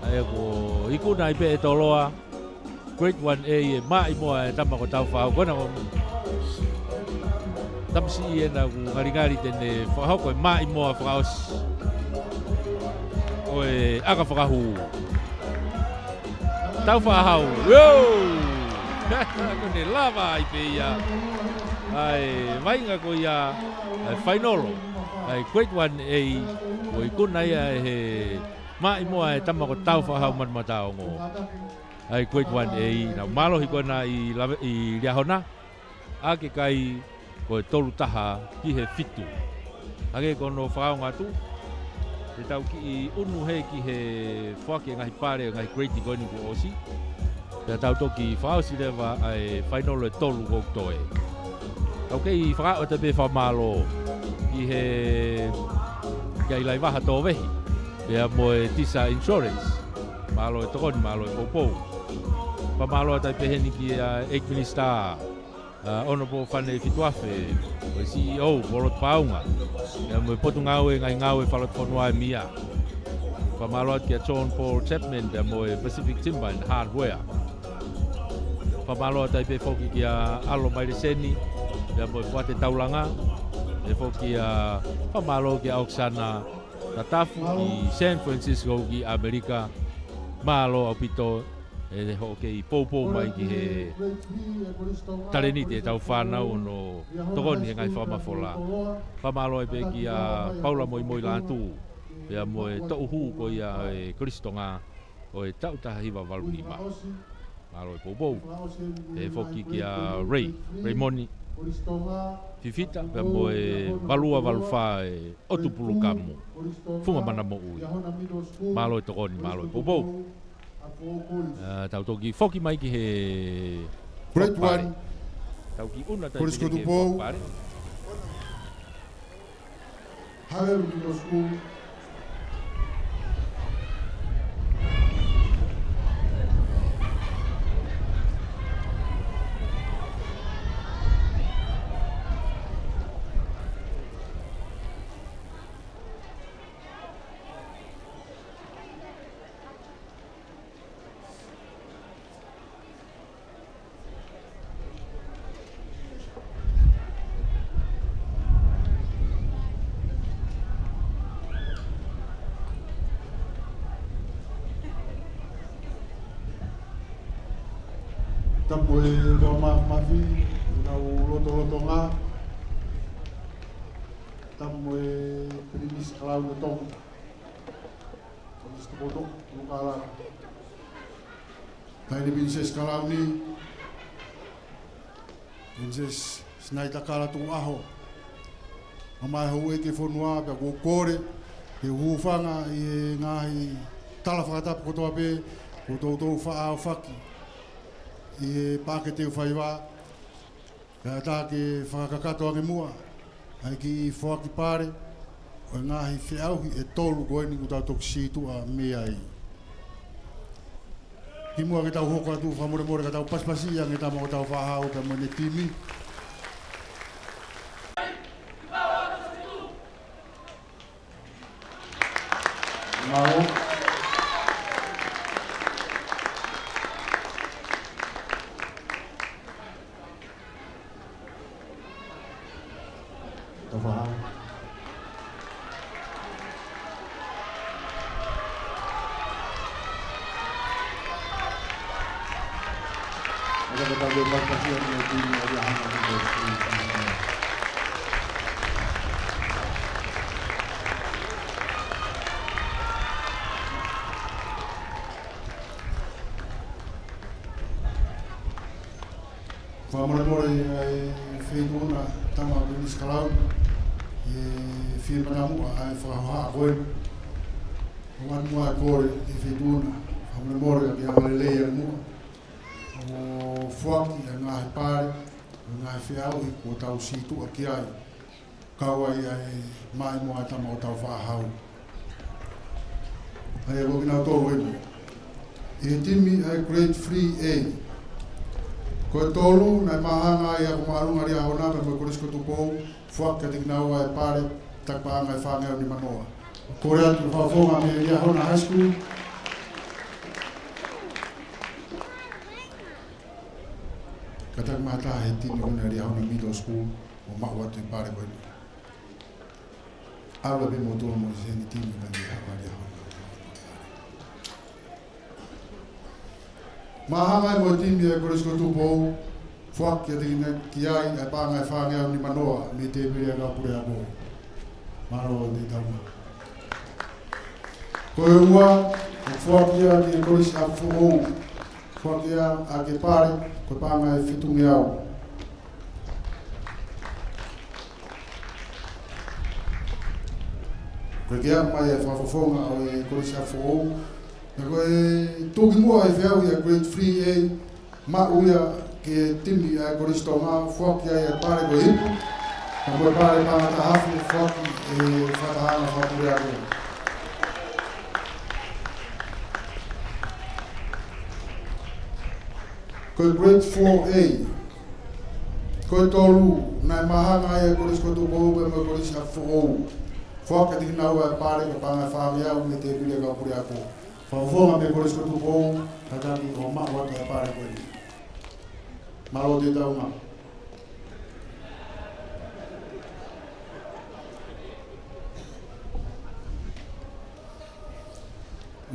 ʻA ia kuo ikuna ai pē ʻe Toloa. Grade one A ʻe Maʻimoa e tama ko Taufaʻahau. Ko ena ko e tamasiʻi ena ʻoku ngalingali te ne fakahoko e Maʻimoa fakaʻosi ʻo e ʻaka fakahū. Taufaʻahau. Io! Ko ʻene lava ai pē ia. ʻA e vaʻinga ko ia, ʻa e fainolo. ʻA e grade one A, kuo ikuna ia ʻe he Maʻimoa e tama ko Taufaʻahau Manumataongo. ʻA e grade one A, naʻa ku mālohi ko ena ʻi Lave-, ʻi Liahona. ʻA e kai ko e tolu taha ki he fitu. Hangē ko hono fakaongo atu, te tau kiʻi ʻunu hē ki he foaki e ngaahi pale, ngaahi grade ko eni kuo ʻosi. Pea tau toki fakaʻosi leva ʻa e fainolo ʻe tolu kuo toe. Tau kei fakaʻosi pē fakamālō ki he, ki ai Laivaha Tōvehi. Pea mo e Tisa Insurance. Mālō e tokoni, mālō e poupou. Fakamālō atu ai pē heni ki he, ʻa, Eight Minister. ʻa Honourable Fane Fituafe, ko e C E O, Polotu Paunga, pea mo e Potungāue Ngaahi Ngāue Fakalotofonua ʻEmia. Fakamālō atu kia John Paul Chapman, pea mo e Pacific Timber and Hardware. Fakamālō atu ai pē foki kia ʻAlo Maileseni, pea mo e Fuate Taulanga, pea foki ʻa fakamālō kia ʻOkesana Tatafu ʻi San Francisco ki ʻAmelika. Mālō ʻaupito ʻe hoʻo kei poupou mai ki he talēniti ʻetau fānau ʻo nau tokoni he ngaahi fakamafola. Fakamālō ai pē kia Paula Moimoi Lātū, pea mo e toʻu hū ko ia ʻo e Kolisi Tonga ʻo e taʻu taha hiva valu nima. Mālō e poupou. Pea foki kia Ray, Raymond Fifita, pea mo e valu ua valu fā e ʻOtu Pulukamu, Funga Mana Moʻui. Mālō e tokoni, mālō e poupou. ʻA, tau toki foki mai ki he Grade Fokupale. One. Tau kiʻi ʻunu atu ai Kolisi ki he Tupou. Fokupale. Haʻelu Middle School. Tapu mo e Toa Māfimafi, ʻi he kau lotolotonga. Tapu mo e Pilinisi Kalauni ʻo Tonga. Pilinisi Tupou, Tupou Kalauni. Taʻahine Pilinisesi Kalauni, Pilinisesi Sinaitakala Tukuʻaho. Mamahi houʻeiki ʻo e fonua, pea ʻoku ou kole ke u hūfanga ʻi he ngaahi tala fakatapu kotoa pē kuo toutou faʻa aofaki ʻi he paʻake teu faiva. Pea tā ke fakakakato ange muʻa ʻa e kiʻi foaki pale ʻo e ngaahi feʻauhi ʻe tolu ko eni kuo tau toki sītuʻa mei ai. Kimuʻa ke tau hoko atu, fakamolemole ka tau pasipasi ange ʻetau tama ʻo tau faʻahau pea mo ʻene timi. Mālō. Tau faʻahau. Fakamolemole ʻa e Feituʻuna, tama Pilinisi Kalauni, ʻi he fie manamuʻa ʻa e fakahohaʻa ko eni. ʻOku ʻi ai muʻa e kole ʻa e Feituʻuna, fakamolemole ka ke ʻalu lelei ange muʻa ʻo foaki ʻa e ngaahi pale, ʻo e ngaahi feʻauhi kuo tau sītuʻa ki ai. Kau ai ʻa e maʻimoa ʻa e tama ʻo tau faʻahau. ʻA ia ko kinautolu eni. ʻI he timi ʻa e Grade three A. Ko e tolu, naʻe māhanga ai ʻa Ako Māʻolunga Liahona pea mo e Kolisi ko Tupou, foaki kiate kinaua e pale, taki paʻanga ʻe fāngeau nimanoa. Kole atu fakafofonga mei Liahona High School. Kātaki mai ha taha he timi ko ena Liahona Middle School, ʻo maʻu atu e pale ko eni. ʻAlu pē mo tolo mo e seni timi ka ni hapa Liahona. Māhanga ai mo e timi ʻa e Kolisi ko Tupou, foaki kiate kinaua ki ai ʻa e paʻanga ʻe fāngeau nimanoa mei he tēpile ʻa e kau puleako. Mālō e tau mā. Ko e ua, ʻoku foaki ia ki he Kolisi ʻApifoʻou. Foaki ia ʻaki e pale, ko e paʻanga ʻe fitungeau. Ko e kiʻi aʻu mai e fakafofonga ʻo e Kolisi ʻApifoʻou. Pea ko e tuku muʻa e feʻauhi ʻa e Grade three A, maʻu ia ki he timi ʻa e Kolisi Tonga, foaki ai e pale ko e ipu. Pea ko e pale paʻanga taha afe, foaki ʻe he fakatahaʻanga fakapuleako. Ko e Grade four A. Ko e tolu, naʻe māhanga ai e Kolisi ko Tupou pea mo e Kolisi ʻa Foʻou. Foaki kiate kinaua e pale ko e paʻanga ʻe fāngeau mei he tēpile ʻa e kau puleako. Fakafofonga mei he Kolisi ko Tupou, kātaki ʻo maʻu atu e pale ko eni. Mālō Tētaunga.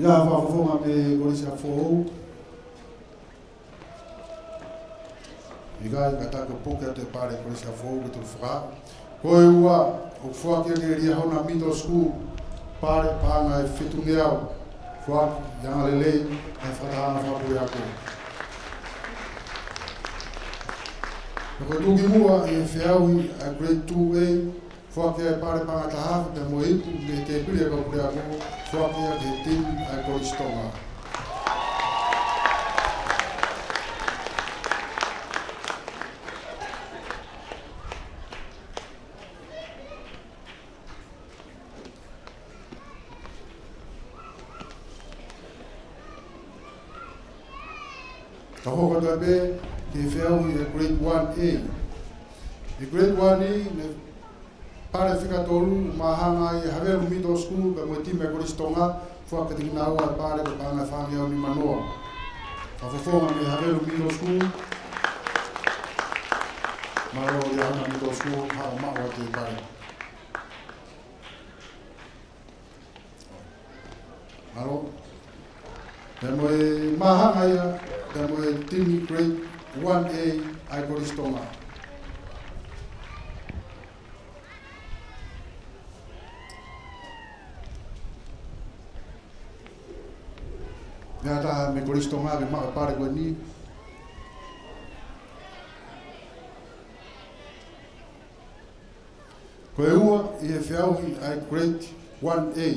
ʻIo, fakafofonga mei he Kolisi ʻa Foʻou. ʻIkai, kātaki ʻo puke atu e pale Kolisi ʻa Foʻou ke tuku fakataha. Ko e ua, ʻoku foaki ia ki he Liahona Middle School, pale paʻanga ʻe fitungeau, foaki ʻe he angalelei ʻa e fakatahaʻanga fakapuleako. Pea ko e tuʻukimuʻa ʻi he feʻauhi ʻa e Grade two A, foaki e pale paʻanga taha afe pea mo e ipu mei he tēpile ʻa e kau puleako, foaki ia ki he timi ʻa e Kolisi Tonga. Ka hoko atu pē ki he feʻauhi ʻa e Grade one A. ʻI he Grade one A, ne pale fika tolu, māhanga ai e Havelu Middle School pea mo e timi ʻa e Kolisi Tonga, foaki kiate kinaua e pale ko e paʻanga ʻe fāngeau nimanoa. Fakafofonga mei he Havelu Middle School. Mālō Liahona Middle School, haʻu ʻo maʻu atu e pale. Mālō. Pea mo e māhanga ia, pea mo e timi Grade one A ʻa e Kolisi Tonga. Meʻa taha mei he Kolisi Tonga ke maʻu e pale ko eni. Ko e ua ʻi he feʻauhi ʻa e Grade one A.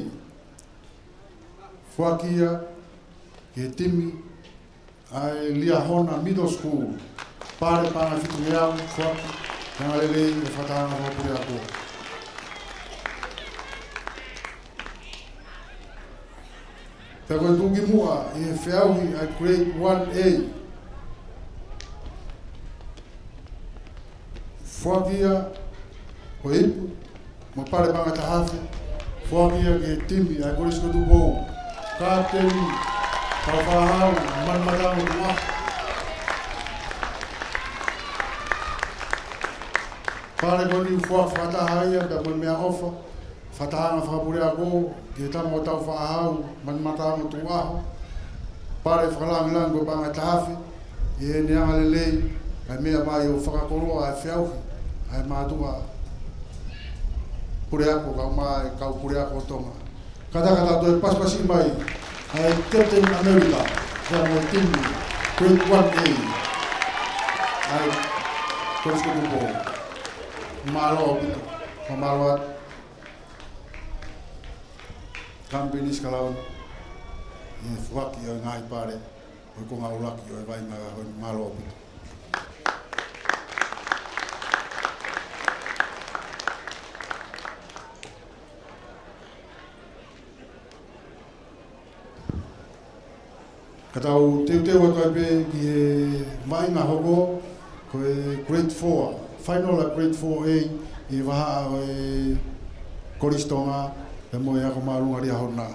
Foaki ia ki he timi ʻa e Liahona Middle School. Pale paʻanga ʻe fitungeau, foaki ʻe he angalelei ʻa e fakatahaʻanga fakapuleako. Pea ko e tuʻukimuʻa ʻi he feʻauhi ʻa e Grade one A. Foaki ia ko e ipu mo e pale paʻanga taha afe. Foaki ia ki he timi ʻa e Kolisi ko Tupou. Kapiteni Taufaʻāhau Manumataongo Tuʻuaho. Pale ko eni foaki fakataha ia pea mo e meʻaʻofa fakatahaʻanga fakapuleako ki he tama ko Taufaʻāhau Manumataongo Tuʻuaho. Pale fakalāngilangi ko e paʻanga ʻe taha afe, ʻi heʻene angalelei, kae meʻa mai ʻo fakakoloa e feʻauhi ʻa e mātuʻa puleako kae ʻumaʻā e kau puleako ʻo Tonga. Kātaki ʻo toe pasipasi mai ʻa e Captain America, pea mo e timi Grade one A ʻa e Kolisi ko Tupou. Mālō ʻaupito, mālō atu. Kamipini Sikalauni, ʻi he foaki ʻo e ngaahi pale ʻo e konga ʻuluaki ʻo e vaʻinga ʻo e ʻaho ni, mālō ʻaupito. Ka tau teuteu atu ai pē ki he vaʻinga hoko, ko e Grade four, final ʻa e Grade four A ʻi he vahaʻa ʻo e Kolisi Tonga, pea mo e ako māʻolunga Liahona.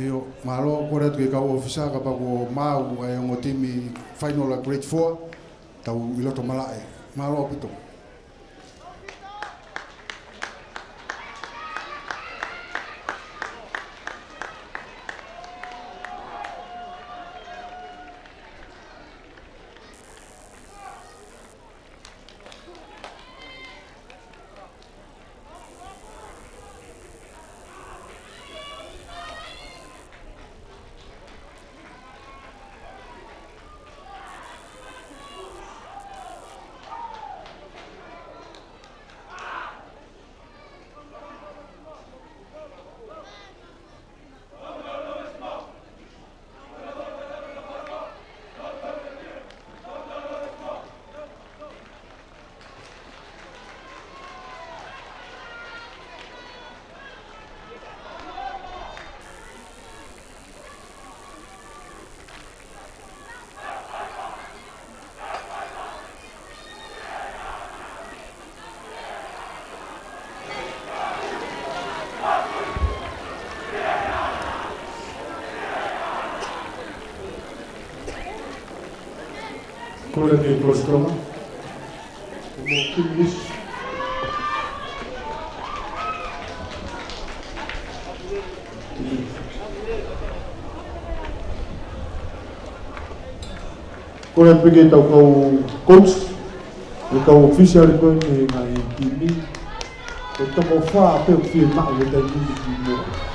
ʻIo, mālō, kole atu ki he kau ʻōfisa, kapau kuo maʻu ʻa e ongo timi final ʻa Grade Four, tau ʻi loto malaʻe. Mālō ʻaupito. Kole ki he Kolisi Tonga. Mo Kimisi. Kole pē ki he tau kau coach, ʻa e kau official ko ē mei he ngaahi timi. Ko e toko fā pē ʻoku fiemaʻu he taimi ni ki muʻa.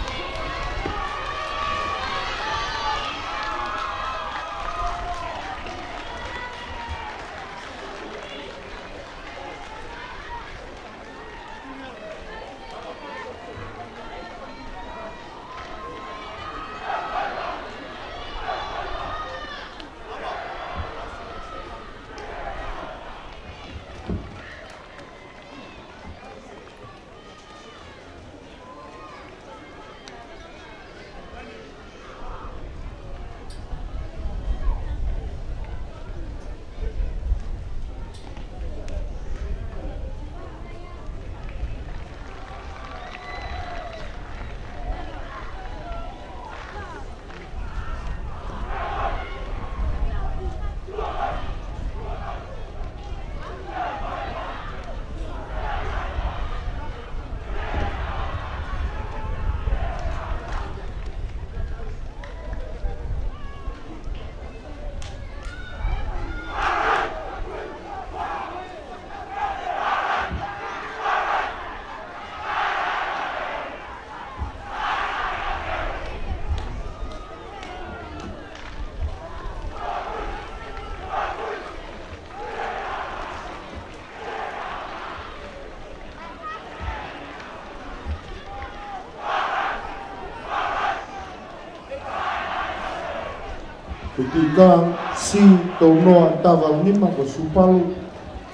Ko e kiʻi kau si taunoa tava nima ko Supalu,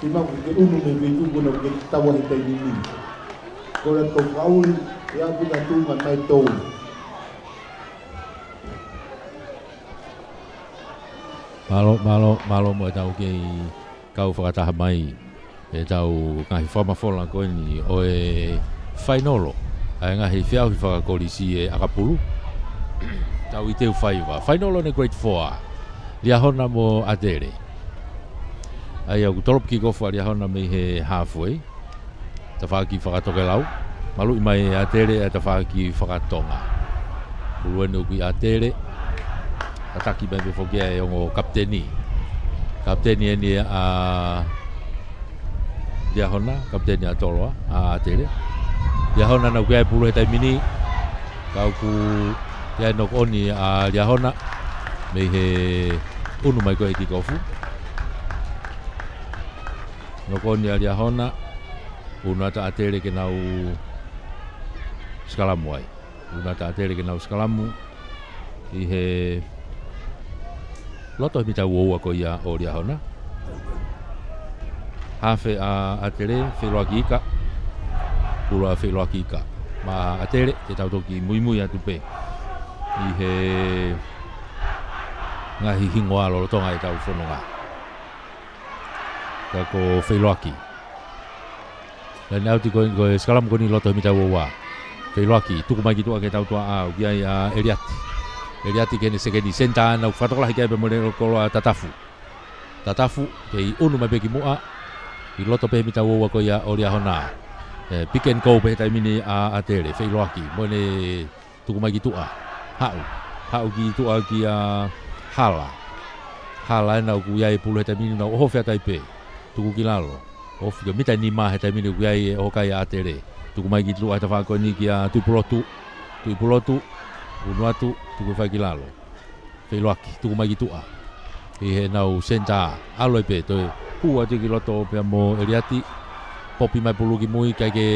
ki ma ku ke unu mei Veitu kuna ke tawa he taimi ni. Kole atu kau kauli, ʻe apu ta tu ma mai tou. Mālō, mālō, mālō mo e tau kei kau fakataha mai ʻetau ngaahi fakamafola ko eni ʻo e fainolo ʻa e ngaahi feʻauhi fakakolisi ʻe ʻakapulu. Tau ʻi he ʻu faiva. Fainolo ʻo e Grade Four. Liahona mo ʻAtele. ʻA ia ʻoku tolopu kick off ʻa Liahona mei he halfway. Tafaʻaki fakatokelau. Maluʻi mai ʻe ʻAtele ʻa e tafaʻaki fakatonga. Pulu eni ʻoku ʻi ʻAtele. Tataki mai pē foki ʻe he ongo kapiteni. Kapiteni eni ʻa Liahona, kapiteni ʻa Toloa, ʻa ʻAtele. Liahona naʻa ku ʻi ai pulu he taimi ni. Ka ʻoku ʻi ai e knock on ʻa Liahona. Mei he unu mai ko ē he kick off. Knock on ʻa Liahona. Unu atu ʻAtele ke nau sikalamu ai. Unu atu ʻAtele ke nau sikalamu ʻi he loto he mita ua ua ko ia ʻo Liahona. Hafe ʻa ʻAtele, feʻiloaki ika. Pulu ʻa feʻiloaki ika maʻa ʻAtele, te tau toki muimui atu pē ʻi he ngaahi hingoa lolotonga ʻetau fononga. Ka ko feʻiloaki. Laine ʻauti ko, ko e sikalamu ko eni loto he mita ua ua. Feiloaki, tuku mai ki tuʻa ki he tautuaʻā, ʻoku ʻi ai ʻa ʻEliati. ʻEliati ki heʻene sekeni, senitā ʻana, ʻoku fakatokolahi ki ai pē mo e leʻo kolo ʻa Tatafu. Tatafu, kei unu mai pē ki muʻa. ʻI loto pē he mita ua ua ko ia ʻo Liahona. ʻE, pick and go pē he taimi ni ʻa ʻAtele, feiloaki, mo ʻene tuku mai ki tuʻa. Haʻu. Haʻu ki tuʻa kia Hala. Hala ʻena ʻoku ʻi ai e pulu he taimi ni, nau ʻohofi atu ai pē. Tuku ki lalo. Ofi ko e mita nima he taimi ni ʻoku ʻi ai e ʻoho kai ʻa ʻAtele. Tuku mai ki tuʻa he tafaʻaki ko eni kia Tuʻipulotu. Tuʻipulotu. Unu atu, tuku e fai ki lalo. Feiloaki, tuku mai ki tuʻa. ʻI heʻenau senitā, ʻalu ai pē, toe hū atu ki loto pea mo ʻEliati. Popi mai pulu ki mui, ʻikai ke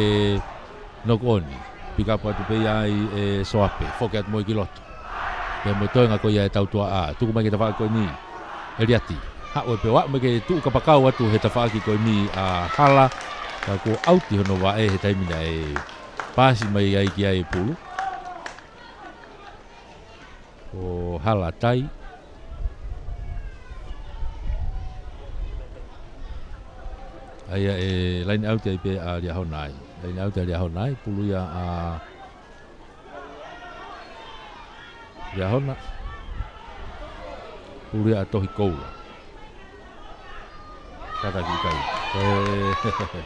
knock on. Pick up atu pē ia ʻe Soape, foki atu mo ia ki loto. Pea mo e toenga ko ia e tautuaʻā, tuku mai ki he tafaʻaki ko eni. ʻEliati, haʻu ai pē ʻo aʻu mai ki he tuʻu kapakau atu he tafaʻaki ko eni ʻa Hala. Ka kuo ʻauti hono vaʻe he taimi naʻe paasi mai ai ki ai e pulu. Ko Hala Tai. ʻA ia ʻe line out ai pē ʻa Liahona ai. Line out ʻa Liahona ai, pulu ia ʻa Liahona. Pulu ia ʻa Tohi Koula. Kātaki ʻikai. ʻE,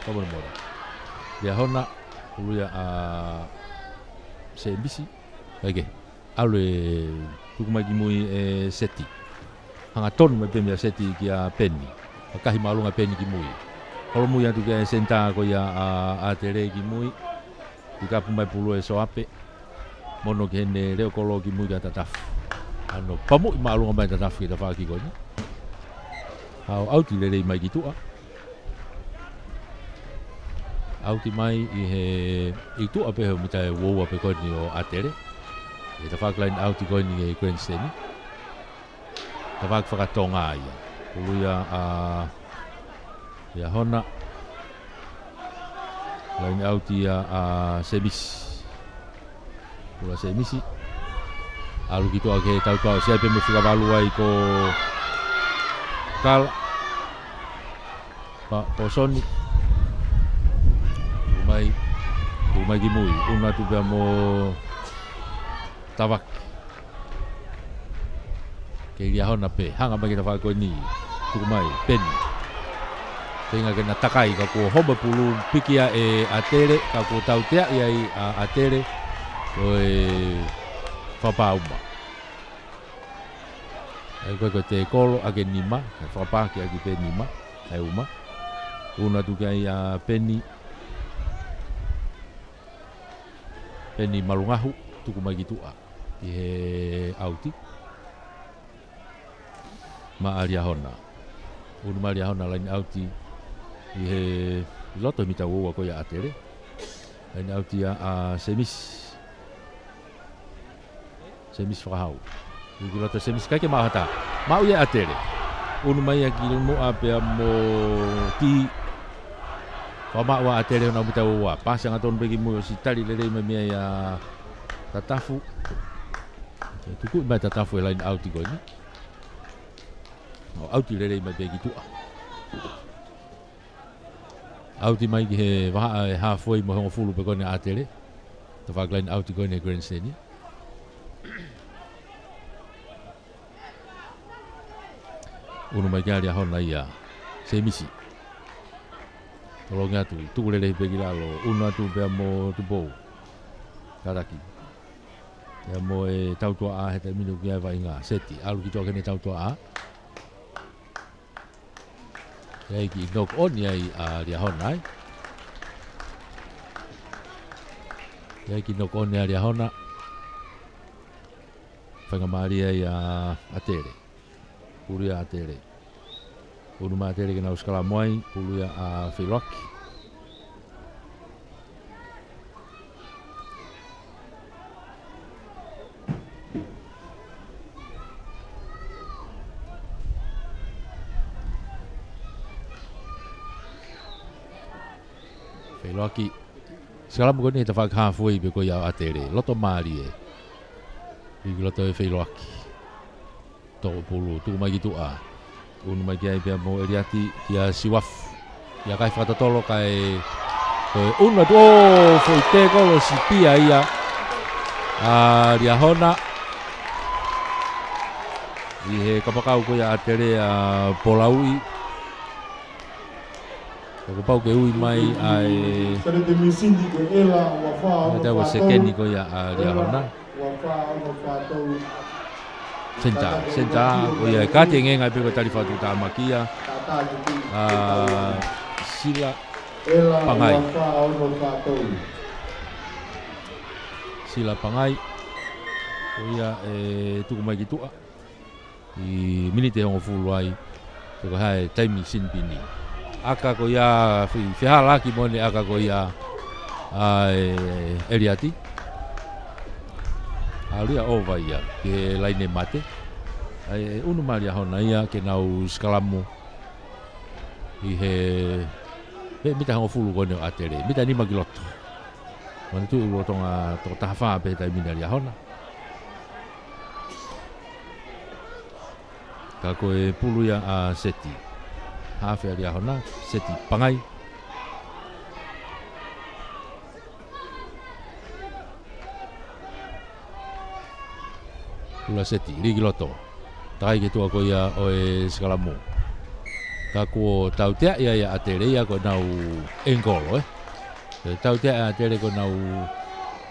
fakamolemole. Liahona, pulu ia ʻa Semisi. ʻIkai ke. ʻAlu e tuku mai ki mui ʻe Seti. Hangatonu mai pē meia Seti kia Peni. Fakahi māʻolunga Peni ki mui. Holomui atu ki he senitā ko ia ʻa ʻAtele ki mui. Pick up mai pulu ʻe Soape. Mono ki heʻene leʻo kolo ki mui kia Tatafu. ʻAno pamuʻi māʻolunga mai Tatafu ki he tafaʻaki ko eni. Haʻu ʻauti lelei mai ki tuʻa. ʻAuti mai ʻi he, ʻi tuʻa pē he mita ʻe ua ua pē ko eni ʻo ʻAtele. ʻI he tafaʻaki line out ko eni ʻi he grandstand. Tafaʻaki fakatonga ia. Pulu ia ʻa Liahona. Line out ia ʻa Semisi. Pulu ʻa Semisi. ʻAlu ki tuʻa ki he tautuaʻā, ʻosi ai pē mo e fika valu ai ko Kala. Pa, Posoni. Tuku mai. Tuku mai ki mui. Unu atu pea mo Tavaki. Kei Liahona pē, hanga mai ki he tafaʻaki ko eni. Tuku mai, Peni. Feinga ke na takai, ka kuo homa pulu, piki ia ʻe ʻAtele, ka kuo tauteaʻi ai ʻa ʻAtele, ko e fakapā uma. ʻA ia ko e, ko e tekolo, ʻa e nima, fakapā ki ai pē nima, ʻa e uma. Unu atu ki ai ʻa Peni. Peni Malungahu, tuku mai ki tuʻa. ʻI he ʻauti. Maʻa Liahona. Unu mai Liahona line out ʻi he loto mita ua ua ko ia ʻa ʻAtele. Line out ia ʻa Semisi. Semisi fakahau. ʻI ki loto Semisi ʻikai ke maʻu ha taha. Maʻu ia ʻe ʻAtele. Unu mai ia ki muʻa pea mo Ti. Fakamaʻu ʻa ʻAtele honau mita ua ua. Pasi hangatonu pē ki mui ʻosi tali lelei mai mei ai ʻa Tatafu. Ke tuku mai Tatafu he line out ko eni. ʻO ʻauti lelei mai pē ki tuʻa. ʻAuti mai ki he vahaʻa ʻe halfway mo e hongofulu pē ko eni ʻa ʻAtele. Tafaʻaki line out ko eni he grandstand. Unu mai kia Liahona ia. Semisi. Tolongi atu, tuku lelei pē ki lalo, unu atu pea mo Tupou. Kātaki. Pea mo e tautuaʻā he taimi ni ʻoku ʻi ai e vaʻinga, Seti, ʻalu ki tuʻa ki heʻene tautuaʻā. ʻI ai e kiʻi knock on ia ʻa Liahona ai. ʻI ai e kiʻi knock on ia ʻa Liahona. Faingamālie ia ʻa ʻAtele. Pulu ia ʻa ʻAtele. Unu mai ʻAtele ke nau sikalamu ai, pulu ia ʻa Feiloaki. Feiloaki. Sikalamu ko eni he tafaʻaki halfway pē ko ia ʻa ʻAtele. Loto mālie. ʻI ki loto ʻe Feiloaki. Toko pulu, tuku mai ki tuʻa. Unu mai ki ai pea mo ʻEliati, kia Siuafu. ʻIa kai fakatotolo kai Ko e ʻunu atu, ʻo, foʻi tēkolo sipia ia ʻa Liahona. ʻI he kapakau ko ia ʻa ʻAtele ʻa Polauʻi. Kuo pau ke ui mai ʻa e Tau ua sekeni ko ia ʻa Liahona. Senitā, senitā, ko ia e kati e ngenga pē ko e tali fakatuʻutāmaki ia ʻa Sila Pangai. Sila Pangai, ko ia ʻe tuku mai ki tuʻa ʻi he miniti ʻe hongofulu ai, pe ko e hā e taimi sinipini. ʻAka ko ia, fe-, fehālaaki mo ʻene ʻaka ko ia ʻa e ʻEliati. ʻAlu ia ʻova ia ki he laine mate. ʻA e ʻunu mai ʻa Liahona ia ke nau sikalamu ʻi he, he mita hongofulu ko eni ʻo ʻAtele, mita nima ki loto. Manatuʻi ʻoku lolotonga toko taha fā pē he taimi ni ʻa Liahona. Ka ko e pulu ia ʻa Seti. Hafe ʻa Liahona, Seti Pangai. Pulu ʻa Seti, lī ki loto. Takai ki tuʻa ko ia ʻo e sikalamu. Ka kuo tautea ia ʻa ʻAtele ia ko ʻenau ʻengikolo, ē. Kuo tautea ʻa ʻAtele ko ʻenau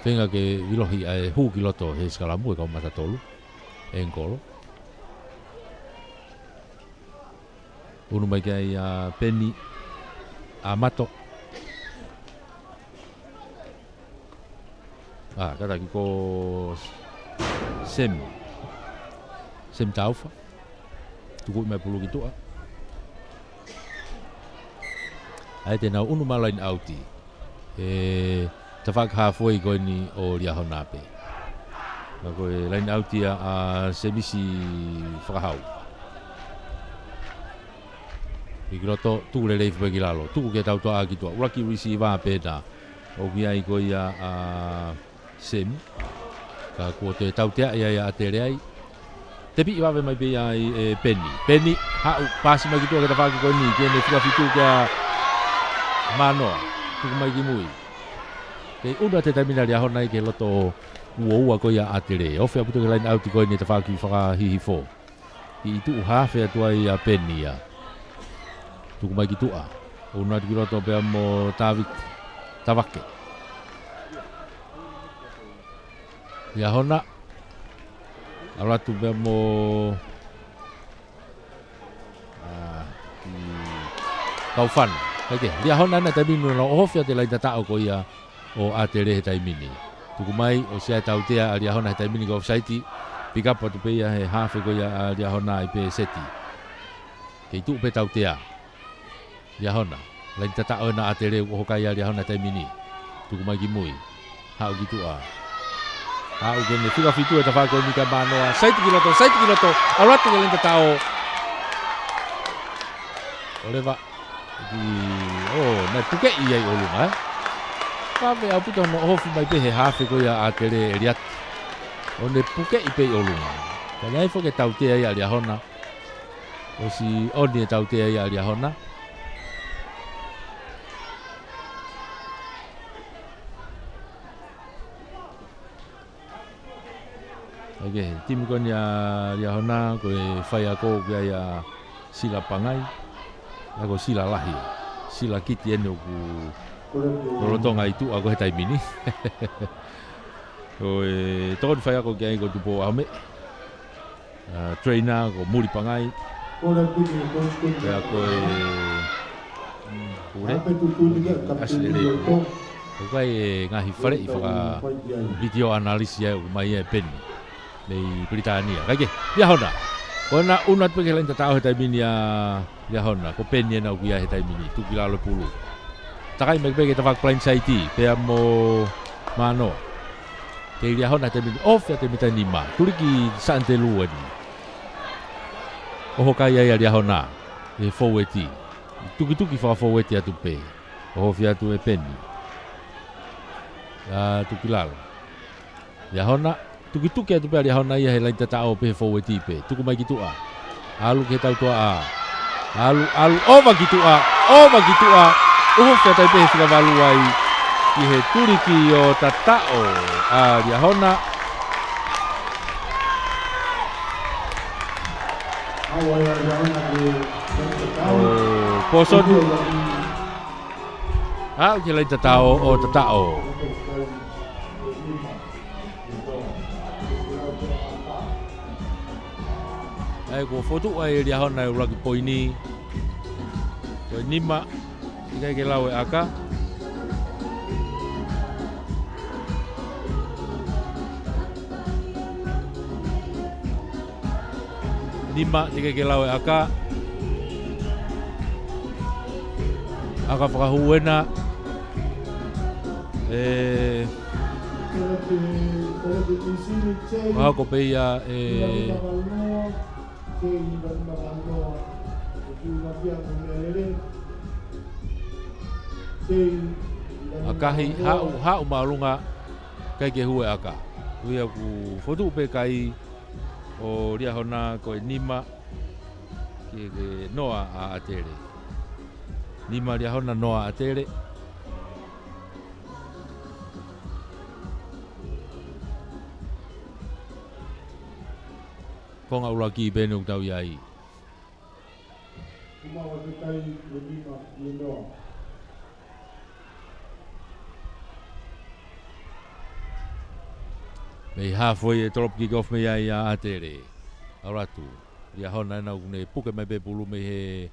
feinga ke ʻiloʻi ʻa e hū ki loto he sikalamu ʻa e kau mata tolu. ʻEngikolo. ʻUnu mai ki ai ʻa Peni ʻAmato. ʻA, kātaki ko Semi. Semi Taufa. Tukuʻi mai pulu ki tuʻa. ʻA ia te nau ʻunu mai laine ʻauti. ʻE tafaʻaki hāfuei ko eni ʻo Liahona pē. Ka ko e laine ʻauti ia ʻa Semisi Fakahau. Lī ki loto, tuku lelei foki ki lalo. Tuku ki he tautoʻa ki tuʻa. ʻUluaki receiver pē ena. ʻOku ʻi ai ko ia ʻa Semi. Ka kuo toe tautea ia ʻa ʻAtele ai. Tepiʻi vave mai pē ia ʻe Peni. Peni, haʻu, pasi mai ki tuʻa ki he tafaʻaki ko eni, ki heʻene fika fitu kia Manoa. Tuku mai ki mui. Kei ʻunu atu he taimi ni ʻa Liahona ia ki he loto uaua ko ia ʻa ʻAtele. Ofi ʻaupito ki he laine ʻauti ko eni tafaʻaki fakahihifo. Kiʻi tuʻu hafe atu ai ʻa Peni ia. Tuku mai ki tuʻa. ʻUnu atu ki loto pea mo Taviki. Tavake. Liahona. ʻAlu atu pea mo, ʻa, ki Kaufana. ʻIkai ke, Liahona ʻena taimi ni ʻoku nau ʻohofi atu e laine tataʻo ko ia ʻo ʻAtele he taimi ni. Tuku mai, ʻosi ʻa e tautea ʻa Liahona he taimi ni ko e offside. Pick up atu pē ia he hafe ko ia ʻa Liahona ʻi he pē Seti. Kei tuʻu pē tautea. Liahona. Laine tataʻo ʻena ʻa ʻAtele ʻoku ʻoho kai ʻa Liahona he taimi ni. Tuku mai ki mui. Haʻu ki tuʻa. Haʻu ki heʻene fika fitu he tafaʻaki ko eni kia Manoa. Side ki loto, side ki loto. ʻAlu atu ki he laine tataʻo. ʻOleva. Ki, ʻo, naʻe pukeʻi ia ʻi ʻolunga, ē? Vave ʻaupito hono ʻohofi mai pē he hafe ko ia ʻa ʻAtele ʻEliati. ʻO ne pukeʻi pē ʻi ʻolunga. Ka naʻe foki e tautea ia ʻa Liahona. ʻOsi ʻoni e tautea ia ʻa Liahona. ʻOke, timi ko eni ʻa Liahona, ko e faiako ʻoku ʻi ai ʻa Sila Pangai, ʻa ia ko Sila lahi, Sila Kiti ʻeni ʻoku lolotonga ʻi tuʻa ko ē he taimi ni. Ko e tokoni faiako ʻoku ʻi ai ko Tupou ʻAhomeʻe. ʻA, trainer ko Muli Pangai. Pea ko e, mm, pule. ʻAsi lelei. ʻOku ʻi ai e ngaahi faleʻi faka-video analysis ia ʻoku ʻomai ʻe Peni mei Pilitānia. Kae kehe, Liahona. Ko ʻena ʻunu atu pē ki he laine tataʻo he taimi ni ʻa Liahona. Ko Peni ʻena ʻoku ʻi ai he taimi ni. Tuku ki lalo e pulu. Takai mai pē ki he tafaʻaki blindside. Pea mo Manoa. Kei Liahona he taimi ni, ʻohofi atu he mita nima. Tuli ki Sānitelū ʻeni. ʻOho kai ai ʻa Liahona he fōueti. Tukituki fakafōueti atu pē. ʻOhofi atu ʻe Peni. ʻA, tuku ki lalo. Liahona, tukituki atu pē ʻa Liahona ia he laine tataʻo pē he fōueti pē. Tuku mai ki tuʻa. ʻAlu ki he tautoʻa. ʻAlu, ʻalu, ʻova ki tuʻa, ʻova ki tuʻa. ʻOfa atu pē he fika valu ai ʻi he tuliki ʻo Tataʻo ʻa Liahona. ʻO pōsonu. ʻAʻu ki he laini tatao ʻo Tataʻo. ʻA ia kuo fokotuʻu ʻe Liahona e ʻuluaki poini. Ko e nima, ʻikai ke lau e ʻaka. Nima, teʻeki ke lau e ʻaka. ʻAka fakahū ena. ʻE, fakahoko pē ia ʻe ʻAkahi, haʻu, haʻu māʻolunga, ʻikai ke hū e ʻaka. Ko ia kuo fokotuʻu pē kai ʻo Liahona ko e nima ki he noa ʻa ʻAtele. Nima Liahona, noa ʻAtele. Konga ʻuluaki pē eni ʻoku tau ʻi ai. Mei halfway e tolopu kick off mei ai ʻa ʻAtele. ʻAlu atu Liahona ena, ʻoku ne puke mai pē pulu mei he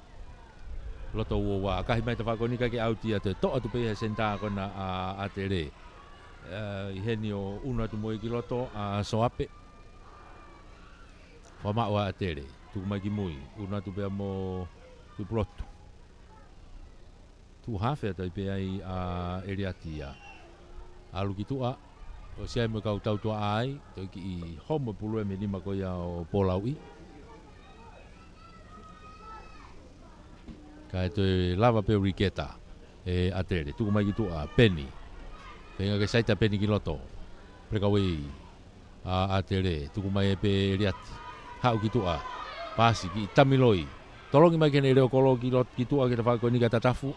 loto uaua. ʻAkahi mai tafaʻaki ko eni, ʻikai ke ʻauti atu, toʻo atu pē he senitā ko ena ʻa ʻAtele. ʻE, ʻi heni ʻo ʻunu atu mo ia ki loto ʻa Soape. Fakamaʻu ʻa ʻAtele, tuku mai ki mui, ʻunu atu pea mo Tuʻipulotu. Tuʻu hafe atu ai pē ai ʻa ʻEliati ia. ʻAlu ki tuʻa, ʻosi ai mo e kau tautuaʻa ai, toe kiʻi homo pulu ia mei he nima ko ia ʻo Polauʻi. Kae toe lava pē ʻo riketa ʻe ʻAtele, tuku mai ki tuʻa, Peni. Feinga ke saita Peni ki loto. Breakaway ʻa ʻAtele, tuku mai ʻe pē ʻEliati. Haʻu ki tuʻa. Paasi ki Tamiloi. Tolongi mai ki heʻene leʻo kolo ki loto ki tuʻa ki he tafaʻaki ko eni kia Tatafu.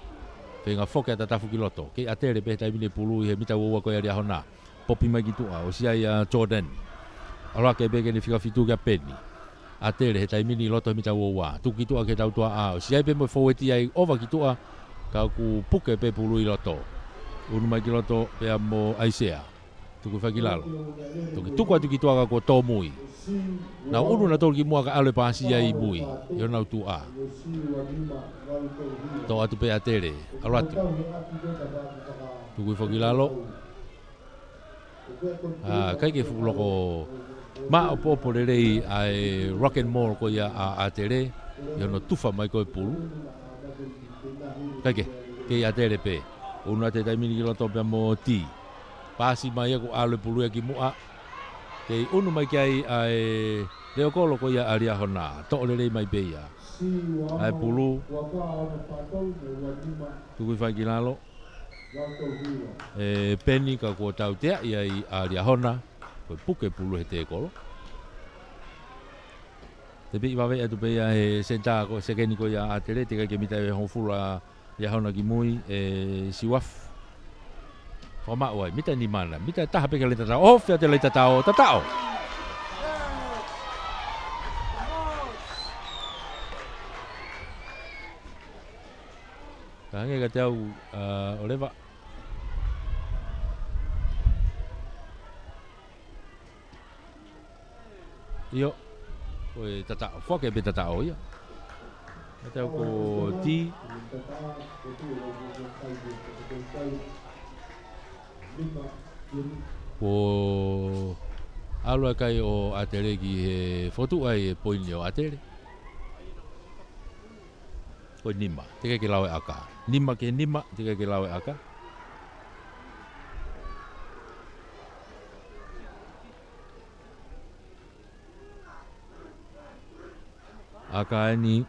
Feinga foki ʻa Tatafu ki loto. Kei ʻAtele pē he taimi ni pulu ʻi he mita uaua ko ia ʻa Liahona. Popi mai ki tuʻa, ʻosi ai ʻa Jordan. ʻAlu hake pē ki heʻene fika fitu kia Peni. ʻAtele he taimi ni loto he mita uaua. Tuku ki tuʻa ki he tautuaʻa, ʻosi ai pē mo e fōueti ai ʻova ki tuʻa. Ka kuo puke pē pulu ʻi loto. ʻUnu mai ki loto pea mo ʻAisea. Tuku fakilalo. Toki tuku atu ki tuʻa ka kuo tōmui. Nau ʻunu nautolu ki muʻa kae ʻalu e paasi ia ʻi mui. ʻI honau tuʻa. Toʻo atu pē ʻAtele. ʻAlu atu. Tuku fakilalo. ʻA, ʻikai ke fuʻu loko maʻopoʻopo lelei ʻa e rock and roll ko ia ʻa ʻAtele, ʻi hono tufa mai ko e pulu. ʻIkai ke, kei ʻAtele pē. ʻUnu atu he taimi ni ki loto pea mo Ti. Paasi mai ia kuo ʻalu e pulu ia ki muʻa. Kei ʻunu mai ki ai ʻa e leʻo kolo ko ia ʻa Liahona. Toʻo lelei mai pē ia ʻa e pulu. Tuku fakilalo. ʻE Peni ka kuo tauteaʻi ai ʻa Liahona, ko e puke pulu he tēkolo. Te piʻi vave atu pē ia he senitā ko e sekeni ko ia ʻa ʻAtele, teʻeki ke mita ʻe hongofulu ʻa Liahona ki mui, ʻe Siuafu. Fakamaʻu ai, mita nima na, mita taha pē ki he laini tatao, ʻofa atu he laini tatao, Tataʻo. Ka hangē kiate au, ʻa, ʻo leva. ʻIo, ko e Tataʻo, foki pē Tataʻo ia. Kiate au ko Ti. Kuo ʻalu ʻa e kai ʻo ʻAtele ki he fokotuʻu ai e poini ʻo ʻAtele. Ko e nima, teʻeki ke lau e ʻaka. Nima ki he nima, teʻeki ke lau e ʻaka. ʻAka eni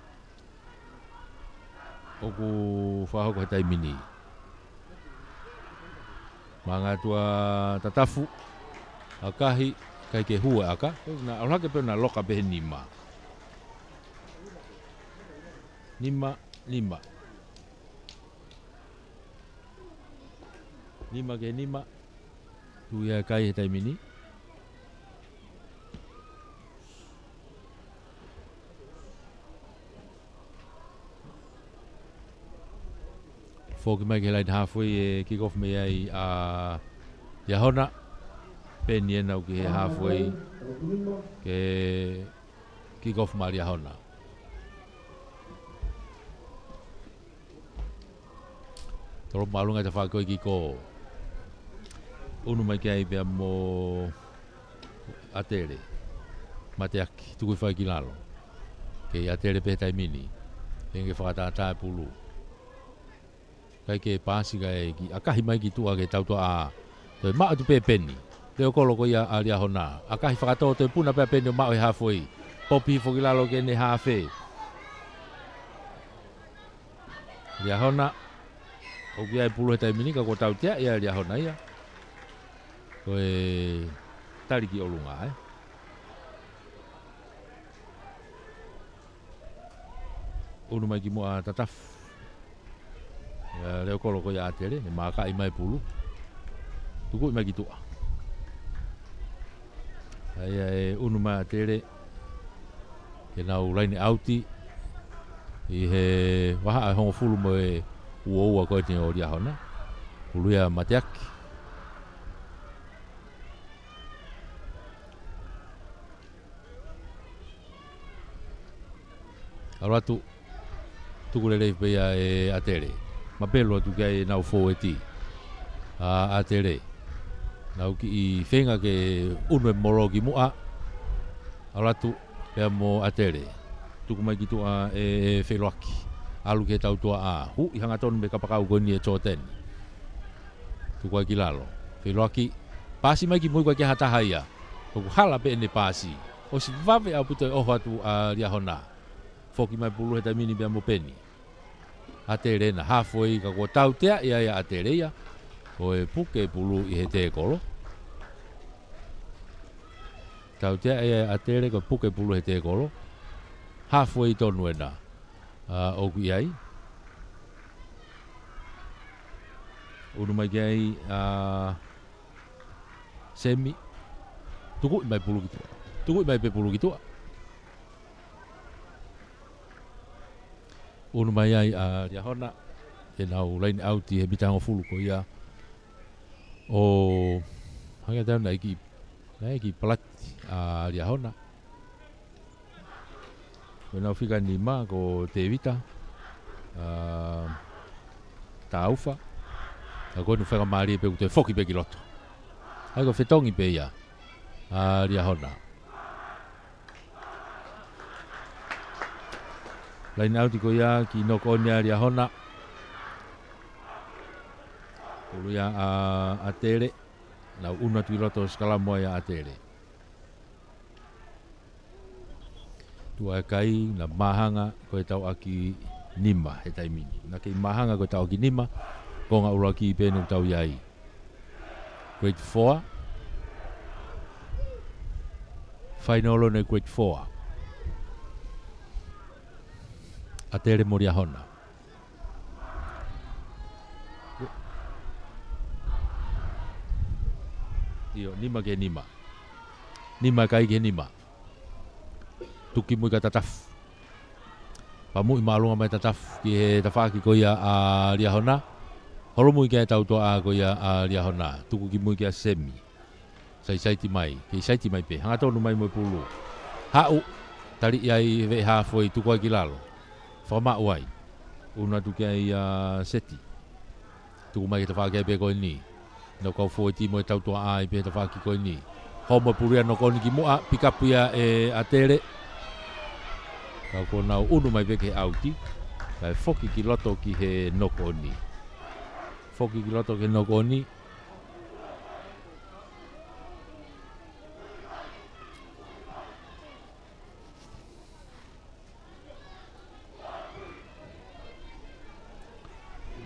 ʻoku fakahoko he taimi ni. Manga atu ʻa Tatafu, ʻakahi, ʻikai ke hū e ʻaka. Ko ena, ʻalu hake pē ʻo na loka pē he nima. Nima, nima. Nima ki he nima. Tuʻu ia e kai he taimi ni. Foki mai ki he laine halfway e kick off mei ai ʻa Liahona. Peni ena ʻoku ki he halfway ke kick off mai ʻa Liahona. Tolo māʻolunga e tafaʻaki ko ē kick off. ʻUnu mai ki ai pea mo ʻAtele. Mateaki, tuku hifo ai ki lalo. Kei ʻAtele pē he taimi ni. Hangē ke fakatātā e pulu. ʻIkai ke paasi kae ʻakahi mai ki tuʻa ke tautuʻa. Toe maʻu atu pē peni. Leʻo kolo ko ia ʻa Liahona. ʻAkahi fakatō toe puna pē peni ʻo maʻu he halfway. Popi hifo ki lalo ke ne hafe. Liahona, ʻoku ʻi ai e pulu he taimi ni ka kuo tautea ia ʻe Liahona ia. Ko e tali ki ʻolunga, ē. ʻUnu mai ki muʻa Tatafu. Ia, leʻo kolo ko ia ʻAtele, ne mākaʻi mai e pulu. Tukuʻi mai ki tuʻa. ʻA ia e ʻunu mai ʻAtele. Ke nau laine ʻauti ʻi he vahaʻa ʻe hongofulu mo e uaua ko eni ʻo Liahona. Pulu ia mateaki. ʻAlu atu, tuku lelei pē ia ʻe ʻAtele. Mapelu atu ki ai ʻenau fōueti ʻa ʻAtele. Nau kiʻi feinga ke ʻunu e molo ki muʻa. ʻAlu atu pea mo ʻAtele. Tuku mai ki tuʻa ʻe Feloaki. ʻAlu ki he tautuʻa. Huʻi hangatonu mei he kapakau ko eni ʻe Tōteni. Tuku ai ki lalo. Feloaki. Paasi mai ki mui, ʻikai ke ʻi ai ha taha ia. ʻOku hala pē ʻene paasi. ʻOsi vave ʻaupito e ʻoho atu ʻa Liahona. Foki mai pulu he taimi ni pea mo peni. ʻAtele ena, halfway ka kuo tautea ia ʻe ʻAtele ia. Ko e puke pulu ʻi he tēkolo. Tautea ia ʻe ʻAtele ko e puke pulu he tēkolo. Halfway tonu ena. ʻA, ʻoku ʻi ai. ʻUnu mai ki ai, ʻa, Semi. Tukuʻi mai pulu ki tuʻa. Tukuʻi mai pē pulu ki tuʻa. ʻUnu mai ai ʻa Liahona. Te nau laine ʻauti he mita hongofulu ko ia. ʻO hangē tau naʻe kiʻi, naʻe kiʻi palati ʻa Liahona. Ko ʻenau fika nima ko Tevita, ʻa, Taufa. Ka ko ʻenau fika mālie pē ʻoku toe foki pē ki loto. ʻA ia ko e fetongi pē ia ʻa Liahona. Laine ʻauti ko ia ki he noko ʻoni ʻa Liahona. Pulu ia ʻa ʻAtele. Nau ʻunu atu ʻi loto, sikalamu ai ʻa ʻAtele. Tuʻa e kai, naʻe māhanga ko e tauʻaki nima he taimi ni. Naʻe kei māhanga ko e tauʻaki nima, konga ʻuluaki pē ʻoku tau ʻi ai. Grade four. Fainolo ʻo e grade four. ʻAtele mo Liahona. ʻIo, nima ki he nima. Nima kai ki he nima. Tuku ki mui kia Tatafu. Pamuʻi māʻolunga mai Tatafu ki he tafaʻaki ko ia ʻa Liahona. Holomui ki he tautuʻa ko ia ʻa Liahona. Tuku ki mui kia Semi. Saisaiti mai, kei saiti mai pē. Hangatonu mai mo e pulu. Haʻu, taliʻi ai he veʻe halfway, tuku ai ki lalo. Fakamaʻu ai. ʻUnu atu ki ai ʻa Seti. Tuku mai ki he tafaʻaki ai pē ko eni. Nau kau fōueti mo e tautuʻa ai pē he tafaʻaki ko eni. Homo e pulu ia, noko ʻoni ki muʻa, pick up ia ʻe ʻAtele. Ka kuo nau ʻunu mai pē ki he ʻauti. Kae foki ki loto ki he noko ʻoni. Foki ki loto ki he noko ʻoni.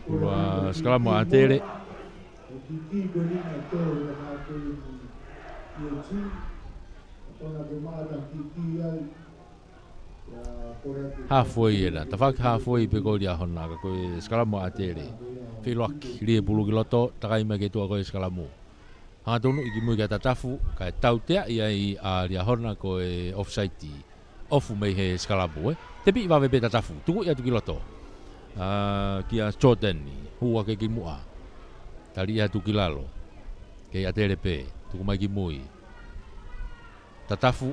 Ua sikalamu ʻa ʻAtele. Halfway ena, tafaʻaki halfway pē ko Liahona ka ko e sikalamu ʻa ʻAtele. Feʻiloaki, lie pulu ki loto, takai mai ki tuʻa ko e sikalamu. Hangatonu ʻi ki mui kia Tatafu, kae tauteaʻi ai ʻa Liahona ko e offside. ʻOfu mei he sikalamu, ē. Tepiʻi vave pē Tatafu, tukuʻi atu ki loto. ʻA, kia Jordan, hū hake ki muʻa. Tali atu ki lalo. Kei ʻAtele pē, tuku mai ki mui. Tatafu,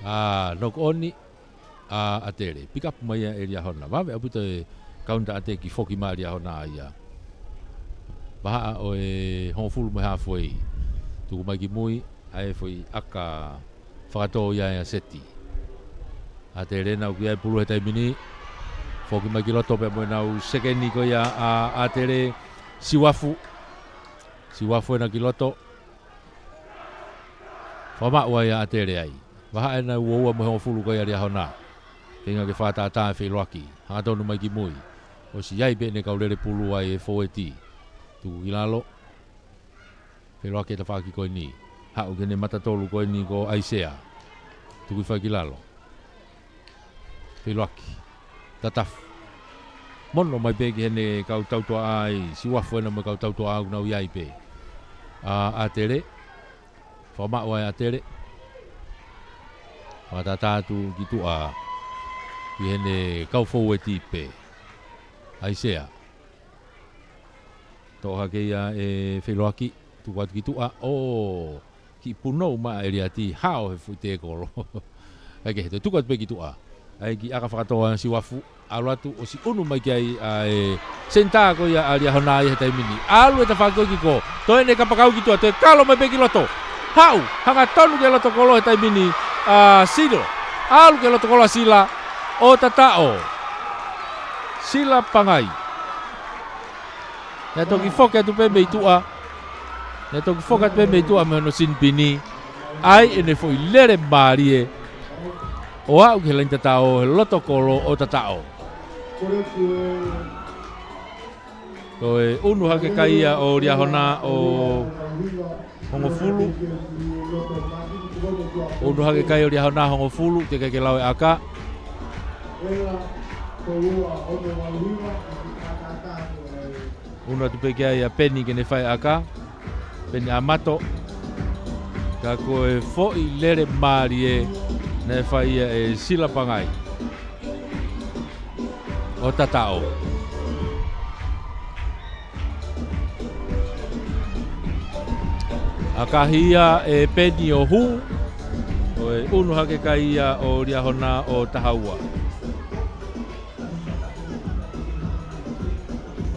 ʻa, knock on, ʻa ʻAtele. Pick up mai ia ʻe Liahona. Vave ʻaupito e counter attack foki mai ʻa Liahona ia. Vahaʻa ʻo e hongofulu mo e halfway. Tuku mai ki mui, ʻa e foʻi ʻaka fakatō ia ʻa Seti. ʻAtele nau ki ai pulu he taimi ni. Foki mai ki loto pea mo e nau sekeni ko ia ʻa ʻAtele. Siuafu. Siuafu ena ki loto. Fakamaʻu ai ʻa ʻAtele ai. Vahaʻa ena uaua mo e hongofulu ko ia ʻa Liahona. Feinga ke fakatātā e Feʻiloaki. Hangatonu mai ki mui. ʻOsi ai pē ʻene kau lele pulu ai e fōueti. Tuku ki lalo. Feʻiloaki e tafaʻaki ko eni. Haʻu ki heʻene mata tolu ko eni ko ʻAisea. Tuku hifo ai ki lalo. Feʻiloaki. Tatafu. Mono mai pē ki heʻene kau tautuʻa ai, Siuafu ena mo e kau tautuʻa ʻoku nau ʻi ai pē. ʻA, ʻAtele. Fakamaʻu ai ʻa ʻAtele. Fakatātā atu ki tuʻa. Ki heʻene kau fōueti pē. ʻAisea. Toʻo hake ia ʻe Feʻiloaki, tuku atu ki tuʻa, ʻo, kiʻi punou mai ʻa ʻEliati, hao he foʻi tēkolo. ʻAi ke he toe tuku atu pē ki tuʻa. ʻAi kiʻi ʻaka fakatō ʻa Siuafu, ʻalu atu, ʻosi ʻunu mai ki ai ʻa e senitā ko ia ʻa Liahona ia he taimi ni. ʻAlu e tafaʻaki ko ē ki kō, toe ʻene kapakau ki tuʻa, toe kalo mai pē ki loto. Haʻu, hangatonu ki loto kolo he taimi ni, ʻa Sila. ʻAlu ki loto kolo ʻa Sila, ʻo tataʻo. Sila Pangai. Naʻe toki foki atu pē mei tuʻa. Naʻe toki foki atu pē mei tuʻa mei hono sinipini. ʻAi ʻene foʻi lele mālie. ʻO aʻu ki he laini tataʻo, he loto kolo ʻo tataʻo. Ko e ʻunu hake kai ia ʻo Liahona ʻo hongofulu. ʻUnu hake kai ʻo Liahona hongofulu, teʻeki ke lau e ʻaka. ʻUnu atu pē ki ai ʻa Peni ke ne fai ʻaka. Peni ʻAmato. Ka ko e foʻi lele mālie naʻe fai ia ʻe Sila Pangai. ʻO tataʻo. ʻAkahi ia ʻe Peni ʻo hū, ʻo e ʻunu hake kai ia ʻo Liahona ʻo taha ua.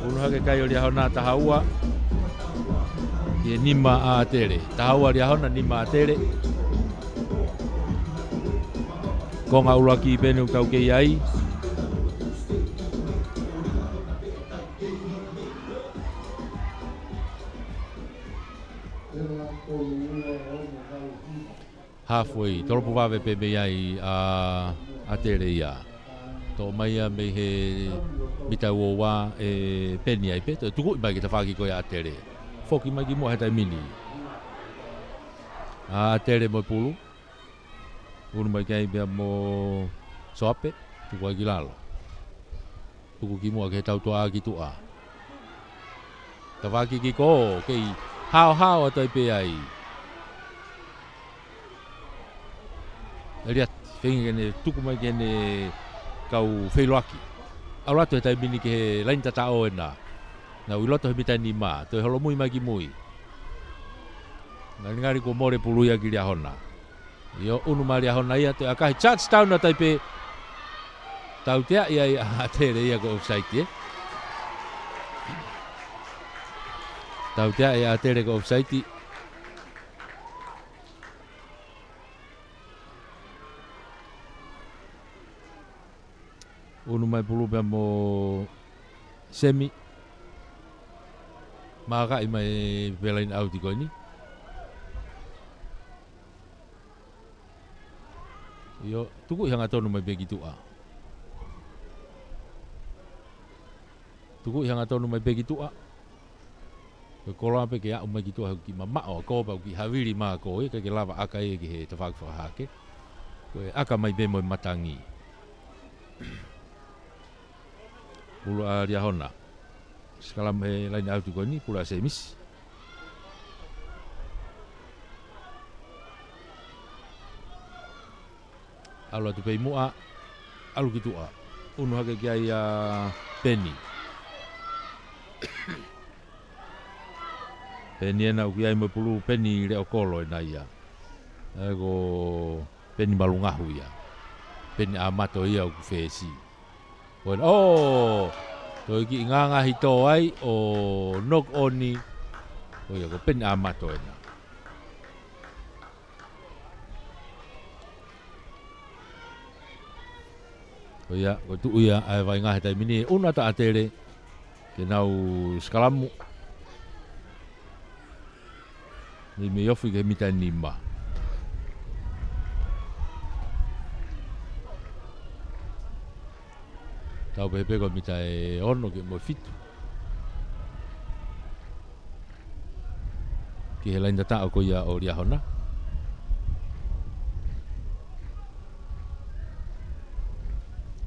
ʻUnu hake kai ʻo Liahona taha ua. ʻI he nima ʻa ʻAtele. Taha ua Liahona, nima ʻAtele. Konga ʻuluaki pē ʻoku tau kei ai. Halfway, tolopu vave pē mei ai ʻa ʻAtele ia. Toʻo mai ia mei he mita ua ua ʻe Peni ai pē, toe tukuʻi mai ki he tafaʻaki ko ia ʻa ʻAtele. Foki mai ki muʻa he taimi ni. ʻA ʻAtele mo e pulu. ʻUnu mai ki ai pea mo Soape, tuku ai ki lalo. Tuku ki muʻa ki he tautuʻa ki tuʻa. Tafaʻaki ki kō, kei haohao atu ai pē ai. ʻEliati, feinga ke ne tuku mai ki heʻene kau feʻiloaki. ʻAlu atu he taimi ni ki he laini tataʻo ena. Nau ʻi loto he mita nima, toe holomui mai ki mui. Ngalingali kuo mole pulu ia ki Liahona. ʻIo, ʻunu mai Liahona ia, toe ʻakahi touchdown atu ai pē. Tauteaʻi ai ʻa ʻAtele ia ko e offside, ē? Tauteaʻi ʻa ʻAtele ko e offside. ʻUnu mai pulu pea mo Semi. Makaʻi mai pē laini ʻauti ko eni. ʻIo, tukuʻi hangatonu mai pē ki tuʻa. Tukuʻi hangatonu mai pē ki tuʻa. Ko e koloa pē ke aʻu mai ki tuʻa he ʻoku kiʻi mamaʻo ʻa kō pea ʻoku kiʻi havili mai ʻa kō, ʻikai ke lava ʻaka ia ki he tafaʻaki fakahahake. Ko e ʻaka mai pē mo e matangi. Pulu ʻa Liahona. Sikalamu he laine ʻauti ko eni, pulu ʻa Semisi. ʻAlu atu pē ʻi muʻa, ʻalu ki tuʻa. ʻUnu hake ki ai ʻa Peni. Peni ena ʻoku ʻi ai mo e pulu, Peni Leʻokolo ena ia. ʻE ko Peni Malungahu ia. Peni ʻAmato ia ʻoku fesi. Ko ena, ʻō! Toe kiʻi ngāngā hito ai ʻo knock on. Ko ia ko Peni ʻAmato ena. Ko ia, ko e tuʻu ia ʻa e vaʻinga he taimi ni, ʻunu atu ʻa ʻAtele ke nau sikalamu. Meimei ofi ki he mita ʻe nima. Tau pehē pē ko e mita ʻe ono ki he mo e fitu. Ki he laine tataʻo ko ia ʻo Liahona.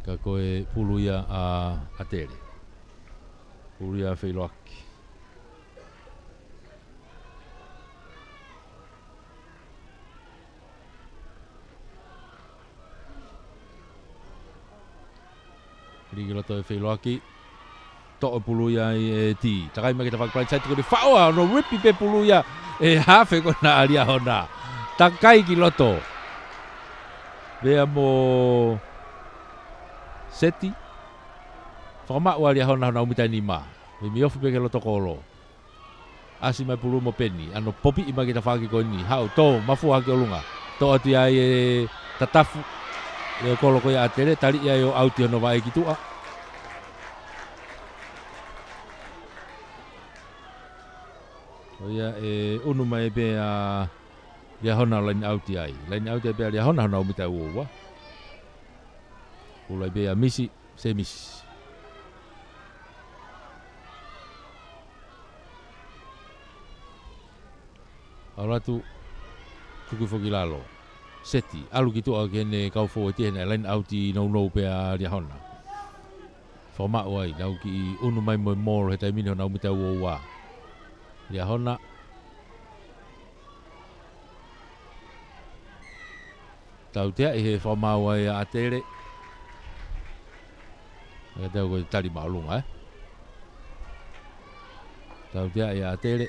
Ka ko e pulu ia ʻa ʻAtele. Pulu ia ʻa Feiloaki. Lī ki loto ʻe Feiloaki. Toʻo pulu ia ʻe Tī. Takai mai ki he tafaʻaki palaini saiti ko eni, faʻo ʻa hono ripi pē pulu ia ʻe he hafe ko ena ʻa Liahona. Takai ki loto. Pea mo Seti. Fakamaʻu ʻa Liahona honau mita ʻe nima. Meimei ofi pē ki he loto kolo. ʻAsi mai pulu mo Peni, ʻa hono popiʻi mai ki he tafaʻaki ko eni, haʻu tō, mafua hake ʻolunga. Toʻo atu ia ʻe Tatafu, Leʻokolo ko ia ʻa ʻAtele, tali ia ʻo ʻauti hono vaʻe ki tuʻa. Ko ia ʻe ʻunu mai pē ʻa Liahona ʻo laine ʻauti ai. Laine ʻauti ai pē ʻa Liahona honau mita ʻe ua ua. Pulu ai pē ʻa Misi. Semisi. ʻAlu atu, tuku foki lalo. Seti, ʻalu ki tuʻa ki heʻene kau fōueti he naʻe laine ʻauti nounou pē ʻa Liahona. Fakamaʻu ai, nau kiʻi ʻunu mai mo e molo he taimi ni honau mita ʻe ua ua. Liahona. Tautea ʻi he fakamaau ai ʻa ʻAtele. ʻE tau ko e tali māʻolunga, ē? Tautea ʻa ʻAtele.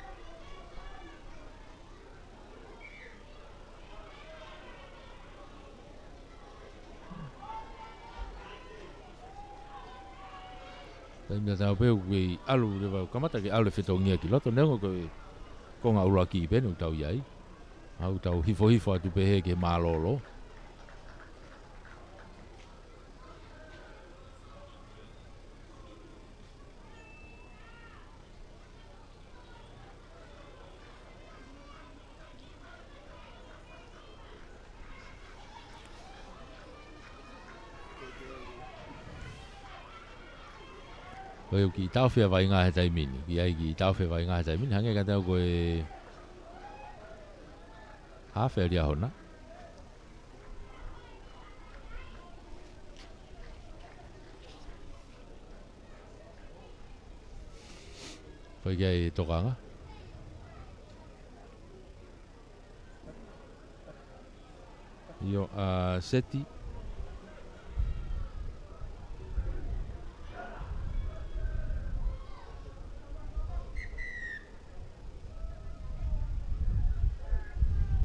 Taimi tatau pē ʻoku kei ʻalu leva, kamata ke ʻalu e fetongia ki loto, neongo ko e konga ʻuluaki pē ʻoku tau ʻi ai. ʻOku tau hifo hifo atu pē he ke mālōlō. Ko e kiʻi taʻofi ʻa Vainga he taimi ni. Kiʻi ʻai kiʻi taʻofi ʻa Vainga he taimi ni. Hangē ka tau ko e hafe ʻa Liahona. Fai ki ai e tokanga. ʻIo, ʻa Seti.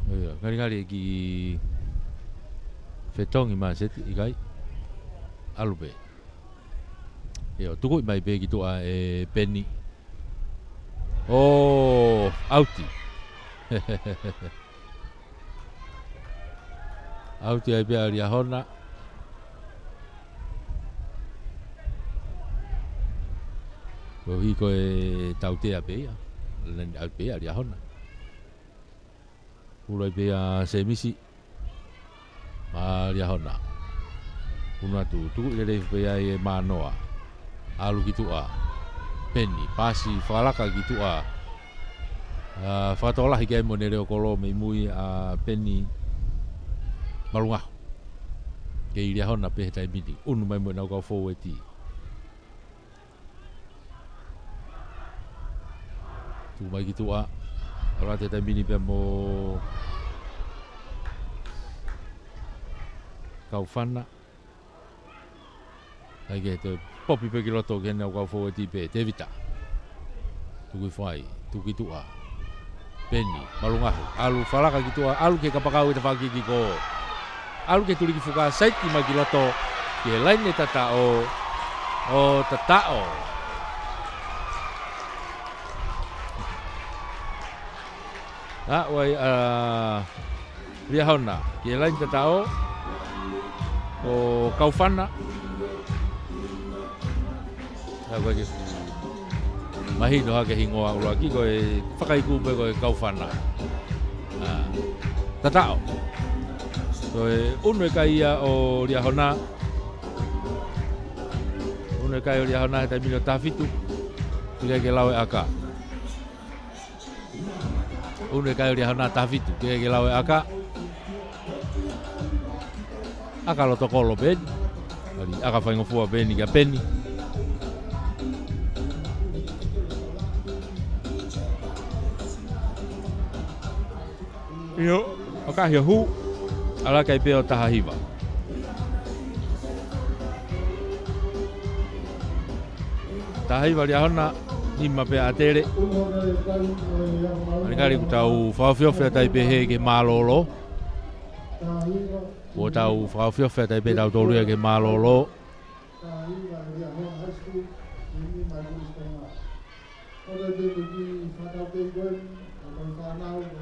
ʻIo, ngalingali ʻe kiʻi fetongi mai Seti, ʻikai. ʻAlu pē. ʻIo, tukuʻi mai pē ki tuʻa ʻe Peni. ʻO, ʻauti. ʻAuti ai pē ʻa Liahona. Koeʻuhi ko e tautea pē ia. Laine ʻauti pē ia ʻa Liahona. Pulu ai pē ʻa Semisi. Maʻa Liahona. ʻUnu atu, tukuʻi lelei pē ai ʻe Manoa. ʻAlu ki tuʻa. Peni, pasi fakalaka ki tuʻa. ʻA, fakatokolahi ki ai mo ʻene leʻo kolo mei mui ʻa Peni Malungahu. Kei Liahona pē he taimi ni. ʻUnu mai mo ʻenau kau fōueti. Tuku mai ki tuʻa. ʻAlu atu he taimi ni pea mo Kaufana. ʻAi ke toe popi pē ki loto ki heʻene ʻū kau fōueti pē, Tevita. Tuku hifo ai, tuku ki tuʻa. Peni, Malungahu, ʻalu falaka ki tuʻa, ʻalu ki he kapakau ʻo e tafaʻaki kiʻi kō. ʻAlu ki he tuliki fuka, saiti mai ki loto, ki he laine tataʻo, ʻo tataʻo. ʻA, ʻoku ʻi ai ʻa Liahona, ki he laine tataʻo, ʻo Kaufana. ʻA, ʻoku ʻikai ke mahino hake hingoa ʻuluaki, ko e fakaiku pē ko e Kaufana. ʻA, tataʻo. Ko e ʻunu e kai ia ʻo Liahona. ʻUnu e kai ʻo Liahona he taimi ni ʻo taha fitu. ʻIkai ke lau e ʻaka. ʻUnu e kai ʻo Liahona taha fitu, ke, ke lau e ʻaka. ʻAka loto kolo pē eni. ʻAli ʻaka faingofua pē eni kia Peni. ʻIo, ʻakahi ʻo hū, ʻalu ʻaki ai pē ʻo taha hiva. Taha hiva Liahona, nima pē ʻa ʻAtele. Malikali kuo tau fakaofiofi ʻa taipehē ki he mālōlō. Kuo tau fakaofiofi ʻa taipehē tautolu ia ki he mālōlō.